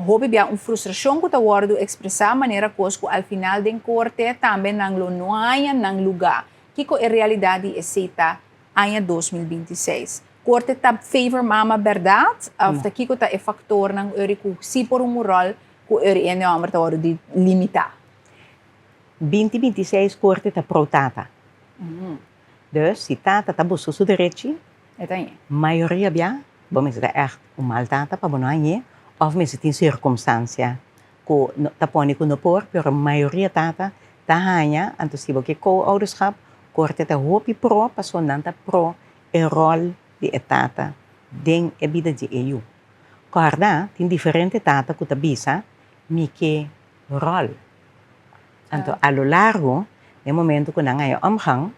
hopi bia un frustrashon ku ta wòrdu ekspresá manera kos ku al final den korte tambe nan lo no haña nan lugá. Kiko e realidat di esei ta aña 2026? Korte ta favor mama bèrdat òf ta kiko ta e faktornan ori ku si por un ròl ku ori e hende hòmber ta wòrdu di limitá? 2026 korte ta pro tata. Dus si tata ta buska su derechi, mayoria bia bo mester ta ègt un mal tata pa bo no hañ'é òf mester tin sirkumstansia ku ta pone ku no por, pero mayoria tata ta haña, anto si bo ke co-ouderschap, korte ta hopi pro pasobra nan ta pro e ròl di e tata den e bida di e yu. Kòrda tin diferente tata ku ta bisa mi ke ròl. Anto a lo largo, den momento ku nan haña omgang,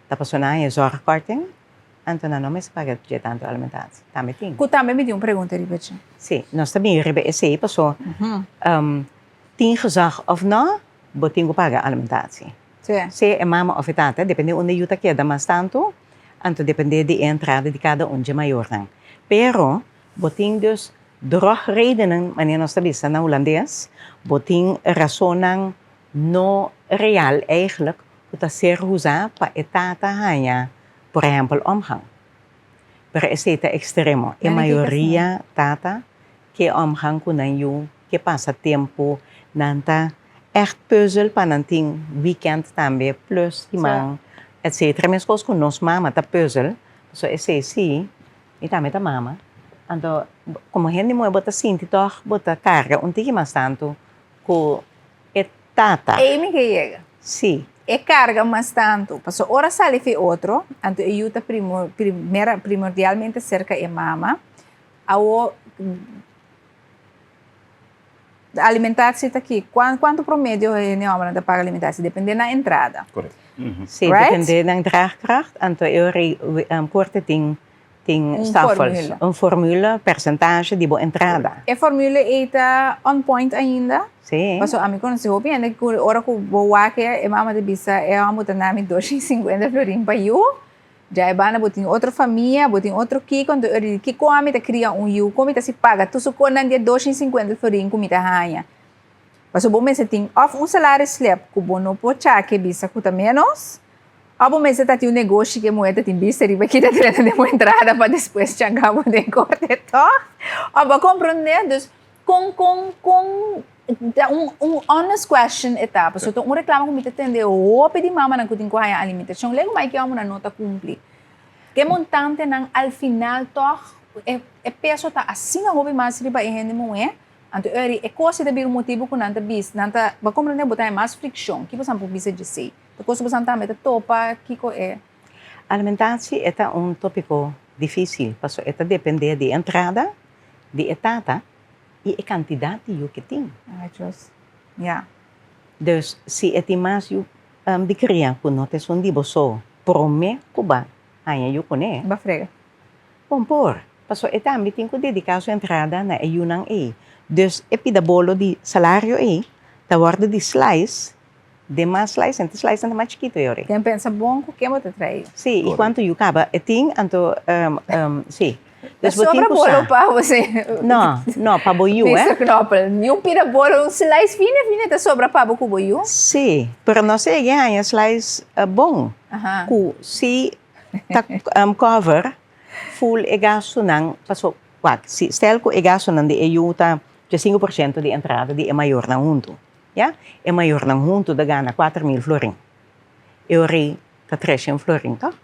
ta pasobra nan haña zorgkorting, anto nan no mester paga dje tantu alimentatie. Tambe tin. Ku tambe mi tin un pregunta riba dje. Si, nos ta bin riba esei paso tin gezag of no, bo tin ku paga alimentatie. Sea e mama of e tata, depende unda e yu ta keda mas tantu, anto depende di e entrada di kada un dje mayornan. Pero bo tin dus Drogredenen, manera nos ta bisa na hulandes, bo tin rasonnan no real eigenlijk ku ta ser usa pa e tata haña por ehèmpel omgang. Pero esei ta ekstremo. E mayoria tata ke omgang ku nan yu, ke pasa tempu, nan ta ègt pùzel pa nan tin wikènt tambe plus siman etsetera. Meskos ku nos mama ta pùzel, pasobra esei si Mi tambe ta mama. Anto komo hende muhé bo ta sinti tòg bo ta karga un tiki mas tantu ku e tata. Ei mi ke yega. Sí. E karga mas tantu. Pasobra ora sali fi otro, anto e yu ta primordialmente serka e mama. Awo alimentatie ta ki? Kuantu promedio hende hòmbernan ta paga alimentatie? Depende nan entrada. Correcto. Sí, depende nan draagkracht. Anto e ora korte tin tin stafels. Un formule, percentage di bo entrada. E formule ei ta on point ainda? Sí. Pasobra ami konosé hopi hende ku ora ku bo wak e mama ta bisa e hòmber ta na mi 250 florin pa yu. Dja e banda bo tin otro famia, bo tin otro kiko, anto e di kiko ami ta kria un yu, kon mi ta si paga tur su konan di e 250 florin ku mi ta haña? Pasobra bo mester tin òf un salarisslip ku bo no por chake bisa ku ta ménos, òf bo mester ta tin un negoshi ku e muhé ta tin bista riba kita drenta den bo entrada pa despues changa bo den korte tòg? Òf bo a komprondé? Dus kon kon kon Ta un un honest question e ta, pasobra ta un reclamo cu mi ta tende hopi di mamanan cu tin cu haya alimentacion, lego mai ki homonan no ta cumpli. Ke montantenan al final toch e e peso ta asina hopi mas riba e hende muhe, anto eri e cos si ta bira un motibo cu nan ta bis, nan ta, bo a comprende bo ta haya mas friccion, ki bosan por bisa djesey? Ta cos cu bosan tambe ta topa, kico e. Alimentatie e ta un topico dificil, pasobra e ta depende di entrada di e tata. I e kantidat di yu ke tin. Ai, Dios. Ja. Dus, si e tin mas yu di kria ku no ta esun di bo so, promé ku ba haña yu kuné. Ba frega. Bon por, pasobra e tambe tin ku dediká su entrada na e yunan ei. Dus, e pida bolo di salario ei ta wòrdu di slice Den mas slice, e slice nan ta mas chikito yori. Ten pensa bon ku ken bo ta trae. Si, i kuantu yu kaba e tin, anto si. Ta sobra bolo pa bo si. No, no, pa bo yu, eh. Mister Knoppel, ni un pida bolo, un slice fini fini ta sobra pa bo ku bo yu. Si, pero no segi haña slice bon, ku si ta cover full e gastunan, paso, wak, si stel ku e gastunan di e yu ta 5% di entrada di e mayornan huntu. Ya, e mayornan huntu ta gana 4000 florin. E ora ta 300 florin, toch?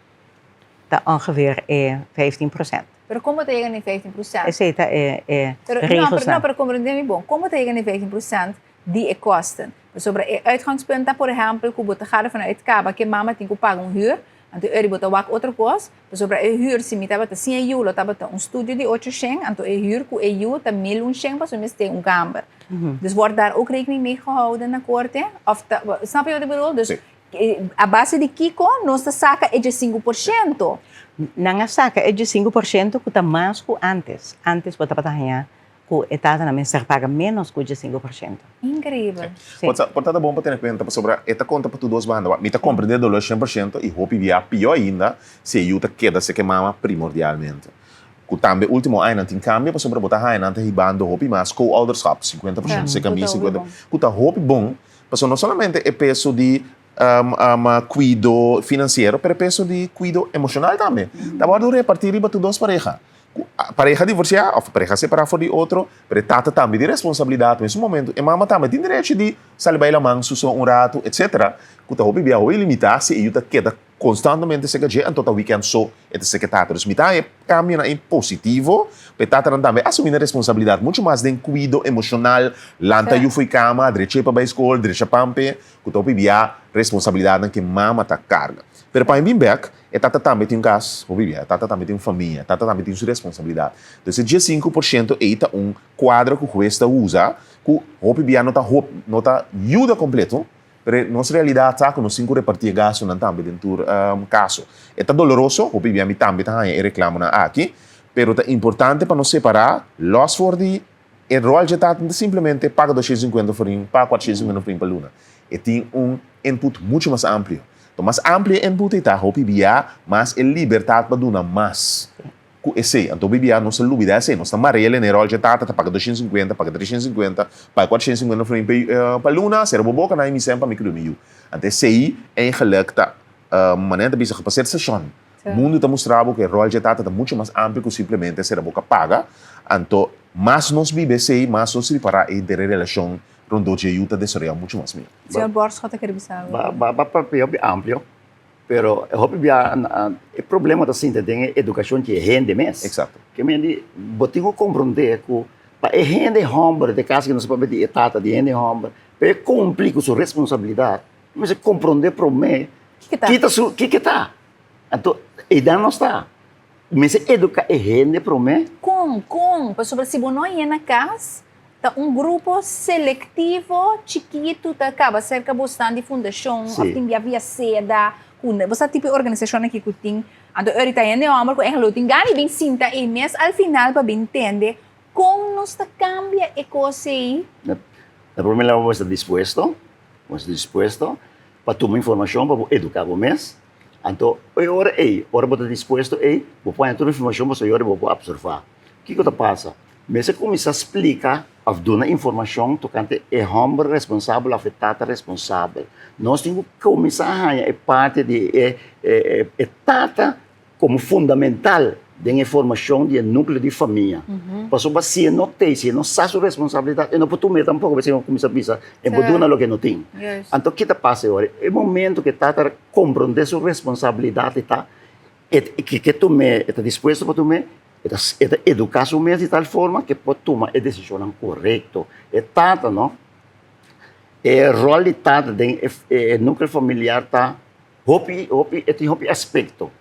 Ta ongeveer e 15%. Pero kon bo ta yega na e 15%? Esei ta e e regelsnan. No, pero komprendé mi bon. Kon bo ta yega na e 15% di e kosten? Pasobra e uitgangspunt ta, por ehèmpel, ku bo ta gada vanuit kaba ku e mama tin ku paga un hür, anto e ora bo ta wak otro kos, Pasobra e hür, si mi tabata sin e yu, lo tabata un studio di ocho shen, anto e hür ku e yu ta 1100 pasobra mi mester un kamber. Dus wordt daar ook rekening mee gehouden na korte? Of ta, snap je wat ik bedoel? Dus a base di kiko nos ta saka e 15%? Nan a saka e 15% ku ta mas ku antes. Antes bo tabata haña ku e tatanan mester paga ménos ku 15%. Increíbel. Sí. Por ta, ta bon pa tene kuenta pasobra e ta konta pa tur dos banda. Mi ta komprendé dolor 100% i hopi bia pió ainda si e yu ta keda seke mama primordialmente. Ku tambe último añanan tin kambio pasobra bo ta haña nan ta hibando hopi mas co-ouderschap, 50% seka mi, 50, ku ta hopi bon pasobra no solamente e peso di kuido finansiero pero e peso di kuido emoshonal tambe ta wòrdu repartí riba tur dos pareha. Ku pareha divorsiá òf pareha separá for di otro, pero e tata tambe tin responsabilidat mes un momento, e mama tambe tin derecho di sali bai laman su so un ratu, etsetera, ku ta hopi bia hopi limitá si e yu ta keda konstantemente serka dje, anto ta wikènt so e ta serka e tata. Dus mi ta haña e kambionan ei positivo, pa e tatanan tambe asumí nan responsabilidat muchu mas den kuido emoshonal, lanta yu fo'i kama, drech'é pa bai skol, drecha pan p'e, ku ta hopi bia responsabilidatnan ku e mama ta karga. Pero pa mi bin bèk, E tata tambe tin un kas, hopi bia, e tata tambe tin un famia, e tata tambe tin su responsabilidat. Entonces e 15% ei ta un kuadro ku hues ta usa ku hopi bia no ta hop, no ta yuda kompleto, pero e nos realidat ta ku nos tin ku reparti e gastunan tambe den tur kaso. E ta doloroso, hopi bia mi tambe ta haña e reklamonan aki, pero ta importante pa nos separá lòs for di E ròl dje tata no ta simplemente paga 250 florin, paga 450 florin pa luna. E tin un input muchu mas amplio. To mas amplio e input ei ta, hopi bia mas e libertat pa duna mas ku esei. Anto hopi bia nos ta lubida esei. Nos ta mar'el en e ròl dje tata ta paga 250, paga 350, paga 450 florin pa luna, sera bo boka na e mi sèn pa mi krio mi yu. Anto esei eigenlik ta manera ta bisa gepaseerd seshon. Mundu ta mustra bo ku e ròl dje tata ta muchu mas amplio ku simplemente sera bo ka paga. Anto, mas nos biba esei, mas nos ripará e henter e relashon rondó dje yu ta desaroyá muchu mas mihó. Señor Borschot ta kere bisa algu. Ba ba papia hopi amplio, pero e hopi bia e problema ta sinta den e edukashon di e hende mes. Eksakto. Ke men di bo tin ku komprondé ku pa e hende hòmber, den kaso ku nos ta papia di e tata di hende hòmber, pa e kumpli ku su responsabilidat, e mester komprondé promé Kiko ta? Kiko ta? Anto, eidan nos ta. Mester educa e hende prome. Kon? Kon? Pasobra si bo no yena kas, ta un grupo selectivo chikitu ta kaba serka bo stan di fundashon of tin bia via seda ku bo sa tipo e organisashon aki ku tin. Anto ori ta hende hòmber ku ègt lo tin gana di bin sinta ei mes al final pa bin tende kon nos ta kambia e kos ei. Na prome lugá bo mester dispuesto, bo mester dispuesto pa tuma informashon pa bo eduká bo mes. Anto e ora ei, ora bo ta dispuesto ei, bo por haña tur informashon pasobra e ora bo por apsorvá. Kiko ta pasa? Mester kuminsá splika òf duna informashon tokante e hòmber responsabel òf e tata responsabel. Nos tin ku kuminsá haña e parti di e e tata komo fundamental den e formashon di e núkleo di famia. Pasobra si e no t'ei, si e no sa su responsabilidat, e no por tum'é tampoko, p'esei mi a kuminsá bisa, e por duna loke e no tin. Anto ki ta pasa e ora? E momento ku e tata komprondé su responsabilidat e ta, e ke tum'é, e ta dispuesto pa tum'é, e ta e ta eduká su mes di tal forma ku e por tuma e desishonnan korekto. E tata no, e ròl di tata den e núkleo familiar ta Hopi, hopi, e tin hopi aspekto.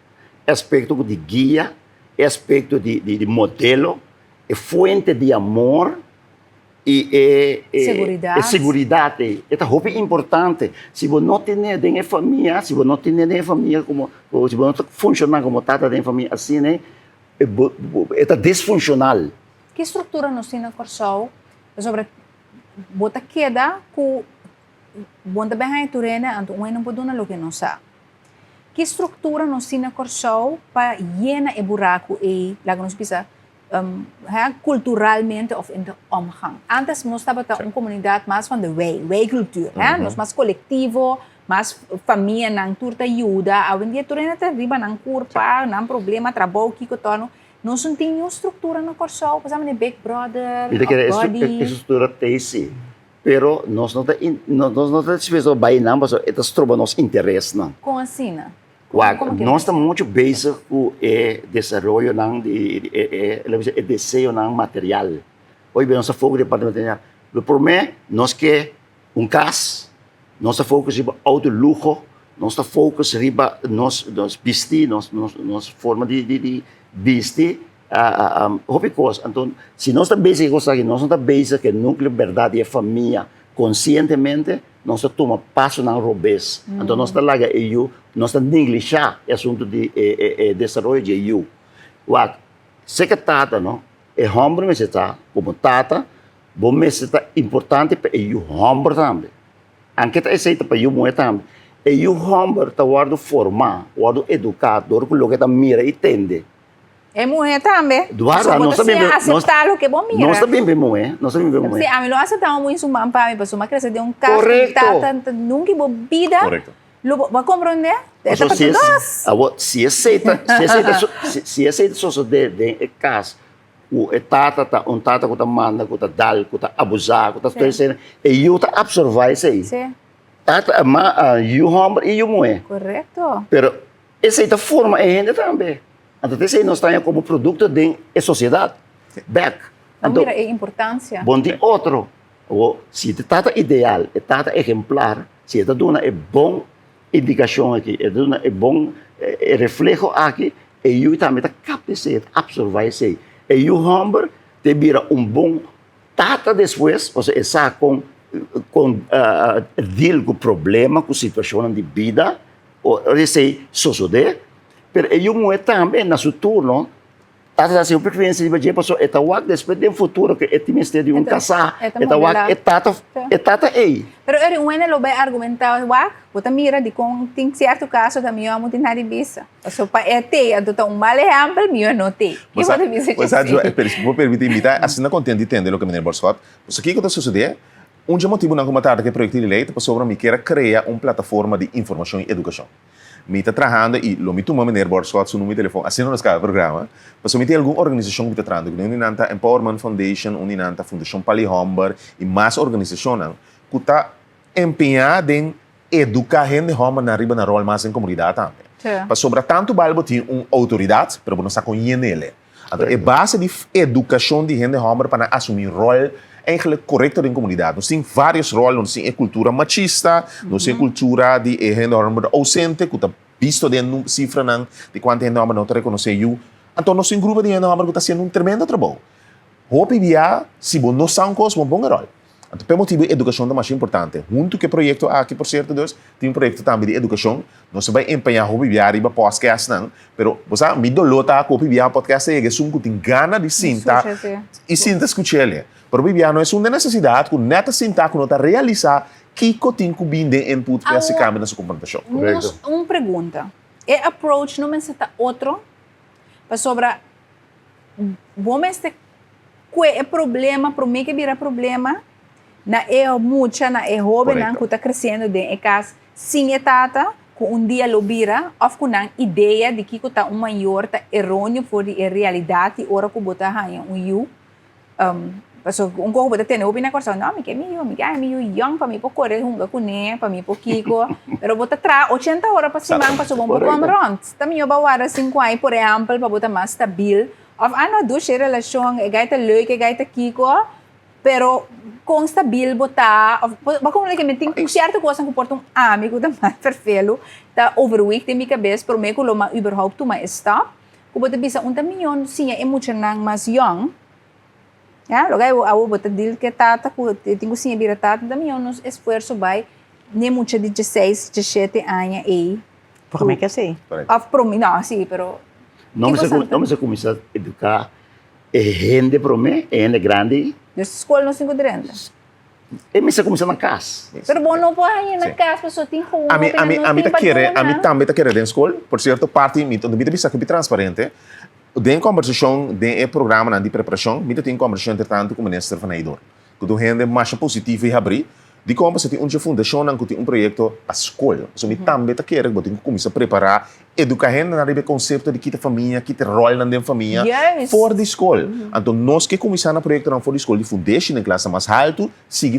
E aspekto ku di guia, e aspekto di, di, di modelo, e fuente di amor i e, e, Seguridat. e seguridat ei. E ta hopi importante. Si bo no tene den e famia, si bo no tene den e famia komo, si bo no ta funshoná komo tata den e famia asina ei, e bo, bo, e ta disfunshonal. Ki struktura nos tin na Kòrsou pasobra bo ta keda ku Bon ta ben haña tur hende, anto un hende no por duna loke no sa. Ki struktura nos tin na Kòrsou pa yena e buraku ei, laga nos bisa, kulturalmente òf in de omgang? Ántes nos tabata un komunidat mas van de wij, wijcultuur, hè? Nos mas kolektivo, mas famianan tur ta yuda. Awendia tur hende ta riba nan kurpa, nan problema, trabou, kiko tòrnu. Nos no tin niun struktura na Kòrsou, por esempel Big Brother Mi ta kere òf Buddy. e struktura ta ei si. Pero nos no ta nos no ta dispuesto pa bai nan pasobra e ta stroba nos interesnan. Kon asina? Wak, nos ta muchu bezig ku e desaroyonan di e e laga bisa e deseonan material. Hoy bia nos ta focus riba parti material. Lo promé nos ke un kas, nos ta focus riba outo luho, nos ta focus riba nos nos bisti, nos nos nos forma di di di bisti. Hopi kos. Anto, si nos ta bezig ku e kos aki, nos no ta bezig ku e núkleo bèrdat di e famia konsientemente, nos ta tuma pasonan robes. Anto nos ta laga e yu, nos ta neglishá e asuntu di e desaroyo di e yu. Wak, seka tata no, e hòmber mester ta, komo tata, bo mester ta importante pa e yu hòmber tambe. Anke ta esei ta pa yu muhé tambe. E yu hòmber ta wòrdu formá, wòrdu eduká dor ku loke e ta mira i tende. E muhé tambe. Duarda, Pasobra bo nos ta ta siña bebe, nos, aseptá loke bo mira. nos ta bebe muhé, nos ta bebe muhé. Sí, ami lo aseptá un muhé su man pa mi, pasobra mi a krese den un kas ku mi Korekto. tata ta nunka i bo bida Korekto. lo bo, bo a komprondé? E Pasobra tabata si es, dos. awor, si esei ta, si esei ta, si, si esei ta sosodé den e kas ku e tata ta un tata ku ta manda, ku ta dal, ku ta abusá, ku ta Sí. tur esei, e yu ta apsorbá esei. Sí, Tata, ma, yu hòmber i yu muhé. korekto. Pero esei ta forma e hende tambe. Anto ta esei nos ta haña komo produkto den e sosiedat bèk. Bo Anto mira e importansia. bon tin otro. Awor, si e tata ideal, e tata ehemplar, si e ta duna e bon indikashon aki, e ta duna e bon e refleho aki, e yu tambe ta kapta esei, e ta apsorbá esei. E yu hòmber ta bira un bon tata despues, pasobra e sa kon kon deal ku problema, ku situashonnan di bida, ora esei sosodé. Pero e yu muhé tambe na su turno ta hasi hopi influensia riba dje pasobra e ta wak despues den futuro ku e tin mester di un kasá, e ta wak e tata e tata ei. Pero eri un hende lo bai argumentá wak, bo ta mira dikon tin sierto kaso ta mihó amo tin nada di bisa. Pasobra pa e t'ei anto ta un mal ehèmpel, mihó no t'ei. Ki bo ta bisa Bo sa dje? Bo permití mi ta asina kontent di tende loke meneer Borschot. Pasobra kiko ta sosodé? Un dje motibunan ku mi a tarda ku e proyekto di lei ta pasobra mi kier a krea un plataforma di informashon i edukashon. Mi ta trahando y lo mi tuma meneer Borschot su numero di telefon asina nos caba e programa, pasobra mi tin algun organisacion cu mi ta trahando cu nan, un di nan ta Empowerment Foundation, un di nan ta Fundacion Pali Homber y mas organisacionnan cu ta empeña den educa hende hombernan riba nan rol mas den comunidad tambe. Pasobra tanto bal bo tin un autoridad, pero bo no sa con yenele. Anto e base di edukashon di hende hòmber pa nan asumí ròl eigenlijk korekto den komunidat. Nos tin vários ròl, nos tin e kultura machista, nos tin e kultura di e hende hòmber ousente ku ta bisto den sifranan di kuantu hende hòmber no ta rekonosé yu. Anto nos tin un grupo di hende hòmber ku ta hasiendo un tremendo trabou. Hopi bia, si bo no sa un kos, bo no pon e ròl. Anto p'e motibu edukashon ta masha importante. Huntu ku e proyekto aki, por sierto dus, tin un proyekto tambe di edukashon. Nos ta bai empeñá hopi bia riba pòskèstnan, pero bo sa, mi doló ta ku hopi bia pòdkèst ta yega esun ku tin gana di sinta i sinta skuch'el. Pero hopi bia no esun den nesesidat ku nèt ta sinta ku no ta realisá kiko tin ku bin den input pa hasi kambio na su komportashon. Nos un pregunta. E approach no mester ta otro pasobra bo mester kue e problema prome ke bira problema na e mucha, na e hobennan ku ta kresiendo den e kas sin e tata ku un dia lo bira òf ku nan idea di kiko ta un mayor ta eronio for di e realidat di ora ku bo ta haña un yu. Pasobra un kos ku bo ta tene hopi na Kòrsou, no mi ke mi yu, mi ke haña mi yu yòn pa mi por kore hunga kuné, pa mi por kiko, pero bo ta traha ochenta ora pa siman pasobra bo no por kòm rònt. Ta mihó bo a warda sinku aña por ehèmpel pa bo ta mas stabil òf a no dushi e relashon, e gai ta leuk, e gai ta kiko, pero kon stabil bo ta òf bo a komprende ke mi tin sierto kosnan ku por ta un ami ku ta mas ferfelu ta overweeg den mi kabes promé ku lo mas überhaupt tuma e stap. Ku bo ta bisa un ta mihó siña e muchanan mas yòn, ya, loke awo bo ta dil ku e tata ku tin ku siña bira tata, ta mihó nos esfuerso bai n'e mucha di dieseis, diesshete aña ei. Promé ke así. Òf promé, no, sí, pero. No mester kuminsá eduká e hende promé, e hende grandi. Dus skol no tin ku drenta. E mester kuminsá na kas. Pero bo no por haña na kas pasobra tin gewoon Ami, hopi ami, nan no ami tin ta pa kere, duna. ami tambe ta kere den skol. Por sierto, parti mi ta, mi ta bisa ku mi transparente. Den kombersashon den e programanan di preparashon, mi ta tin kombersashon entretantu ku Minister van Heydoorn, ku ta un hende masha positivo i habrí. Dikon? Pasobra tin un dje fundashonnan ku tin un proyekto pa skol. Pasobra mi tambe ta kere ku bo tin ku kuminsá prepará Educa hendenan riba e concepto di kita famia, kita rolnan den famia for di scol. Anto nos ke cuminsa na proyectonan for di scol di fundeshi den klasnan mas haltu, sigui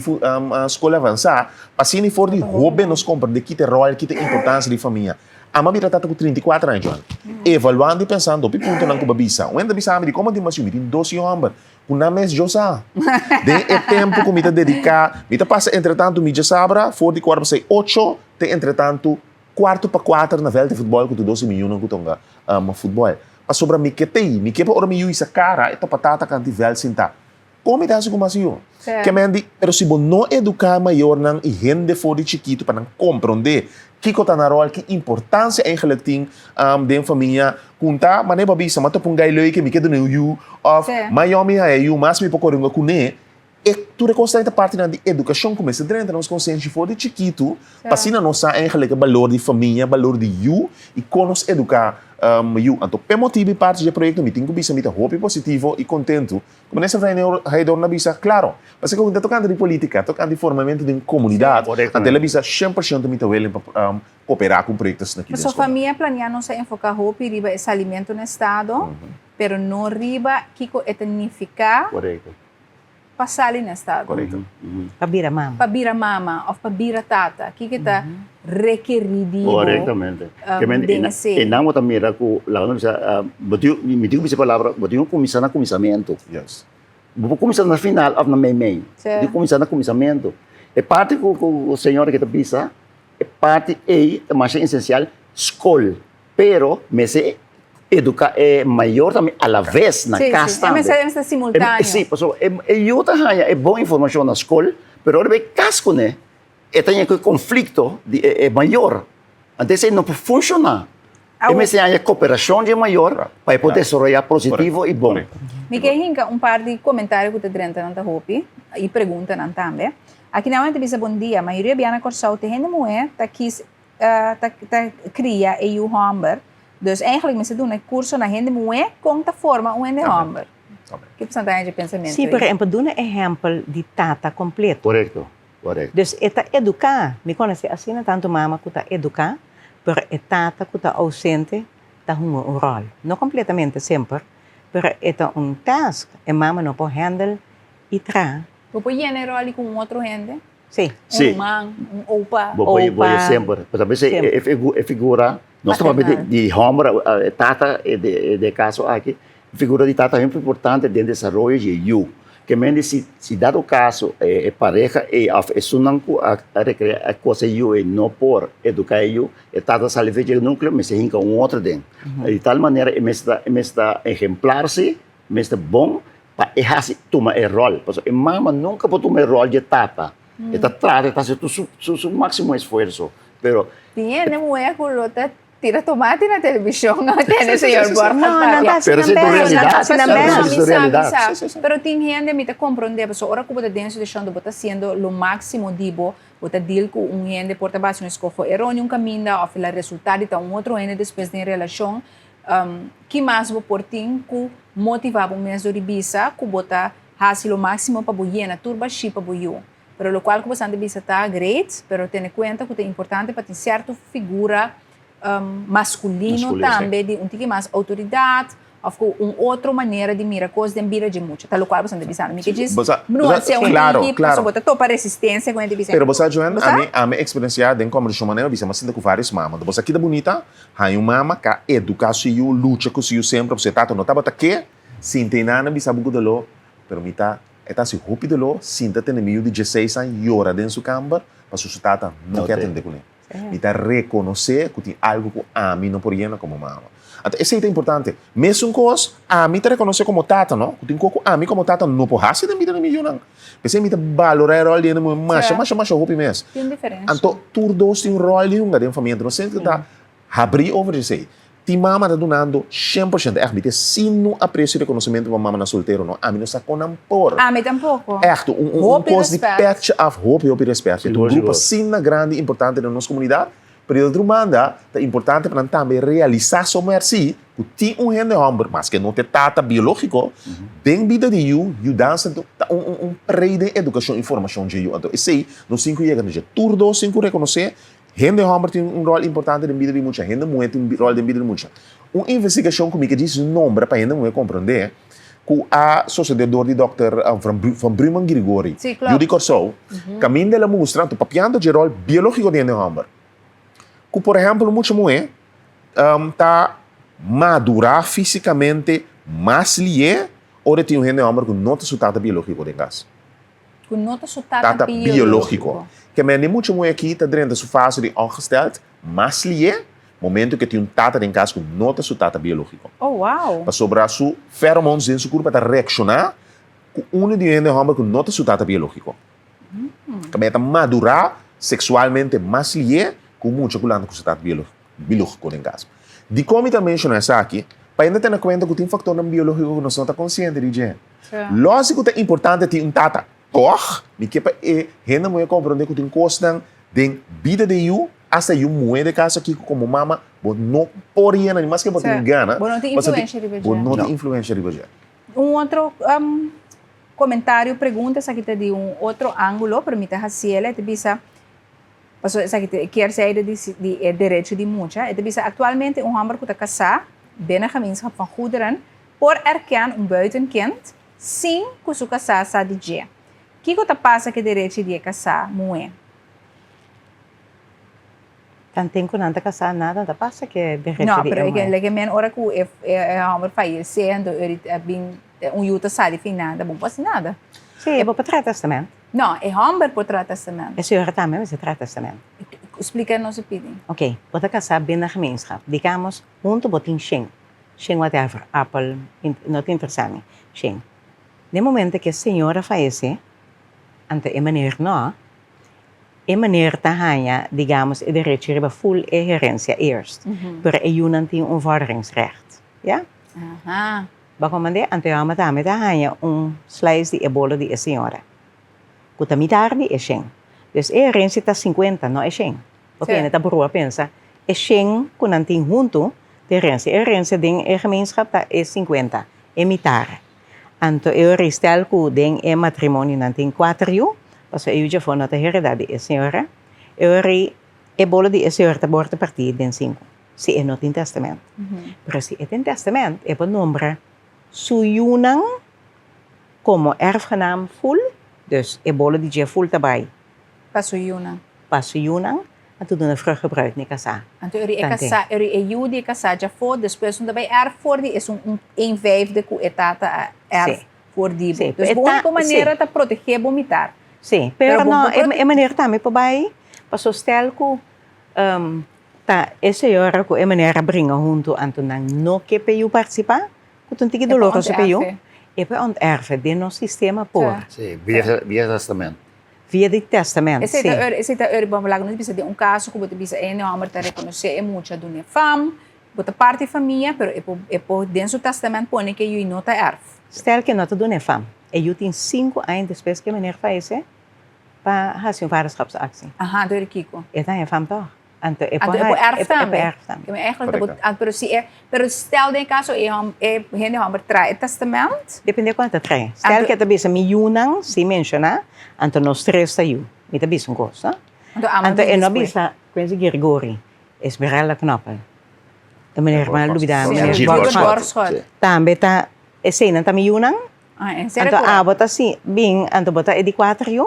scol avansa, pa asina for di hoben nos comprende kita rol, kita importancia di famia. Ama bira tata cu 34 aña, Joan. Evaluando y pensando hopi puntonan cu bo a bisa. Un hende ta bisa ami di como tin mas yu? Mi tin dos yu homber. Cu nan mes yo sa. Den e tempo cu mi ta dedica, mi ta pasa entretanto mi djasabra for di cuarto pa seis, ocho te entretanto Kuartu pa kuater na vèlt di futbòl ku tur dos di mi yunan ku ta hunga futbòl. Pasobra mi ke t'ei, mi ke pa ora mi yu hisa kara e ta patata kanti vèlt sintá. Kon mi ta hasi ku mas yu? Ke men di, pero si bo no eduká mayornan i hende for di chikitu pa nan komprondé kiko ta nan ròl, ki importansia eigenlik tin den famia, ku ta manera bo a bisa, mi a topa un gai leuke, mi ke duna un yu, òf mayó mi haña yu, mas mi por kore hunga kuné. E tur e kosnan ta partinan di edukashon ku mester drenta nos konsenshi for di chikitu pa asina nos sa eigenlik e balor di famia, balor di yu i kon nos eduká yu. Anto p'e motibu i parti dje proyekto mi tin ku bisa mi ta hopi positivo i kontentu ku Minister Reinier Heydoorn a bisa klaro. Pasobra ku ta tokante di politika, tokante di formamentu di un komunidat, anto el a bisa 100% mi ta willing pa koperá ku un proyekto asina aki den Pasobra skol. Famia Planiá nos a enfoká hopi riba e salimentu na estado, pero no riba kiko e ta nifiká. Pa sali na estado. Correcto. Pa bira mama. Pa bira mama of pa bira tata. Kiko ta rekerí di bo Correctamente. den esei? E nan bo ta mira ku laga nos bisa, bo tin, mi tin ku bisa e palabra, bo tin ku kuminsá na kuminsamentu. Yes. Bo por kuminsá na final of na meimei. Bo tin ku kuminsá na kuminsamentu. E parti ku ku señora ke ta bisa, e parti ei ta masha esensial, skol. Pero mester educa e mayor tambe a la vez na cas tambe. Sí, sí, e mester simultaneo. Sí, pasobra e yu ta haña e bon informacion na scol, pero ora bay cas cune, e ta haña cu e conflicto di e mayor. Anto esey no por funciona. E mester haña cooperacion di e mayor pa e por desaroya positivo y bon. Mi ke hinca un par di comentario cu ta drenta nan ta hopi y preguntanan tambe. Aki nan ta bisa bon dia, mayoria bia na Corsou te hende muhe ta kies ta ta kria e yu hòmber. Dus eigenlijk mester duna e kurso na hende muhé kon ta forma un hende hòmber. Ki porcentahe dje pensamentu Sí, ei? por ehempel, duna ehempel di tata kompleto. Korekto, korekto. Dus e ta eduká, mi konosé asina tantu mama ku ta eduká, pero e tata ku ta ousente ta hunga un ròl. No kompletamente semper, pero e ta un task, e mama no por handle i traha. Bo por yena e ròl ei ku un otro hende? Sí. Un ruman, un opa. Bo por bo e semper. Pero a veces e figura, nos ta papia di homber, tata de e caso aki, figura di tata hopi importante den desaroyo di e yu. Ke men di si si dado kaso e pareha ei òf esunnan ku a rekreá e kos e yu ei no por eduká e yu, e tata sali for dje núkleo mester hinka un otro den. Di tal manera e mester ta e mester ta ehemplar si, mester bon pa e hasi tuma e ròl. Pasobra e mama nunka por tuma e ròl dje tata. E ta trata, e ta hasi tur su su máksimo esfuerso, pero. Tin hende muhé ku lo ta Tira tomate na televishon no tende señor Borja No, nan ta Pero hasi esa nan es tu best, nan ta realidad. hasi nan Pero best. esa es tu realidad. Mi sa, pero tin hende mi ta comprende pasobra ora ku bo ta den situashon bo ta hasiendo lo máximo di bo, bo ta deal ku un hende por ta basa un eskoho eroneo un kaminda òf el a resulta di ta un otro hende despues den relashon, ki mas bo por tin ku motiva bo mes dor di bisa ku bo ta hasi lo máximo pa bo yena tur bashí pa bo yu. Pero lokual ku bo san ta bisa ta great, pero tene kuenta ku ta importante pa tin sierto figura maskulino tambe di un tiki mas outoridat òf ku un otro manera di mira kos den bida dje mucha. Ta lokual bo san ta bisa. Mi ke djis nuansia un tiki pasobra bo ta topa resistensia ku hende bisa. Pero bo sa Joanne, ami ami eksperensiá den kòmbersashon manera bisa mi a sinta ku vários mama. Bo sa kita bunita haña un mama ku a eduká su yu, lucha ku su yu semper pasobra e tata no tabata ke sinta i nana bisa bo ku doló, pero mi ta E ta hasi hopi doló sinta tene mi yu di dieseis aña yora den su kamber pasobra su tata no ke atendé kuné. Mi ta rekonosé ku tin algu ku ami no por yena komo mama. Anto esei ta importante. Mesun kos, ami ta rekonosé komo tata, no, ku tin kos ku ami komo tata no por hasi den bida di mi yunan. P'esei mi ta balorá e ròl di hende muhé masha, masha, masha hopi mes. Anto tur dos tin un ròl di hunga den famia. Anto nos sinti ku ta Habrí over esei. Tin mama ta dunando 100%. Ègt, mi ta sin un apresio i rekonosementu pa mamanan soltero, no. Ami no sa kon nan por. Ami tampoko. Ègt, un un Hopi kos di rèspèt. pètje af, hopi, hopi rèspèt. E ta un Sigur, grupo sigur. asina grandi i importante den nos komunidat, pero di otro banda ta importante pa nan tambe realisá somewhere sí ku tin un hende hòmber, maske no ta e tata biológiko, den bida di yu, yudansa ta un un un prei den edukashon i formashon dje yu. Anto esei nos tin ku yega na dje. Tur dos tin ku rekonosé Hende hòmber tin un ròl importante den bida di mucha, hende muhé tin un ròl den bida di mucha. Un investigashon ku mi ke djis nombra pa hende muhé komprondé ku a sosodé dor di dòkter Van Bruman Grigori, yu di Kòrsou, kaminda el a mustra, anto papiando dje ròl biológiko di hende hòmber, ku por ehèmpel un mucha muhé ta madurá físikamente mas lié ora e tin un hende hòmber ku no ta su tata biológiko den kas. Ku no ta su tata Tata biológiko. Ke men di mucha muhé aki ta drenta su fase di ongesteld mas lié momento ke tin un tata den kas ku no ta su tata biológiko. Oh wow! Pasobra su feromones den su kurpa ta reakshoná ku unu di un hende hòmber ku no ta su tata biológiko. Ke men e ta madurá seksualmente mas lié ku un mucha ku lanta ku su tata biológiko den kas. Dikon mi ta menshoná esaki? Pa hende tene kuenta ku tin faktornan biológiko ku nos no ta konsiente di dje. Lòs ku ta importante tin un tata. Tòg, mi ke pa e hende muhé komprondé ku tin kosnan den bida di yu, asta yu muhé den kaso aki ku komo mama bo no por yena ni maske bo tin gana. Bo no tin influensha riba dje. Bo no tin influensha riba dje. Un otro komentario, pregunta, esaki ta di un otro ángulo, pero mi ta hasiel, e ta bisa, Pasobra esaki ta e keerzijde di di e derecho di mucha. E ta bisa aktualmente un hòmber ku ta kasá binnen gemeenschap van goederen por erken un buitenkind sin ku su kasá sa di dje. Kiko ta pasa ku e derechi di e kasá muhé? Tanten ku nan ta kasá nada no ta pasa ku e derechi No, di e pero muhé. leke men ora ku e hòmber fayesé anto e bin un yu ta sali fin nada, bo no por hasi nada. Sí, bo por traha tèstamènt. No, e hòmber por traha tèstamènt. E señora tambe mester traha tèstamènt. Splika nos e pidi. Ok, bo ta kasá binnen gemeenschap. Digamos, huntu bo tin shen. Shen whatever, appel, no ta interesá mi. Shen. Den momento ku e señora fayesé, anto e meneer no, e meneer ta haña, digamos, e derecho riba ful e herensia eerst. Pero e yunan tin un vorderingsrecht. Ya? Aha. Bo a komand'é, anto e hòmber tambe ta haña un slice di e bolo di e señora, ku ta mitar di e shen. Dus e herensia ta sinkuenta, no e shen. Bo tene ta brua pensa, e shen ku nan tin huntu ta herensia. E herensia den e gemeenschap ta e sinkuenta, e mitar. Anto e ora stel ku den e matrimonio nan tin kuater yu, pasobra e yu djafó no ta heredá di e señora, e ora e bolo di e señora ta wòrdu partí den sinku. Si e no tin tèstamènt. Pero si e tin tèstamènt, e por nombra su yunan komo erfgenaam ful, dus e bolo di dje ful ta bai. Pa su yunan. Pa su yunan, anto duna vruchtgebruik na e kasá. Anto eri e kasá, eri e yu di e kasá djafó, despues un ta bai erf for di esun un een vijfde ku e tata a erf. Sí. For di bo. Sí, Dus e bo ta, úniko manera sí. ta protegé bo mitar. Sí, Pero pero bo no, por e, prote- e manera tambe por bai paso stel ku um, ta e señora ku e manera bringa huntu anto nan no ke pe yu partisipá, ku ta un tiki E por doloroso pe yu, onterfe. e por onterfe den nos sistema por. Sí, via, via testament. Via di testament, Esei sí. ta eur, esei ta eur, bon, laga nos bisa den un kaso ku bo ta bisa e hende hòmber ta rekonosé e mucha dun'é fam, bo ta parti e famia, pero e por, e por den su testament pone ku e yu no ta èrf. Stel ku e no ta dun'é fam, e yu tin sinku aña despues ku e meneer fayesé pa hasi un vaderschapsactie. Aha, anto eri kiko? E ta haña fam tòg. Anto e por Anto e por haña, èrf e por tambe. èrf tambe. Ke men eigenlijk ta bo, Korekto. pero si e, pero stel den e kaso e hòm, e hende hòmber trae e testament. Depende kon e ta trae. Stel Anto ku e ta bisa mi yunan, si menshoná, anto nos tres ta yu. Mi ta bisa un kos, no? Anto amo Anto bin e no despues. bisa Quincy Girgori, Esmeralda Knoppel. E meneer mi a lubida, Sí, meneer Gilbert Borschot. Borschot. Tambe ta, eseinan ta mi yunan. Ah, en serio Anto ku abo ta si bin, anto bo ta e di kuater yu.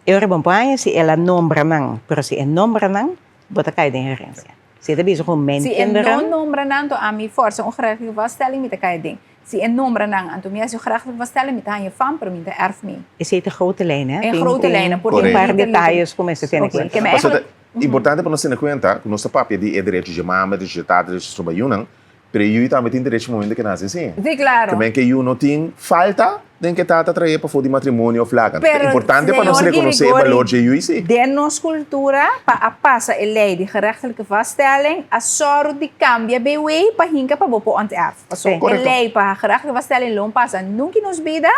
E ora bon por haña si el a nombra nan, pero si e nombra nan, bo ta kai den herensia. Si e ta bisa ku mijn Si e no kinderen. nombra nan, anto ami forsa un gerechtelijke vaststelling, mi ta kai den. Si e nombra nan, anto mi hasi un gerechtelijke vaststelling, mi ta haña fam, pero mi ta erf mee. Esei ta grote lijnen, hè? En Tin grote tin lijnen, por un par Correcto. detayes ku mester tene Oké, kuenta. ke mi Pasobra eigenlijk ta importante pa nos tene kuenta ku nos ta papia di e derecho dje mama, derecho dje tata, derecho di yunan, Pero e yu tambe tin derecho momento ke nase si. Sí, claro. Ke men ke yu no tin falta den ke tata trae pafó di matrimonio of laga. Ta Pero, importante pa nos señor rekonosé e Girigori, balor dje yu si. Den nos kultura, pa a pasa e lei di gerechtelijke vaststelling, a sòru di kambia BW pa hinka pa bo por onterf. Paso Sí. e Korekto. lei pa gerechtelijke vaststelling lo pasa nunka nos bida,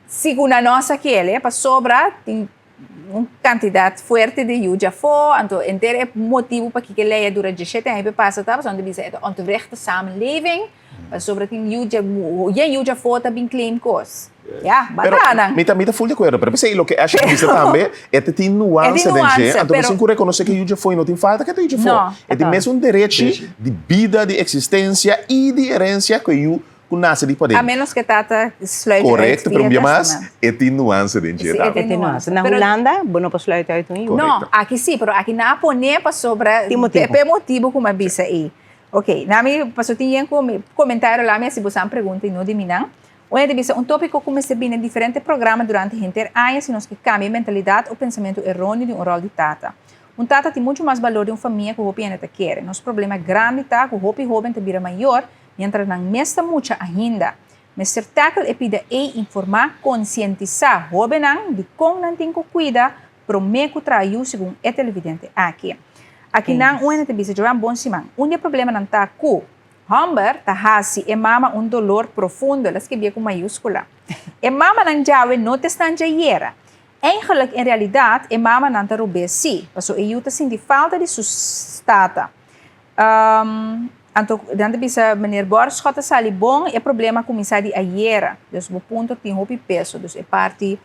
si ku na nos a kere, pasobra tin un kantidat fuerte di yu djafó, anto henter e motibu pakiko e lei a dura diesshete aña pa e pasa ta pasobra nan ta bisa e ta ontwrichte samenleving, pasobra tin yu dja yen yu djafó ta bin claim kos. Ya, Pero bata nan. mi ta mi ta full di akuerdo, pero p'esei loke Ashley a bisa tambe, e ta tin E nuanse tin den dje, nuanse, anto nos pero tin ku rekonosé ku e yu djafó i no tin falta ku e ta yu djafó. No. E tin mesun derechi di bida, di eksistensia i di herensia ku e yu Ku nase di paden. A menos ke tata sluit uit Korekto, pero un via bia mas testament. e tin nuanse den dje Sí, e tambe. tin E tin nuanse. nuanse. Na Pero- Hulanda bo no por sluit uit un yu. No, Korekto. aki sí, pero aki nan a pone pasobra Tin motibu. p'e motibu ku mi a bisa ei. Ok, na mi paso tin yen ku mi komentario la mi hasi boso nan pregunta i no di mi nan. Un hende bisa un topiko ku mester bini den diferente programa durante henter aña si nos ke kambia e mentalidat o pensamentu eroneo di un ròl di tata. Un tata tin muchu mas balor den un famia ku hopi hende ta kere. Nos problema grandi ta ku hopi hoben ta bira mayor Mientras nan mes ta mucha ainda, mester tackle e pida ei informá, konsientisá hóbennan di kon nan tin ku kuida promé ku traha yu segun e televidente aki. Aki nan un hende ta bisa Joan bon siman. Un di e problemanan ta ku hòmber ta hasi e mama un dolor profundo, el a skibié ku mayúskula. E mamanan djawe no ta esnan djayera. Eigenlijk en realidat e mamanan ta robé sí, paso e yu ta sinti falta di su tata. Anto nan ta bisa meneer Borschot a sali bon, e problema a kuminsá di ayera. Dus bo punto tin hopi peso, dus e parti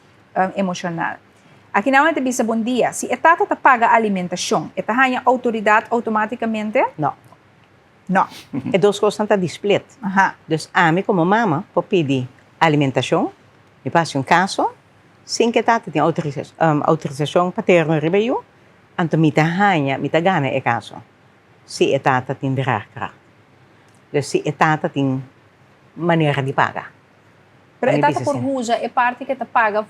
emoshonal. Aki nan ta bisa bon dia, si e tata ta paga alimentashon, e ta haña outoridat outomátikamente? No. No. E dos kosnan ta di split. Dus ami komo mama por pidi alimentashon, mi por hasi un kaso sin ku e tata tin outorisashon paterno riba yu, anto mi ta haña, mi ta gana e kaso. Si e tata tin draagkracht. Dus si e tata tin manera di paga. Pero e Mi tata bisa por asina. usa e parti ke ta paga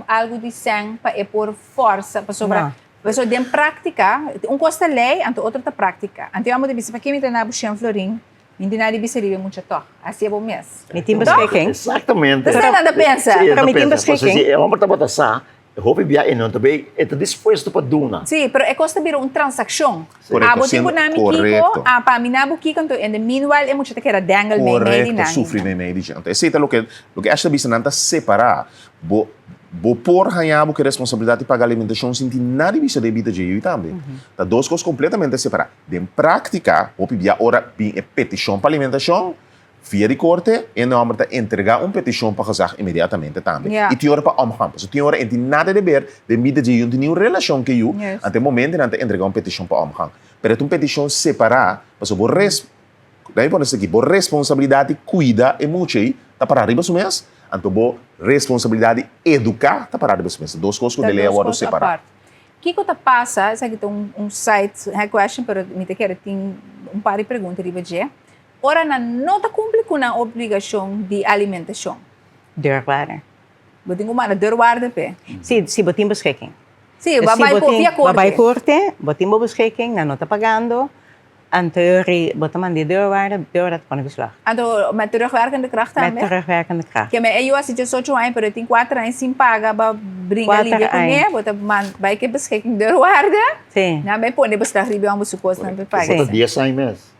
algu di sèn pa e por fòrsa pasobra No. pasobra den práktika un kos ta lei anto otro ta práktika. Anto amo ta bisa pa ke mi ta na bo shen florin mi tin nada di bisa riba e mucha tòg. Hasi e bo mes. Mi tin Tòg? beschikking. Exactamente. Esei nan ta pensa. Sí, Pero mi tin ta pensa. Pasobra beschikking. si e homber tabata sa Hopi bia e no ta bay, e ta dispuesto pa duna. Sí, pero e cos ta bira un transaccion. Correcto, Abo tin siendo cu na mi kiko, correcto. a pa mi na bo kiko, anto in the meanwhile e mucha ta keda dangle mei mei di Correcto, nan. sufri mei mei di dje. Anto esei ta loke, loke Ashley a bisa, nan ta separa. Bo, bo por haña bo ku e responsabilidat di paga alimentacion sin tin nada di bisa den bida dje yu tambe. Ta dos cos completamente separa. Den practica, hopi bia ora bin e peticion pa alimentacion, Via di korte, e nòmber ta entregá un petishon pa gezag inmediatamente tambe. I tin ora pa omgang. Pasobra tin ora e tin nada de ber den bida dje yu, no tin niun relashon ku e yu, ante e momento nan ta entregá un petishon pa omgang. Pero e ta un petishon separá, pasobra bo res, laat mi pone esaki, bo responsabilidat di kuida e mucha ei ta pará riba su mes, anto bo responsabilidat di eduká ta pará riba su mes. Ta dos kos ku Ta de lei a dos wòrdu kos separá. apart. Kiko ta pasa, esaki ta un side question, pero mi ta kere tin un par di pregunta riba dje. ora nan no ta kumpli ku nan obligashon di alimentashon? Deurwaarder. Bo tin ku manda deurwaarder p'e? Si, si bo tin beschikking. Si, bo a bai via korte. Bo a bai korte, bo tin bo beschikking, nan no ta pagando, anto bo ta manda e deurwaarder, deurwaarder ta pone beslag. Anto met terugwerkende kracht tambe? Met terugwerkende kracht. Ke men e yu hasi diesocho aña pero e tin kuater aña sin paga bo bringa lidia kuné, bo ta bai ku e beschikking deurwaarder, nan bai pone beslag riba e hòmber su kosnan pa e paga. Bo ta dies aña mes?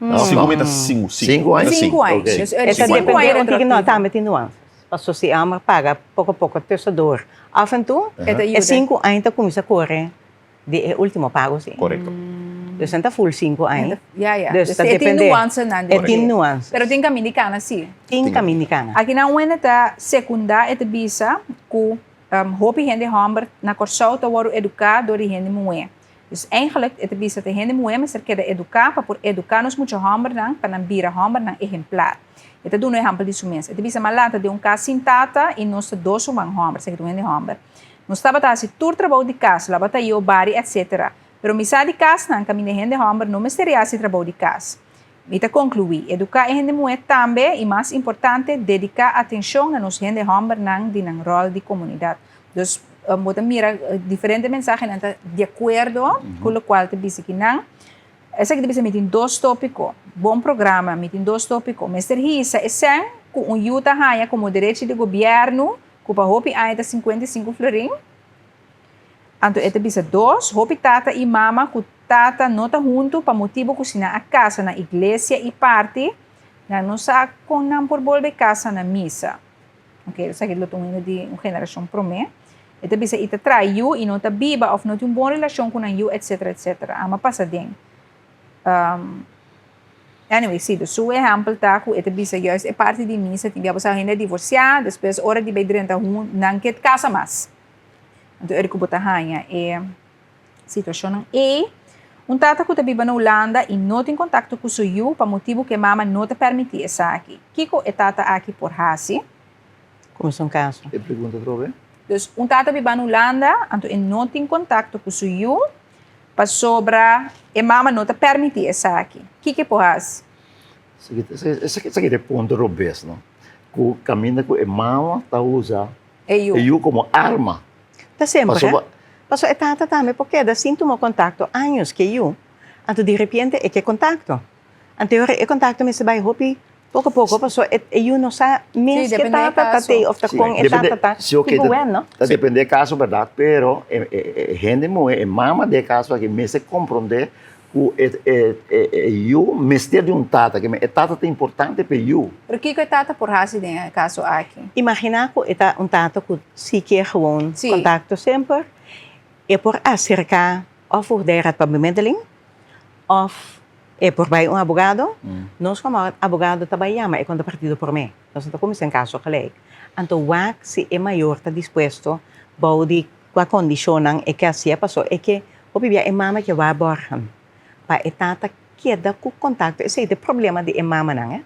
Sinku mi ta sinku. Sinku aña? Sinku aña. Ok. E ta depende un tiki, no, tambe tin nuances. Paso si e hòmber paga poko poko tussendoor af en toe, e sinku aña ta kuminsá kore di e ultimo pago si. Korekto. Dus nan ta ful sinku aña. Ya, ya. Dus ta E tin depende. nuancenan E tin nuances. Pero tin kaminda di kana si. Tin kaminda di kana. Akinan wende ta sekundá e ta bisa ku hopi hende hòmber na Kòrsou ta wòrdu eduká dor di hende muhé. Dus eigenlijk e ta bisa ta hende muhé mester keda eduká pa por eduká nos mucha hòmbernan pa nan bira hòmbernan ehemplar. E ta duna un ehèmpel di su mes. E ta bisa, M'a lanta den un kas sin tata i nos ta dos ruman hòmber, esaki ta un hende hòmber. Nos tabata hasi tur trabou di kas, laba tayó, bari, etcetera. Pero mi sa di kasnan kaminda e hende hòmber no mester hasi trabou di kas. Mi ta konkluí, eduká e hende muhé tambe i mas importante, dediká atenshon na nos hende hòmbernan di nan ròl di komunidat. Dus bo ta mira diferente mensahenan ta di akuerdo ku lokual ta bisa kinan. Esaki ta bisa mi tin dos tópiko. Bon programa, mi tin dos tópiko. Mester hisa e sèn ku un yu ta haña komo derechi di gobièrnu ku pa hopi aña ta 55 florin. Anto e ta bisa dos, hopi tata i mama ku tata no ta huntu pa motibu ku si nan a kasa na iglesia i parti, nan no sa kon nan por bolbe kasa na misa. Ok, esaki lo ta un hende di un generashon promé. E ta bisa i ta traha yu i no ta biba òf no tin un bon relashon ku nan yu etsetera etsetera. Ama pasa den. Anyway, si, dus su ehèmpel ta ku e ta bisa juist e parti di misa tin bia bo sa hende a divorsiá, despues ora di bai drenta hun nan ke kasa mas. Anto ora ku bo ta haña e situashonnan ei, un tata ku ta biba na Hulanda i no tin kontakto ku su yu pa motibu ku e mama no ta permití esaki. Kiko e tata aki por hasi? Kuminsá un kaso. E pregunta atrobe. Dus un tata biba na Hulanda, anto e no tin kontakto ku su yu pasobra e mama no ta permití esaki. Kiko e por hasi? Esaki ta e punto robes, no? Ku kaminda ku e mama ta usa E yu. E yu komo arma. Ta semper, Pasobra. eh? Pasobra e tata tambe por keda sin tuma kontakto años ku e yu, anto di repente e ke kontakto. Anto e ora e kontakto mester bai hopi poko poko pasobra e e yu no sa mes Sí, ke depende di e tata ta kaso. tei òf ta Sí, kon e depende, tata ta. sí, ok, Tipo ta, wèn, no? ta depende e kaso bèrdat, pero e e e hende muhé, e mama di e kaso aki mester komprondé Ku e e yu mester di un tata, ke e tata ta importante pa e yu. Pero kiko e tata por hasi den e kaso aki? Imaginá ku e ta un tata ku si kier gewoon kontakto semper, e por aserká òf Voogdijraad pa bemiddeling òf e por bai un abogado. Nos komo abogado ta bai yama e kontrapartido promé, nos no ta kuminsá un kaso gelijk. Anto wak si e mayor ta dispuesto bou di Kua kondishonnan e ke hasié paso e ke hopi bia e mama ke waarborgen pa e tata keda ku kontakto esei ta e problema di e mamanan eh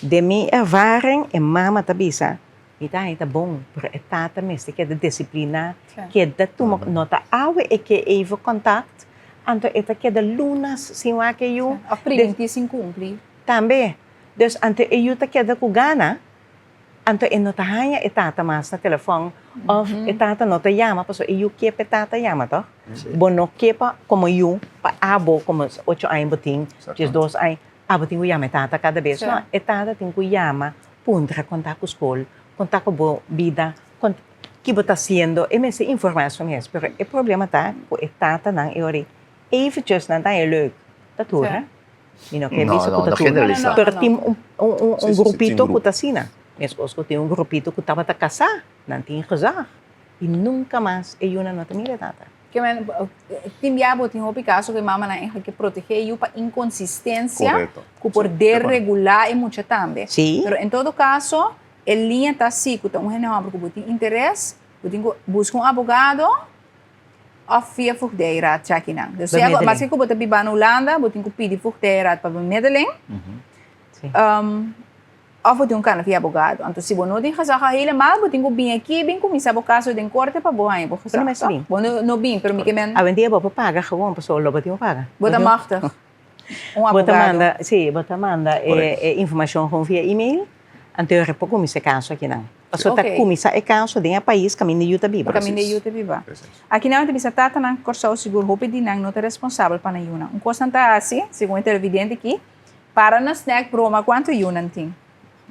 den mi ervaring e mama ta bisa mi ta haña ta bon pero e tata mester keda disipliná keda tuma no ta awe e ke even kontakt anto e ta keda lunas sin wak e yu Òf primintí sin kumpli. Tambe dus anto e yu ta keda ku gana. Anto e no ta haña e tata mas na telefòn òf e tata no ta yama pasobra e yu ke pa e tata yama tòg? Bo no ke pa komo yu pa abo komo ocho aña bo tin, diesdos aña, abo tin ku yama e tata kada bes. No, e tata tin ku yama puntra kon ta ku skol, kon ta ku bo bida, kon ki bo ta hasiendo, e mester informá su mes. Pero e problema ta ku e tatanan e ora ei eventjes nan ta haña leuk ta tur. Mi no ke bisa ku ta tur, pero tin un grupito ku ta asina. Meskos ku tin un grupito ku tabata kasá, nan tin gezag i nunka mas e yunan no ta mira e tata. Ke men, tin bia bo tin hopi kaso ku e mamanan eigenlijk ke protegé e yu pa inkonsistensia ku por deregulá e mucha tambe. Pero en todo kaso e liña ta si ku ta un hende hòmber ku bo tin interes, bo tin ku buska un abogado. Of via voogdijraad chakinan. Dus si abo, maske ku bo ta biba na Hulanda, bo tin ku pidi voogdijraad pa bemiddeling. Of bo tin un kana via abogado. Anto si bo no tin gezag al helemaal, bo tin ku bin aki, bin kuminsá bo kaso den korte pa bo haña bo gezag. Bo no mester bin. Bo no bin, pero mi ke men. Awendia bo por paga gewoon, pasobra lo bo tin ku paga. Bo ta machtig. Un Bo ta abogado. manda, sí, bo ta manda e Correcto. e informacion gewoon via e-mail, anto e por cuminsa e caso akinan. Pasobra ta Ok. cuminsa e caso den e pais caminda yu ta biba. Caminda Precies. yu ta biba. Precies. Akinan ta bisa tatanan Corsou sigur hopi di nan no ta responsabel pa nan yunan. Un cos nan ta haci, segun e televidente aki, para na snack broma cuanto yu nan tin.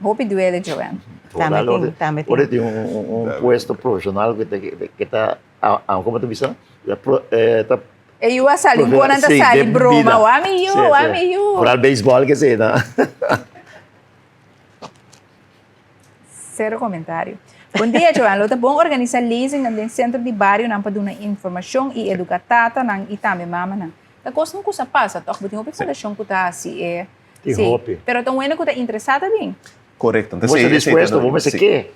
Hopi duele, Joanne. Tambe tin, tambe tin. Ora tin un puesto profesional cu ta, como ta bisa? Ta E yu a sali, un nan ta sali broma, wami yu, wami yu. Vooral baseball ke si, no? Cero comentario. Bon dia, Joanne. Lo ta bon organisa lezingnan den centro di barionan pa duna informacion y educa tatanan y tambe mamanan. Ta cosnan cu sa pasa, toch? Bo tin hopi fundacion cu ta haci e. Tin hopi. Pero ta un hende cu ta interesa ta bin. Correcto. Bo ta dispuesto, bo mester ke.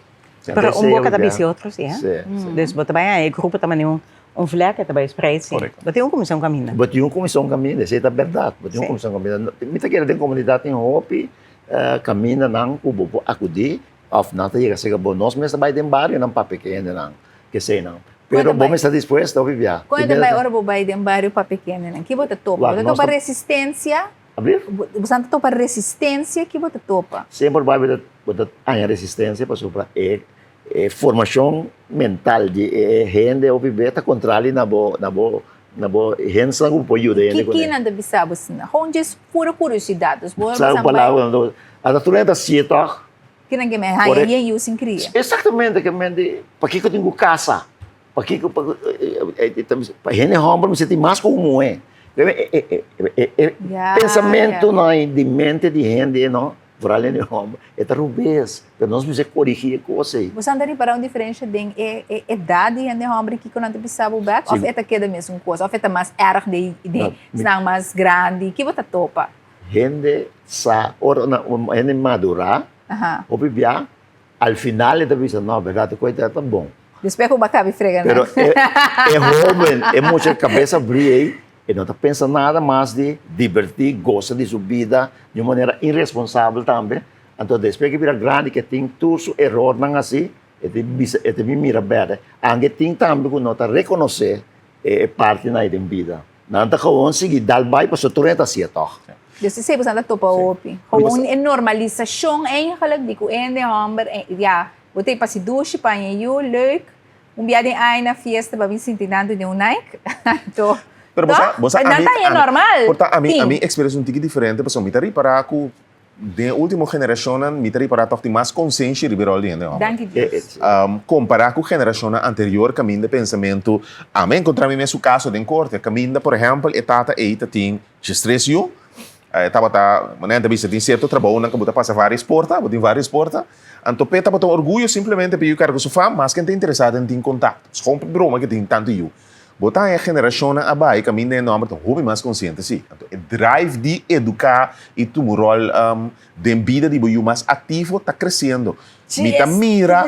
Pero un boca ta bisti otro si, eh? Dus bo ta bai haña e grupo ta manda un vlek e ta bai spreid si. Bo tin un comision caminda. Bo tin un comision caminda, esei ta berdad. Bo tin un comision caminda. Mi ta kere den comunidad tin hopi camindanan cu bo por acudi of nan ta yega cerca bo. Nos mes ta bai den barionan papia cu e hendenan, cu eseinan. Pero bo mester ta dispuesto hopi bia. Con ta bai ora bo bai den bario papia cu e hendenan? Ki bo ta topa? Bo ta topa resistencia? Ablief? Bo sa ta topa resistencia ki bo ta topa? Semper bai bo ta haña resistencia pasobra e e formacion mental di e hende hopi bes ta contrali na bo na bo na bo hensnan ku bo por yuda hende Ki kuné. ki nan ta bisa bo asina? Gewoon djis pura curiosidad. Dus bo Sa un palabra nan ta ata tur hende ta sié tòg. Ki nan ke men haña yen yu sin kria. Exactamente ke men di pakiko tin ku kasa? Pakiko pa hende hòmber mester tin mas ku un muhé. E pensamentunan di mente di hende no, foral hende hòmber, e ta robes. Pero nos mester korigí e kos ei. Bo sa ta ripará un diferensha den e edat di hende hòmber i kiko nan ta bisa bo bèk? Òf e ta keda mesun kos? Òf e ta mas èrg den esnan mas grandi? Ki bo ta topa? Hende sa ora hende madurá, hopi bia Al final e ta bisa, no, berdad e koe ta bon. Despues ku bo a kabi frega nan. Pero e e hoben, e mucha kabes abrí ei, e no ta pensa nada mas di dibertí, gosa di su bida di un manera iresponsabel tambe. Anto despues ku e bira grandi ku e tin tur su erornan hasi, e ta bisa, e ta bin mira bèrdè. Anke tin tambe ku no ta rekonosé e partinan ei den bida. Nan ta gewoon sigui dal bai pasobra tur hende ta hacié tog. Dus esei boso nan ta topa hopi. Gewoon e normalisacion eigenlijk di cu hende homber, ya, bo ta pasi dushi, paña yu, leuk. Un bia den aña na fiesta bo a bin sinti nan duna un Nike. Anto, Pero bo sa, bo sa toch? ami, Nan ta haña normal. Por ta ami, Tin. ami experiencia un tiki diferente pasobra mi ta ripara cu Den e ultimo generashonnan mi ta ripará tòg tin mas konsenshi riba e ròl di hende hòmber. Danki Dios. Kompará ku generashonnan anterior kaminda e pensamentu, Ami a enkontrá mi mes su kaso den korte, kaminda por ehèmpel e tata ei ta tin diestres yu, e tabata, manera nan ta bisa, tin sierto trabounan ku bo ta pasa vários porta, bo tin vários porta, anto p'e tabata un orguyo simplemente p'e yu karga su fam, maske e ta interesá den tin kontakto. Schoon broma ku e tin tantu yu. Bo ta haña generashonnan a bai kaminda e nòmber ta hopi mas konsiente si. Anto e drive di eduká i tuma un ròl den bida di bo yu mas aktivo ta kresiendo. Mi ta mira,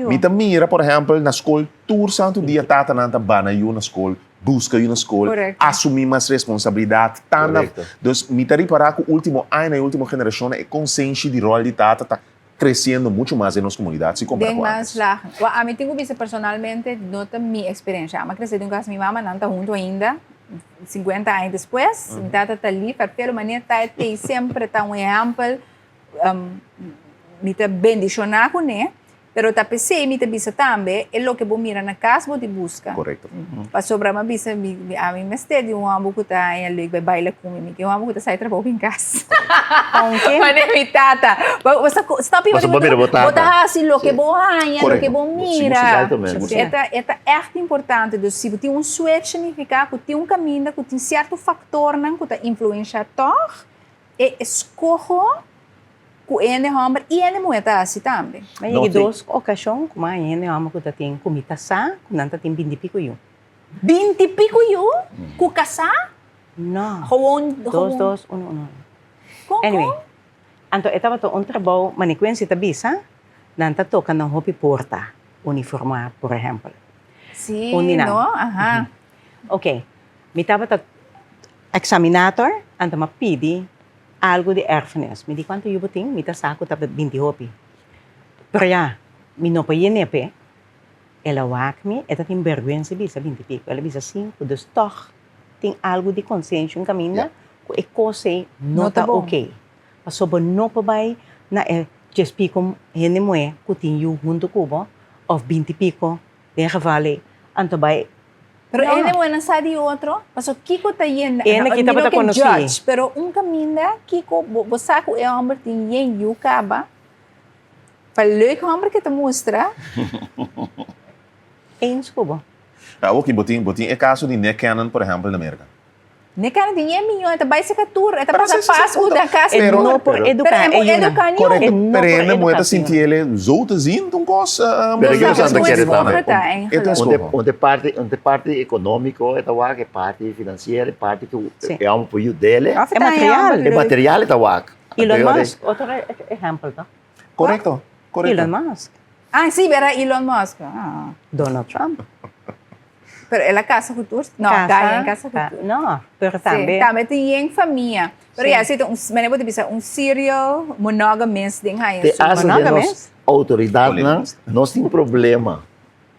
mi ta mira por ehèmpel na skol tur santu dia tatanan ta bana yu na skol, buska yu na skol, asumí mas responsabilidat, ta na. Dus mi ta ripará ku último añanan i último generashonnan e konsenshi di ròl di tata ta creciendo mucho mas den nos comunidad si compara Den cu mas antes. lagen. Wel, ami tin cu bisa personalmente, no ta mi experiencia. Ami a crece den un cas, mi mama nan ta hunto ainda, 50 aña despues. Mi tata ta lief, ferfelo, manera ta e tey semper ta un ehempel. Mi ta bendiciona cune, pero ta pesey mi ta bisa tambe, e loke bo mira na cas bo di busca. Correcto. Pasobra mi a bisa, mi, ami mester di un homber cu ta haña leuk bai baila cu mi, mi ke un homber cu ta sai trabou bin cas. Aunke. Manera mi tata. Bo, bo sa cu, snap je wat ik Pasobra bo mira bedoel? bo tata. Bo ta haci loke bo haña, loke bo mira. Exactamente. E ta, e ta echt importante. Dus si bo tin un switch significa cu tin un caminda cu tin cierto factornan cu ta influencia toch e escoho Ku e hende hòmber i hende muhé ta hasi tambe. Mi a yega dos okashon ku mi a haña hende hòmber ku ta tin ku mi ta sa ku nan ta tin binti piku yu. Binti piku yu? Ku kasá? No. Gewoon, Dos, gewoon. dos, uno, uno, uno. Kon, Anyway, kon? anto e tabata un trabou, mane Quincy ta bisa, nan ta toka nan hopi porta, uniformá, por ehèmpel. Sí, Un di nan. no? Aha. Oké, mi tabata eksaminator, anto mi a pidi Algu di erfenis. Mi di kuantu yu bo tin? Mi ta sa ku ta binti hopi. Pero ya, mi no por yen'é p'e. El a wak mi, e ta tin bèrgwensa bisa binti piku. El a bisa sinku. Dus tòg tin algu di konsenshi un kaminda. ku e kos ei no No ta ta bon. oké. Pasobra bo no por bai na e djes piko hende muhé ku tin yu huntu ku bo òf binti piko den geval ei, anto bai Pero No. hende muhé nan sa di otro, pasobra kiko ta yenda, Hende mi ki no tabata ke konosí. judge, pero un kaminda kiko bo bo sa ku e hòmber tin yen yu kaba, pa leuk hòmber ke ta mustra. Eens ku bo. Awor ki bo tin bo tin e kaso di Nick Cannon por ehèmpel na Merka. Nick Cannon tin yen miyon, e ta bai seka tur, e ta Pero pasa si, si, si, fast food na kas E Pero- no por Pero- eduká Pero e e por yunan. eduká niun. Korekto, E no pero por hende muhé eduká ta su sinti yunan. el zo te zien un kos. Pero Nos kiko sa Santa ku kere es tambe? otro ta E ta eigenlijk. Onde, eskoho. onde parti, onde parti económico e ta wak, e parti financiero, e parti ku Si. e amo por yu dele. Of E ta material. hòmber E leuk. material e ta wak. Elon Anto, Musk, otro ehèmpel to. Korekto, korekto. Elon Musk, Ah, sí, era Elon Musk. Ah. Donald Trump. Pero el a casa cu tur? No, Casa, Diane casa cu tur. No, pero Sí, tambe. tambe tin yen famia. Pero Sí. ya, si ta un, mene bo ta bisa, un serial monogamist den haña Te su. hasta den nos Monogamist? autoridadnan, nos tin problema.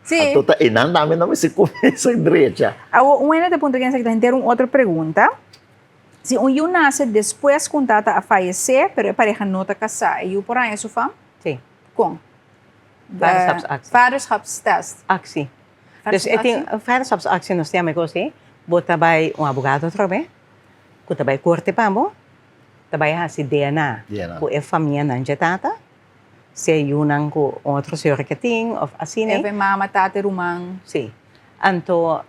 Sí. Anto ta enan tambe no mester cuminsa drecha. Awo, un hende ta puntra ken esaki ta henter un otro pregunta. Si un yu nace despues cu un tata a fayece, pero e pareha no ta casá, e yu por haña su fam? Sí. Kon? Vaderschapsactie. Vaderschapstest. Actie. Dus e tin vaderschapsactie nos ta yama e kos ei. Bo ta bai un abogado atrobe ku ta bai korte pa bo, ta bai hasi DNA ku e famianan dje tata, si e yunan ku un otro señora ke tin òf asina ei. E mama, tata, ruman. Si. Anto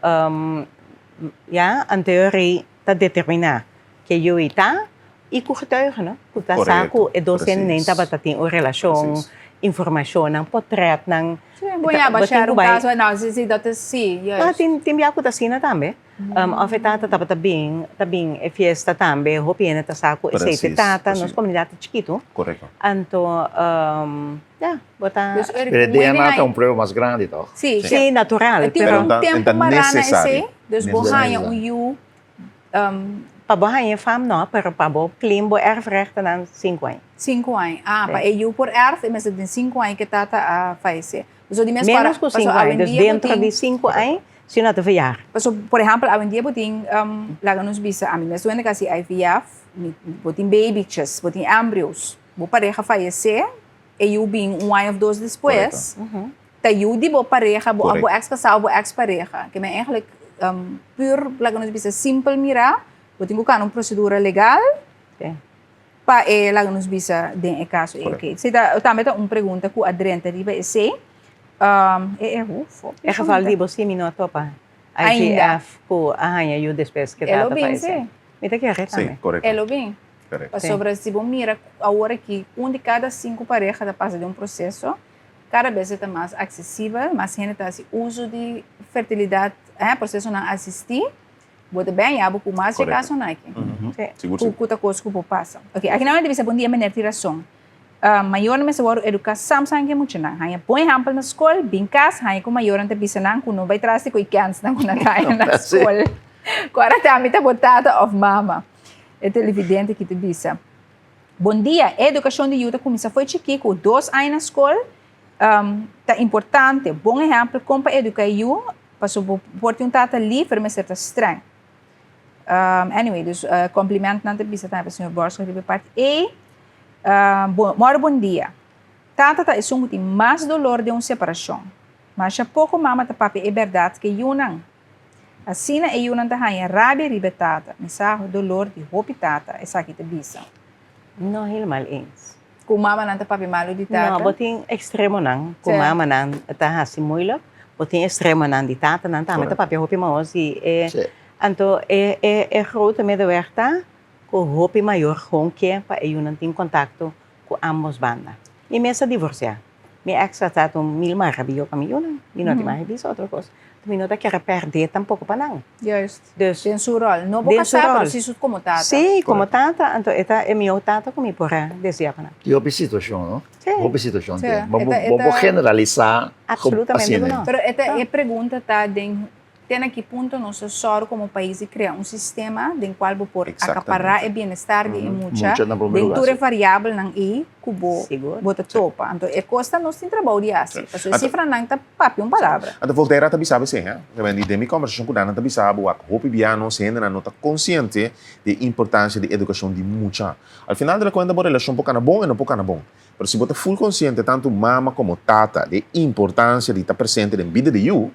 ya, anto e rei ta determiná ke yu ei ta i ku getuigen ku ta sa ku e dos hendenan tabata tin un relashon, informashonnan, potretnan. Sí, bo ya ba share un kaso, no, si, si, dat is, si, juist. Tin, tin bia ku ta asina tambe. Òf e tata tabata bin, ta bin e fiesta tambe, hopi hende ta sa ku esei ta e tata, nos komunidat ta chikitu. Korekto. Anto, ya, bo ta. Pero e DNA ta un prueba mas grandi, tòg? Sí, Sí, natural, Tin pero. un tempu mará na esei, dus bo Necesario. haña un yu Pa bo haña fam no, pero pa bo claim bo erfrechtennan sinku aña. Sinku aña. Ah, pa e yu por erf e mester den sinku aña ku e tata a fayesé. Pasobra di mes Ménos ku sinku aña, dus dentro di sinku aña si no ta verjaar. Pasobra, por ehèmpel, awendia bo tin, laga nos bisa, ami mes duende kasi IVF, bo tin babytjes, bo tin embryos, bo pareha fayesé, e yu bin un aña of dos despues, ta yu di bo pareha, bo of bo ex kasá of bo ex pareha. Ke men eigenlijk pur, laga nos bisa, simpel mirá, bo tin ku kana un prosedura legal pa e, laga nos bisa, den e kaso ei. Oké, esei ta tambe ta un pregunta ku a drenta riba esei. E e uf. E geval di bo si mi no a topa IVF ku a haña yu despues ke tata falesé. Mi ta kere tambe. Sí, korekto. E lo bin. Pasobra si bo mira awor aki un di kada sinku pareha ta pasa den un proseso, kada bes e ta mas aksesibel, mas hende ta hasi uso di fertilidat, prosesonan asistí, bo ta ben yabo ku mas dje kasonan aki. Ku ta kos ku por pasa. Oke, aki nan ta bisa bon dia meneer tin rason. Mayornan mester wòrdu eduká samsang ke muchanan. Haña bon ehèmpel na skol, bin kas, haña ku mayornan ta bisa nan ku no bai tras di ku e kènsnan ku nan ta haña na skol. Ku ora ta ami ta bo tata òf mama. E televidente aki ta bisa, Bon dia, e edukashon di yu ta kuminsá fo'i chikí ku dos aña na skol ta importante. Bon ehèmpel kon pa eduká e yu, pasobra bo por tin un tata lif pero mester ta strèng. Anyway, dus komplimentnan ta bisa tambe pa señor Borschel riba e parti ei. Mòrdu bon dia. Tata ta esun ku tin mas dolor den un separashon. Masha poko mama ta papia e bèrdat ku e yunan. Asina e yunan ta haña rabia riba e tata. Mi sa dolor di hopi tata, esaki ta bisa. No helemaal eens. Ku mamanan ta papia malu di tata? No, bo tin ekstremonan ku mamanan ta hasi moeilijk. Bo tin ekstremonan di tatanan tambe ta papia hopi mahos di e. Anto e e grote middenweg ta ku hopi mayor gewoon ke pa e yunan tin kontakto ku ambos banda. Mi mes a divorsiá. Mi ex a ta un mil marabiyo pa mi yunan. Mi no tin mag bisa otro kos. Mi no ta kere pèrdè tampoko pa nan. Juist. Dus, Den su ròl. No bo den su kasá, pero ròl. si su komo tata. Sí, komo tata. Anto e ta e mihó tata ku mi por a deseá pa nan. Tin hopi situashon, no? Sí. Hopi situashon Sí. tin. Bo E ta- e bo por ta- generalisá Absolutamente asina. no. Pero e ta e pregunta ta den. Te na ki punto nos ta sòru komo pais di krea un sistema den kual bo por akapará e bienestar di e mucha den tur e variabelnan ei ku bo bo ta topa. Anto e kos ta nos tin trabou di hasi, pasobra e sifranan ta papia un palabra. Anto Voltaire ta bisa bo esei, ha? Den mi kòmbersashon ku nan, nan ta bisa bo wak hopi bia nos hendenan no ta konsiente di e importansia di edukashon di mucha. Al final de la kuenta bo relashon por kana bon e no por kana bon. Pero si bo ta ful konsiente tantu mama komo tata di e importansia di ta presente den bida di yu,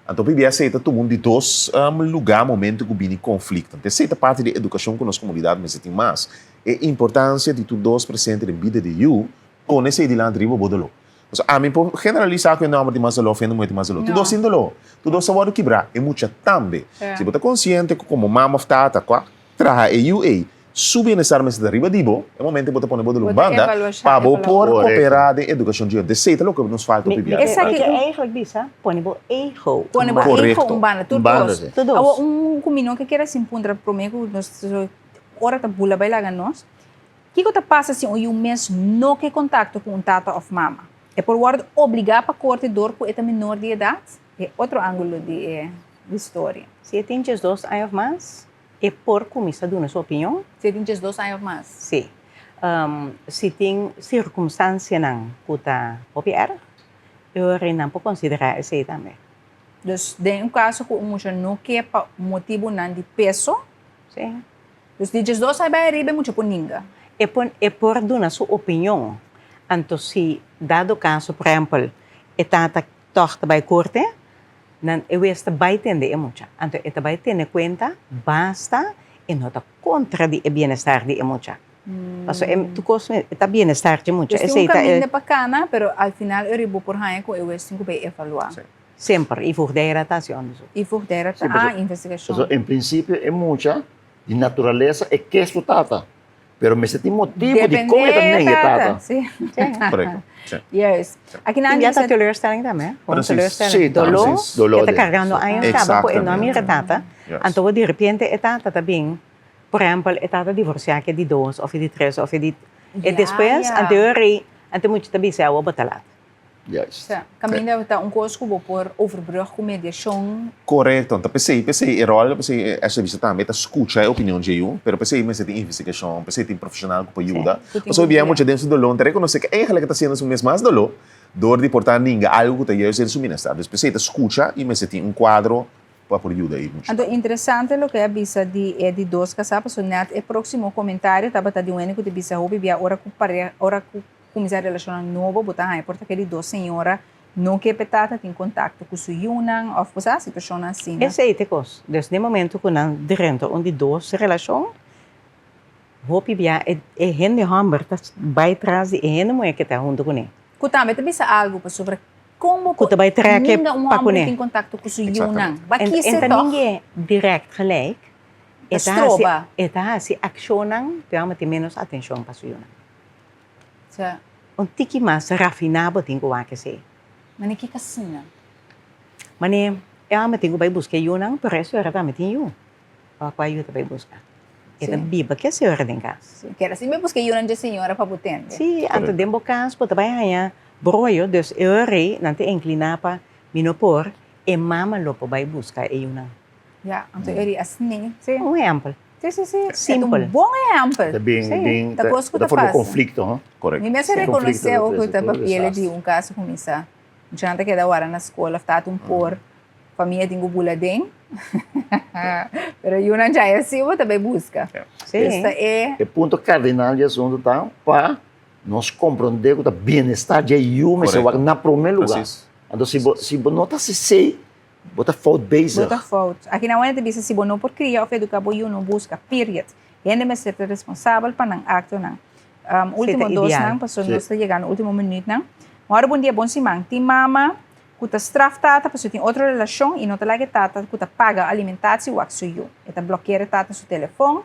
Anto p'e esei ta tuma un di dos lugá momento ku bini konflikto. Anto esei ta parti di edukashon ku nos komunidat mester tin mas. E importansia di tur dos presente den bida di yu, pone esei dilanti riba bo doló. Pasobra ami por generalisá ku e nòmber tin mas doló òf hende muhé tin mas doló. Tur dos tin doló. Tur dos ta wòrdu kibrá. E mucha tambe. Si bo ta konsiente ku komo mama òf tata ku a traha e yu ei, Su bienestar mester ta riba di bo, e momento bo ta pone bo di un banda pa bo por cooperá den educacion dje. Esei ta loke nos falta hopi bia. Esaki ke eigenlijk bisa, pone bo ego un banda. Pone bo ego un banda, tur dos. Awor un ku mi no ke kere sin puntra prome ku nos ora ta bula bai laga nos, kiko ta pasa si un yu mes no ke kontakto ku un tata òf mama? E por wòrdu obligá pa korte dor ku e ta menor di edat? E otro ángulo di e historia. Si e tin diesdos aña òf mas, E por kuminsá duna su opinion. Si e tin 12 aña òf mas. Sí. Si tin sirkunstansianan ku ta hopi èrg, e orenan por konsiderá esei tambe. Dus den un kaso ku un mucha no ke pa motibunan di peso. Sí. Dus di 12 aña bai ariba e mucha por ninga. E por e por duna su opinion. Anto si dado kaso, por ehèmpel, e tata tòg ta bai korte, Nan e wes ta bai tende e mucha. Anto e ta bai tene kuenta basta e no ta kontra di e bienestar di e mucha. Pasobra e tur kos e ta bienestar di e mucha. Pues tin un kaminda pa kana, pero al final e riba bo por haña ku e wes tin ku bai evaluá. Semper. I voogdijraad ta hasi onderzoek. I voogdijraad ta ah investigashon. Pasobra en prinsipio e mucha di naturalesa e ke su tata. Pero mester tin motibu di kon e ta nenga e tata. Sí. Korekto. Sí. Juist. Aki nan Ya ta teleurstelling tambe, hè? Gewoon Precies. teleurstelling. Sí, tambe. Doló, Precies. Doló ke ta de- kargando años kaba ku e no a mira tata. Juist. Anto di repente e tata ta bin, por ehèmpel, e tata divorsiá ku e di dos òf e di tres òf e di, e Ya, despues ya. anto e rei, anto e mucha ta bisa awo bo ta lat. Juist. Sa, kaminda ta un kos ku bo por overbrug ku mediashon. Korekto. Ta p'esei, p'esei e ròl, p'esei e servicio tambe ta skucha e opinion dje yu, pero p'esei mester tin investigashon, p'esei tin profeshonal ku por yuda. Ku tin Pasobra ku bia guia. mucha den su doló, ta rekonosé ku eigenlijk e ta hasiendo su mes mas doló dor di por ta ninga algu ku ta juist den su bienestar. Dus p'esei ta skucha i mester tin un kuadro pa por yuda e mucha. Anto interesante loke a bisa di e di dos kasá, pasobra nèt e próksimo komentario tabata di un hende ku ta bisa hopi bia ora ku pare, ora ku Kuminsá relashonnan nobo, bo ta haña por ta ke di dos señora no ke p'e tata tin kontakto ku su yunan òf bo sa situashonnan asina. Esei ta e kos. Dus den momento ku nan drenta un di dos relashon, hopi bia e e hende hòmber ta bai tras di e hende muhé ke ta huntu kuné. Ku tambe ta bisa algu pasobra kon bo Ku por ta bai trèk e ninga un pa hòmber kuné. tin kontakto ku su yunan. Exactamente. Ba En kise en ta tòg. ning'é dirèkt gelijk, e Ta ta hasi stroba. e ta hasi akshonnan ku e hòmber tin ménos atenshon pa su yunan. Sa. Un tiki mas rafiná bo tin ku wak esei. Mane ki kasina? Mane e hòmber tin ku bai buska e yunan, pero e suera tambe tin yu. Ora kua yu ta bai buska? E ta biba ku e suera den kas. Si, keda sin bai buska e yunan dje señora pa bo tende. Si, anto den bo kas bo ta bai haña broyo, dus e ora ei nan ta inkliná pa mi no por, e mama lo por bai buska e yunan. Ya, anto e ri asina. Si. Un ehèmpel. Sí, sí, sí. Simpel. E ta un bon ehèmpel. Ta bin, Sí. bin, Ta kos ku ta ta forma pasa. konflikto, huh? Korekto. Mi mester Sí. rekonosé Konflikto ook ta ku ta trese tur papiele di desastre. un kaso kuminsá. Muchanan ta keda wara na skol òf tata un por famia tin ku bula den. Pero yunan djai así bo ta bai buska. Sí. Dus ta e. E punto kardinal di asuntu ta pa nos komprondé ku ta bienestar dje yu mester wak na promé lugá. Precies. Anto si bo si bo no ta hasi esei, Bo ta fout bezig. Bo ta fout. Aki nan wende ta bisa si bo no por kria of eduka bo yu no buska. Period. Hende mester ta responsabel pa nan aktonan. Ultimo dos nan pasobra nos ta yegando ultimo minuutnan. Mòrdu bon dia bon siman. Tin mama ku ta straf tata pasobra tin otro relashon i no ta laga e tata ku ta paga alimentatie wak su yu. E ta blòkera e tata su telefon.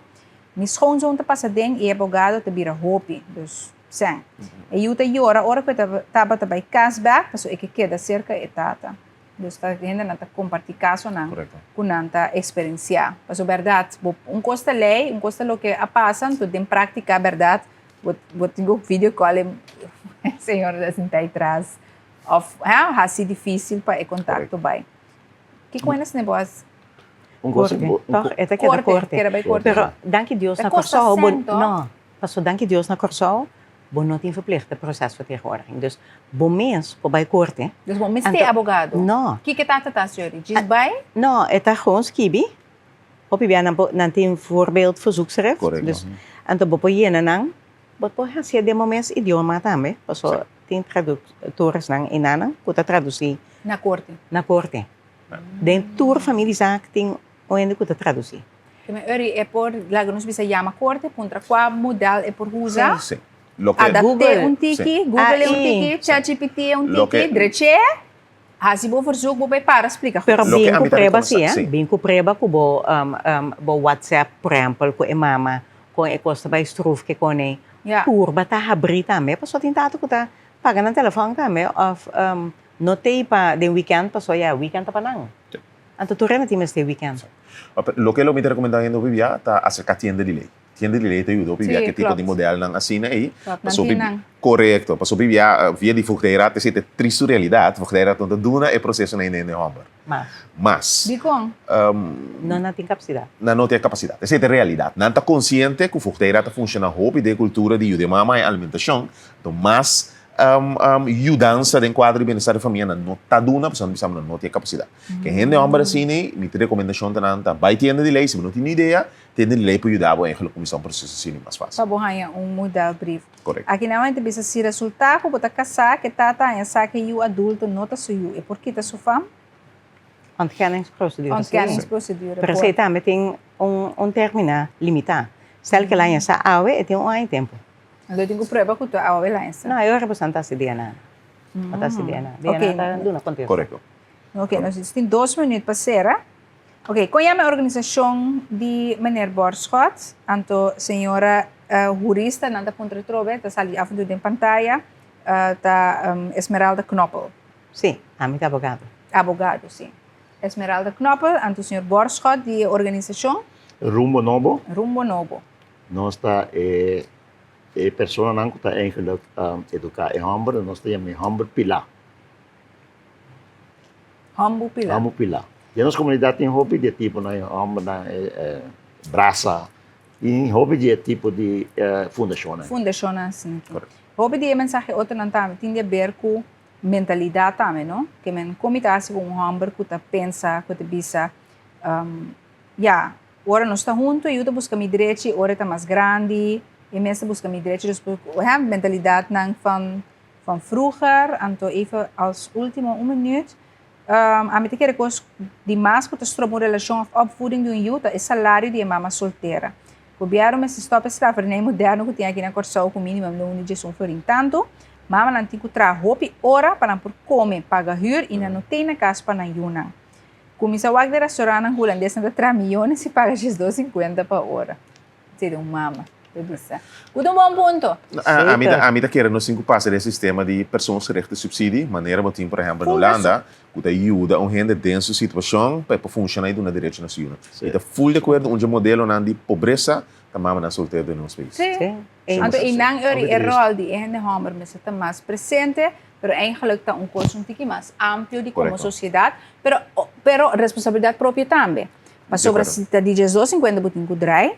Mi schoonzoon ta pasa den i e abogado ta bira hopi. Dus sèn. E yu ta yora ora ku e tabata bai kas bèk pasobra e ke keda serka e tata. Dus ta hendenan ta kompartí kasonan ku nan ta eksperensiá. Pasobra bèrdat, bo un kos ta lei, un kos ta loke a pasa, anto den práktika bèrdat bo bo tin ku video call e señor ta sinta ei tras òf hasi difísil pa e kontakto bai. Kiko hende sne bo as Un cosa Corte, un toch? E ta keda Corte, corte. keda bai corte. Pero danki Dios Ta na kosta Kòrsou bo sèn, toch? no, paso danki Dios na Kòrsou bo no tin verplichte procesvertegenwoordiging. Dus bo mes por bai corte. Dus bo mester Anto abogado. No. Kiko tata ta hasi ori? Djis bai? No, e ta gewoon skibi. Hopi bia nan por nan tin voorbeeld verzoekschrift. Correcto. Dus anto bo por yena nan. Bo por hasié den bo mes idioma tambe, paso tin traductoresnan enanan ku ta tradusí. Na korte. Na korte. Den tur familiezaak tin un hende ku ta tradusí. Te men ori e por, laga nos bisa yama korte, puntra kua model e por usa. Sí. Loke. Adapt'é un tiki, Google e un AI. tiki, ChatGPT e un Loke. tiki, drech'é, hasi bo verzoek, bo bai para splika goed. Pero Loke bin ku ami ta prueba rekonosé, sí, eh. sí. Bin ku prueba ku bo bo WhatsApp, por ehèmpel, ku e mama, kon e kos ta bai struf ke kone. Ja. Purba ta habrí tambe, pasobra tin tata ku ta paga nan telefòn tambe òf no t'ei pa den weekend pasobra ya weekend ta pa nan. Anto tur hende tin mester weekend. Loke lo mi ta rekomendá hende hopi bia ta aserká tienda di lei. Tienda di lei ta yuda hopi bia Sí, ke tipo di klopt. modelnan asina ei. Klopt, nan Pasobra tin nan. Korekto, pasobra hopi bia via di voogdijraad esei ta e tristu realidat, voogdijraad no ta duna e proseso na hende hòmber. Mas. Mas. Dikon? No nan tin kapasidat. Nan no tin e kapasidat. Esei ta e realidat. Nan ta konsiente ku voogdijraad ta funshoná hopi den e kultura di yuda e mama e alimentashon, anto mas yudansa den kuadro di bienestar di famia nan no ta duna pasobra nan bisa nan no tin e kapasidat. Ke hende hòmber asina ei, mi rekomendashon ta nan ta bai tienda di lei, si bo no tin ni idea, tienda di lei por yuda bo eigenlijk kuminsá un proseso asina mas fásil. Pa bo haña un modelbrief. Korekto. Aki nan a bisa si resultá ku bo ta kasá ku e tata haña sa ku e yu adulto no ta su yu, e por kita su fam? Ontkenningsprocedure, sí. Ontkenningsprocedure, Pero por. esei tambe tin un término limitá. Stel ku el haña sa awe, e tin un aña tempu. Lo tin ku prueba ku tu awe el haña sa. No, e ora boso ta hasi DNA. Bo ta hasi DNA. Ok. DNA ta duna kontesta. Korekto. Ok, nos tin dos minuut pa sera. Ok, kon yama e organisashon di meneer Borschot? Anto señora hurista nan ta puntra atrobe, ta sali af en toe den pantaya, ta Esmeralda Knoppel. Sí, ami ta abogado. Abogado, sí. Esmeralda Knoppel, anto señor Borschot di e organisashon? Rumbo Nobo. Rumbo Nobo. Nos ta e e personanan ku ta eigenlijk eduká e hòmber, nos ta yama e hòmber pilá. Hòmber pilá. Hòmber pilá. Den nos komunidat tin hopi di e tiponan, e hòmbernan e brasa, tin hopi di e tipo di fundashonnan. Fundashonnan asina. Hopi di e mensahe otronan tambe tin di aber ku mentalidat tambe, no? Ke men kon mi ta hasi ku un hòmber ku ta pensa, ku ta bisa, Ya, ora nos ta hunto e yu ta buska mi drechi, ora e ta mas grandi e mes ta buska mi drechi. Dus he, mentalidadnan van van vroeger. Anto even als ultimo un minuut, ami ta kere kos di mas ku ta stroba un relashon of opvoeding di un yu ta e salario di e mama soltera. Gobièrnu mester stòp e slavernij moderno ku tin aki na Kòrsou ku minimum loon di diesun florin. Tantu, mamanan tin ku traha hopi ora pa nan por kome, paga hür i nan no tei na kas pa nan yunan. Kuminsá wak den restaurantnan hulandesnan ta traha miyones i paga djesdos sinkuenta pa ora. Esei ta un mama ta bisa. Ku ta un bon punto. Ami ta ami ta kere nos tin ku pasa den e sistema di persoonsgerichte subsidie, manera bo tin por ehempel na Hulanda, ku ta yuda un hende den su situashon pa e por funshoná i duna derecho na su yunan. Mi ta ful di akuerdo un dje modelonan di pobresa ta mamanan soltero den nos pais. Sí. Anto einan ori e ròl di e hende hòmber mester ta mas presente. Pero eigenlijk ta un kos un tiki mas amplio di komo sosiedat, pero pero responsabilidat propio tambe. Pasobra si ta di diesdos sinkuenta bo tin ku drai,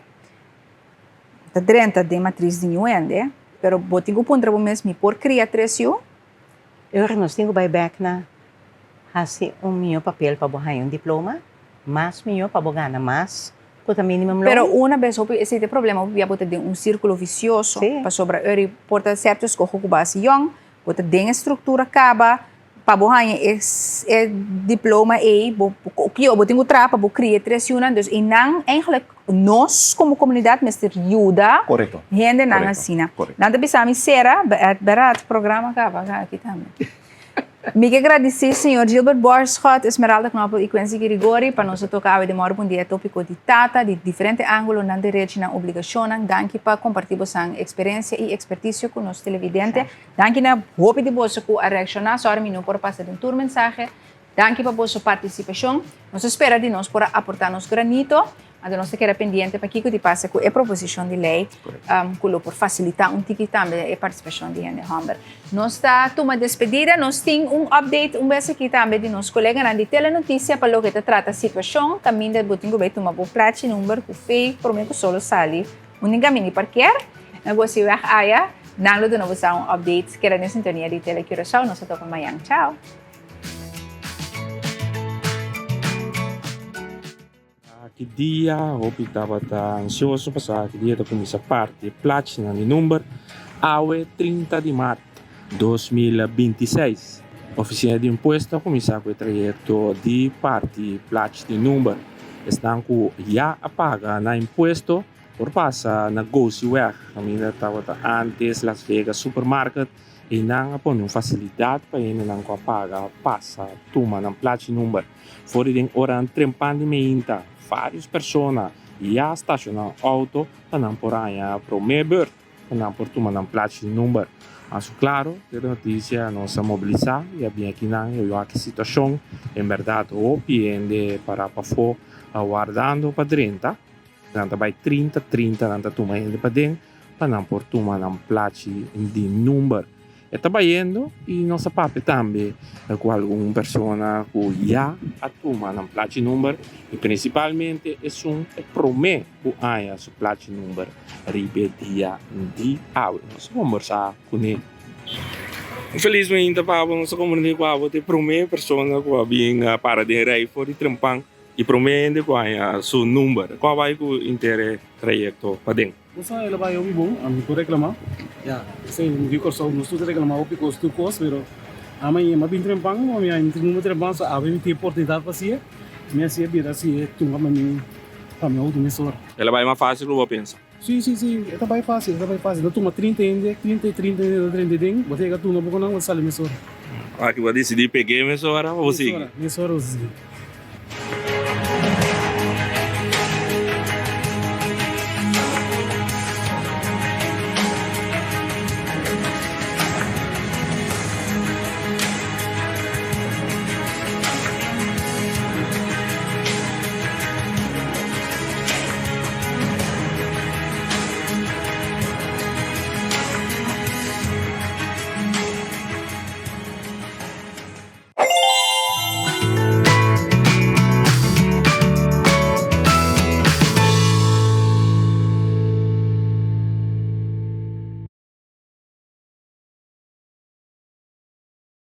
ta drenta den matris di niun hende, pero bo tin ku puntra bo mes, mi por kria tres yu? E ora nos tin ku bai bek na hasi un mihó papel pa bo haña un diploma, mas mihó pa bo gana mas ku ta minimum loon. Pero una bes hopi esei ta e problema, hopi bia bo ta den un sirkulo visioso, pasobra ora por ta sierto eskoho ku bo hasi yòn, Bo ta den e struktura kaba pa bo haña e e diploma ei, bo kio bo tin ku traha pa bo kria e tres yunan. Dus einan eigenlijk nos komo komunidat mester yuda Korekto. hendenan Korekto. asina. Korekto. Nan ta bisa mi sera, het beraad programa kaba aki tambe. Mi ke gradisí señor Gilbert Borschot, Esmeralda Knoppel i Quincy Girigori pa nos a toka awe den Mòrdu Bon Dia e topiko di tata di diferente ángulo, nan derechi, nan obligashonnan. Danki pa kompartí bosan eksperensia i ekspertisio ku nos televidente. Danki na hopi di boso ku a reakshoná. Sòri mi no por a pasa den tur mensahe. Danki pa boso partisipashon. Nos a spera di nos por a aportá nos granito. Anto nos ta keda pendiente pa kiko di pasa ku e proposishon di lei ku lo por fasilitá un tiki tambe e partisipashon di hende hòmber. Nos ta tuma despedida, nos tin un update un bes aki tambe di nos koleganan di Telenotisia pa loke ta trata situashon kaminda bo tin ku bai tuma bo plachi number ku fe prome ku solo sali un kaminda di parker na Gosiweg aya. Nan lo duna bo sa un update. Keda den sintonia di Tele Curaçao. Nos ta topa mañan. Chao! Ki dia hopi tabata ansioso pa sa ki dia ta kuminsá parti e plachinan di number. Awe 30 di mart 2026, Ofisina di Impuesto a kuminsá ku e trayekto di parti plachi di number. Esnan ku ya a paga nan impuesto por pasa na Gosiweg, kaminda tabata antes Las Vegas Supermarket. Einan a pone un fasilidat pa hendenan ku a paga pasa tuma nan plachi number. For di den oranan trempan di meinta, vários persona ya stashoná outo pa nan por haña promé bùrt pa nan por tuma nan plachi di number. Mas ku klaro, den e notisia nos a mobilisá i a bin akinan i a wak e situashon. En bèrdat hopi hende pará pafó wardando pa drenta. Nan ta bai 30 30 nan ta tuma hende paden pa nan por tuma nan plachi di number. E ta bayendo y nos a papia tambe cu algun persona cu ya a tuma nan plachi number y principalmente esun e prome cu haya su plachi number riba e dia di awe. Nos a combersa cune. Un felis mainta pa abo, nos a comprende cu abo ta e prome persona cu a bin para den rij for di trempan. E promé hende ku haña su number. Kua bai ku inter e trayekto paden? Bo sa el a bai hopi bon, ami por reklamá. Ya, esei mi di Kòrsou, nos tur ta reklamá hopi kos tur kos, pero ami a yema bin trempan, mi a yema number trempan, so awe mi tin oportunidat pa hasié, mi hasié bira hasié tunga pa mi pa mi outo mesora. El a bai mas fásil ku bo a pensa? Sí, sí, sí, e ta bai fásil, e ta bai fásil. Ta tuma 30 hende, 30 i 30 hende ta drenta den, bo ta yega tuma poko nan, bo ta sali mesora. Aki bo a disidí peg'é mesora o bo sigui? Mesora, mesora bo sigui.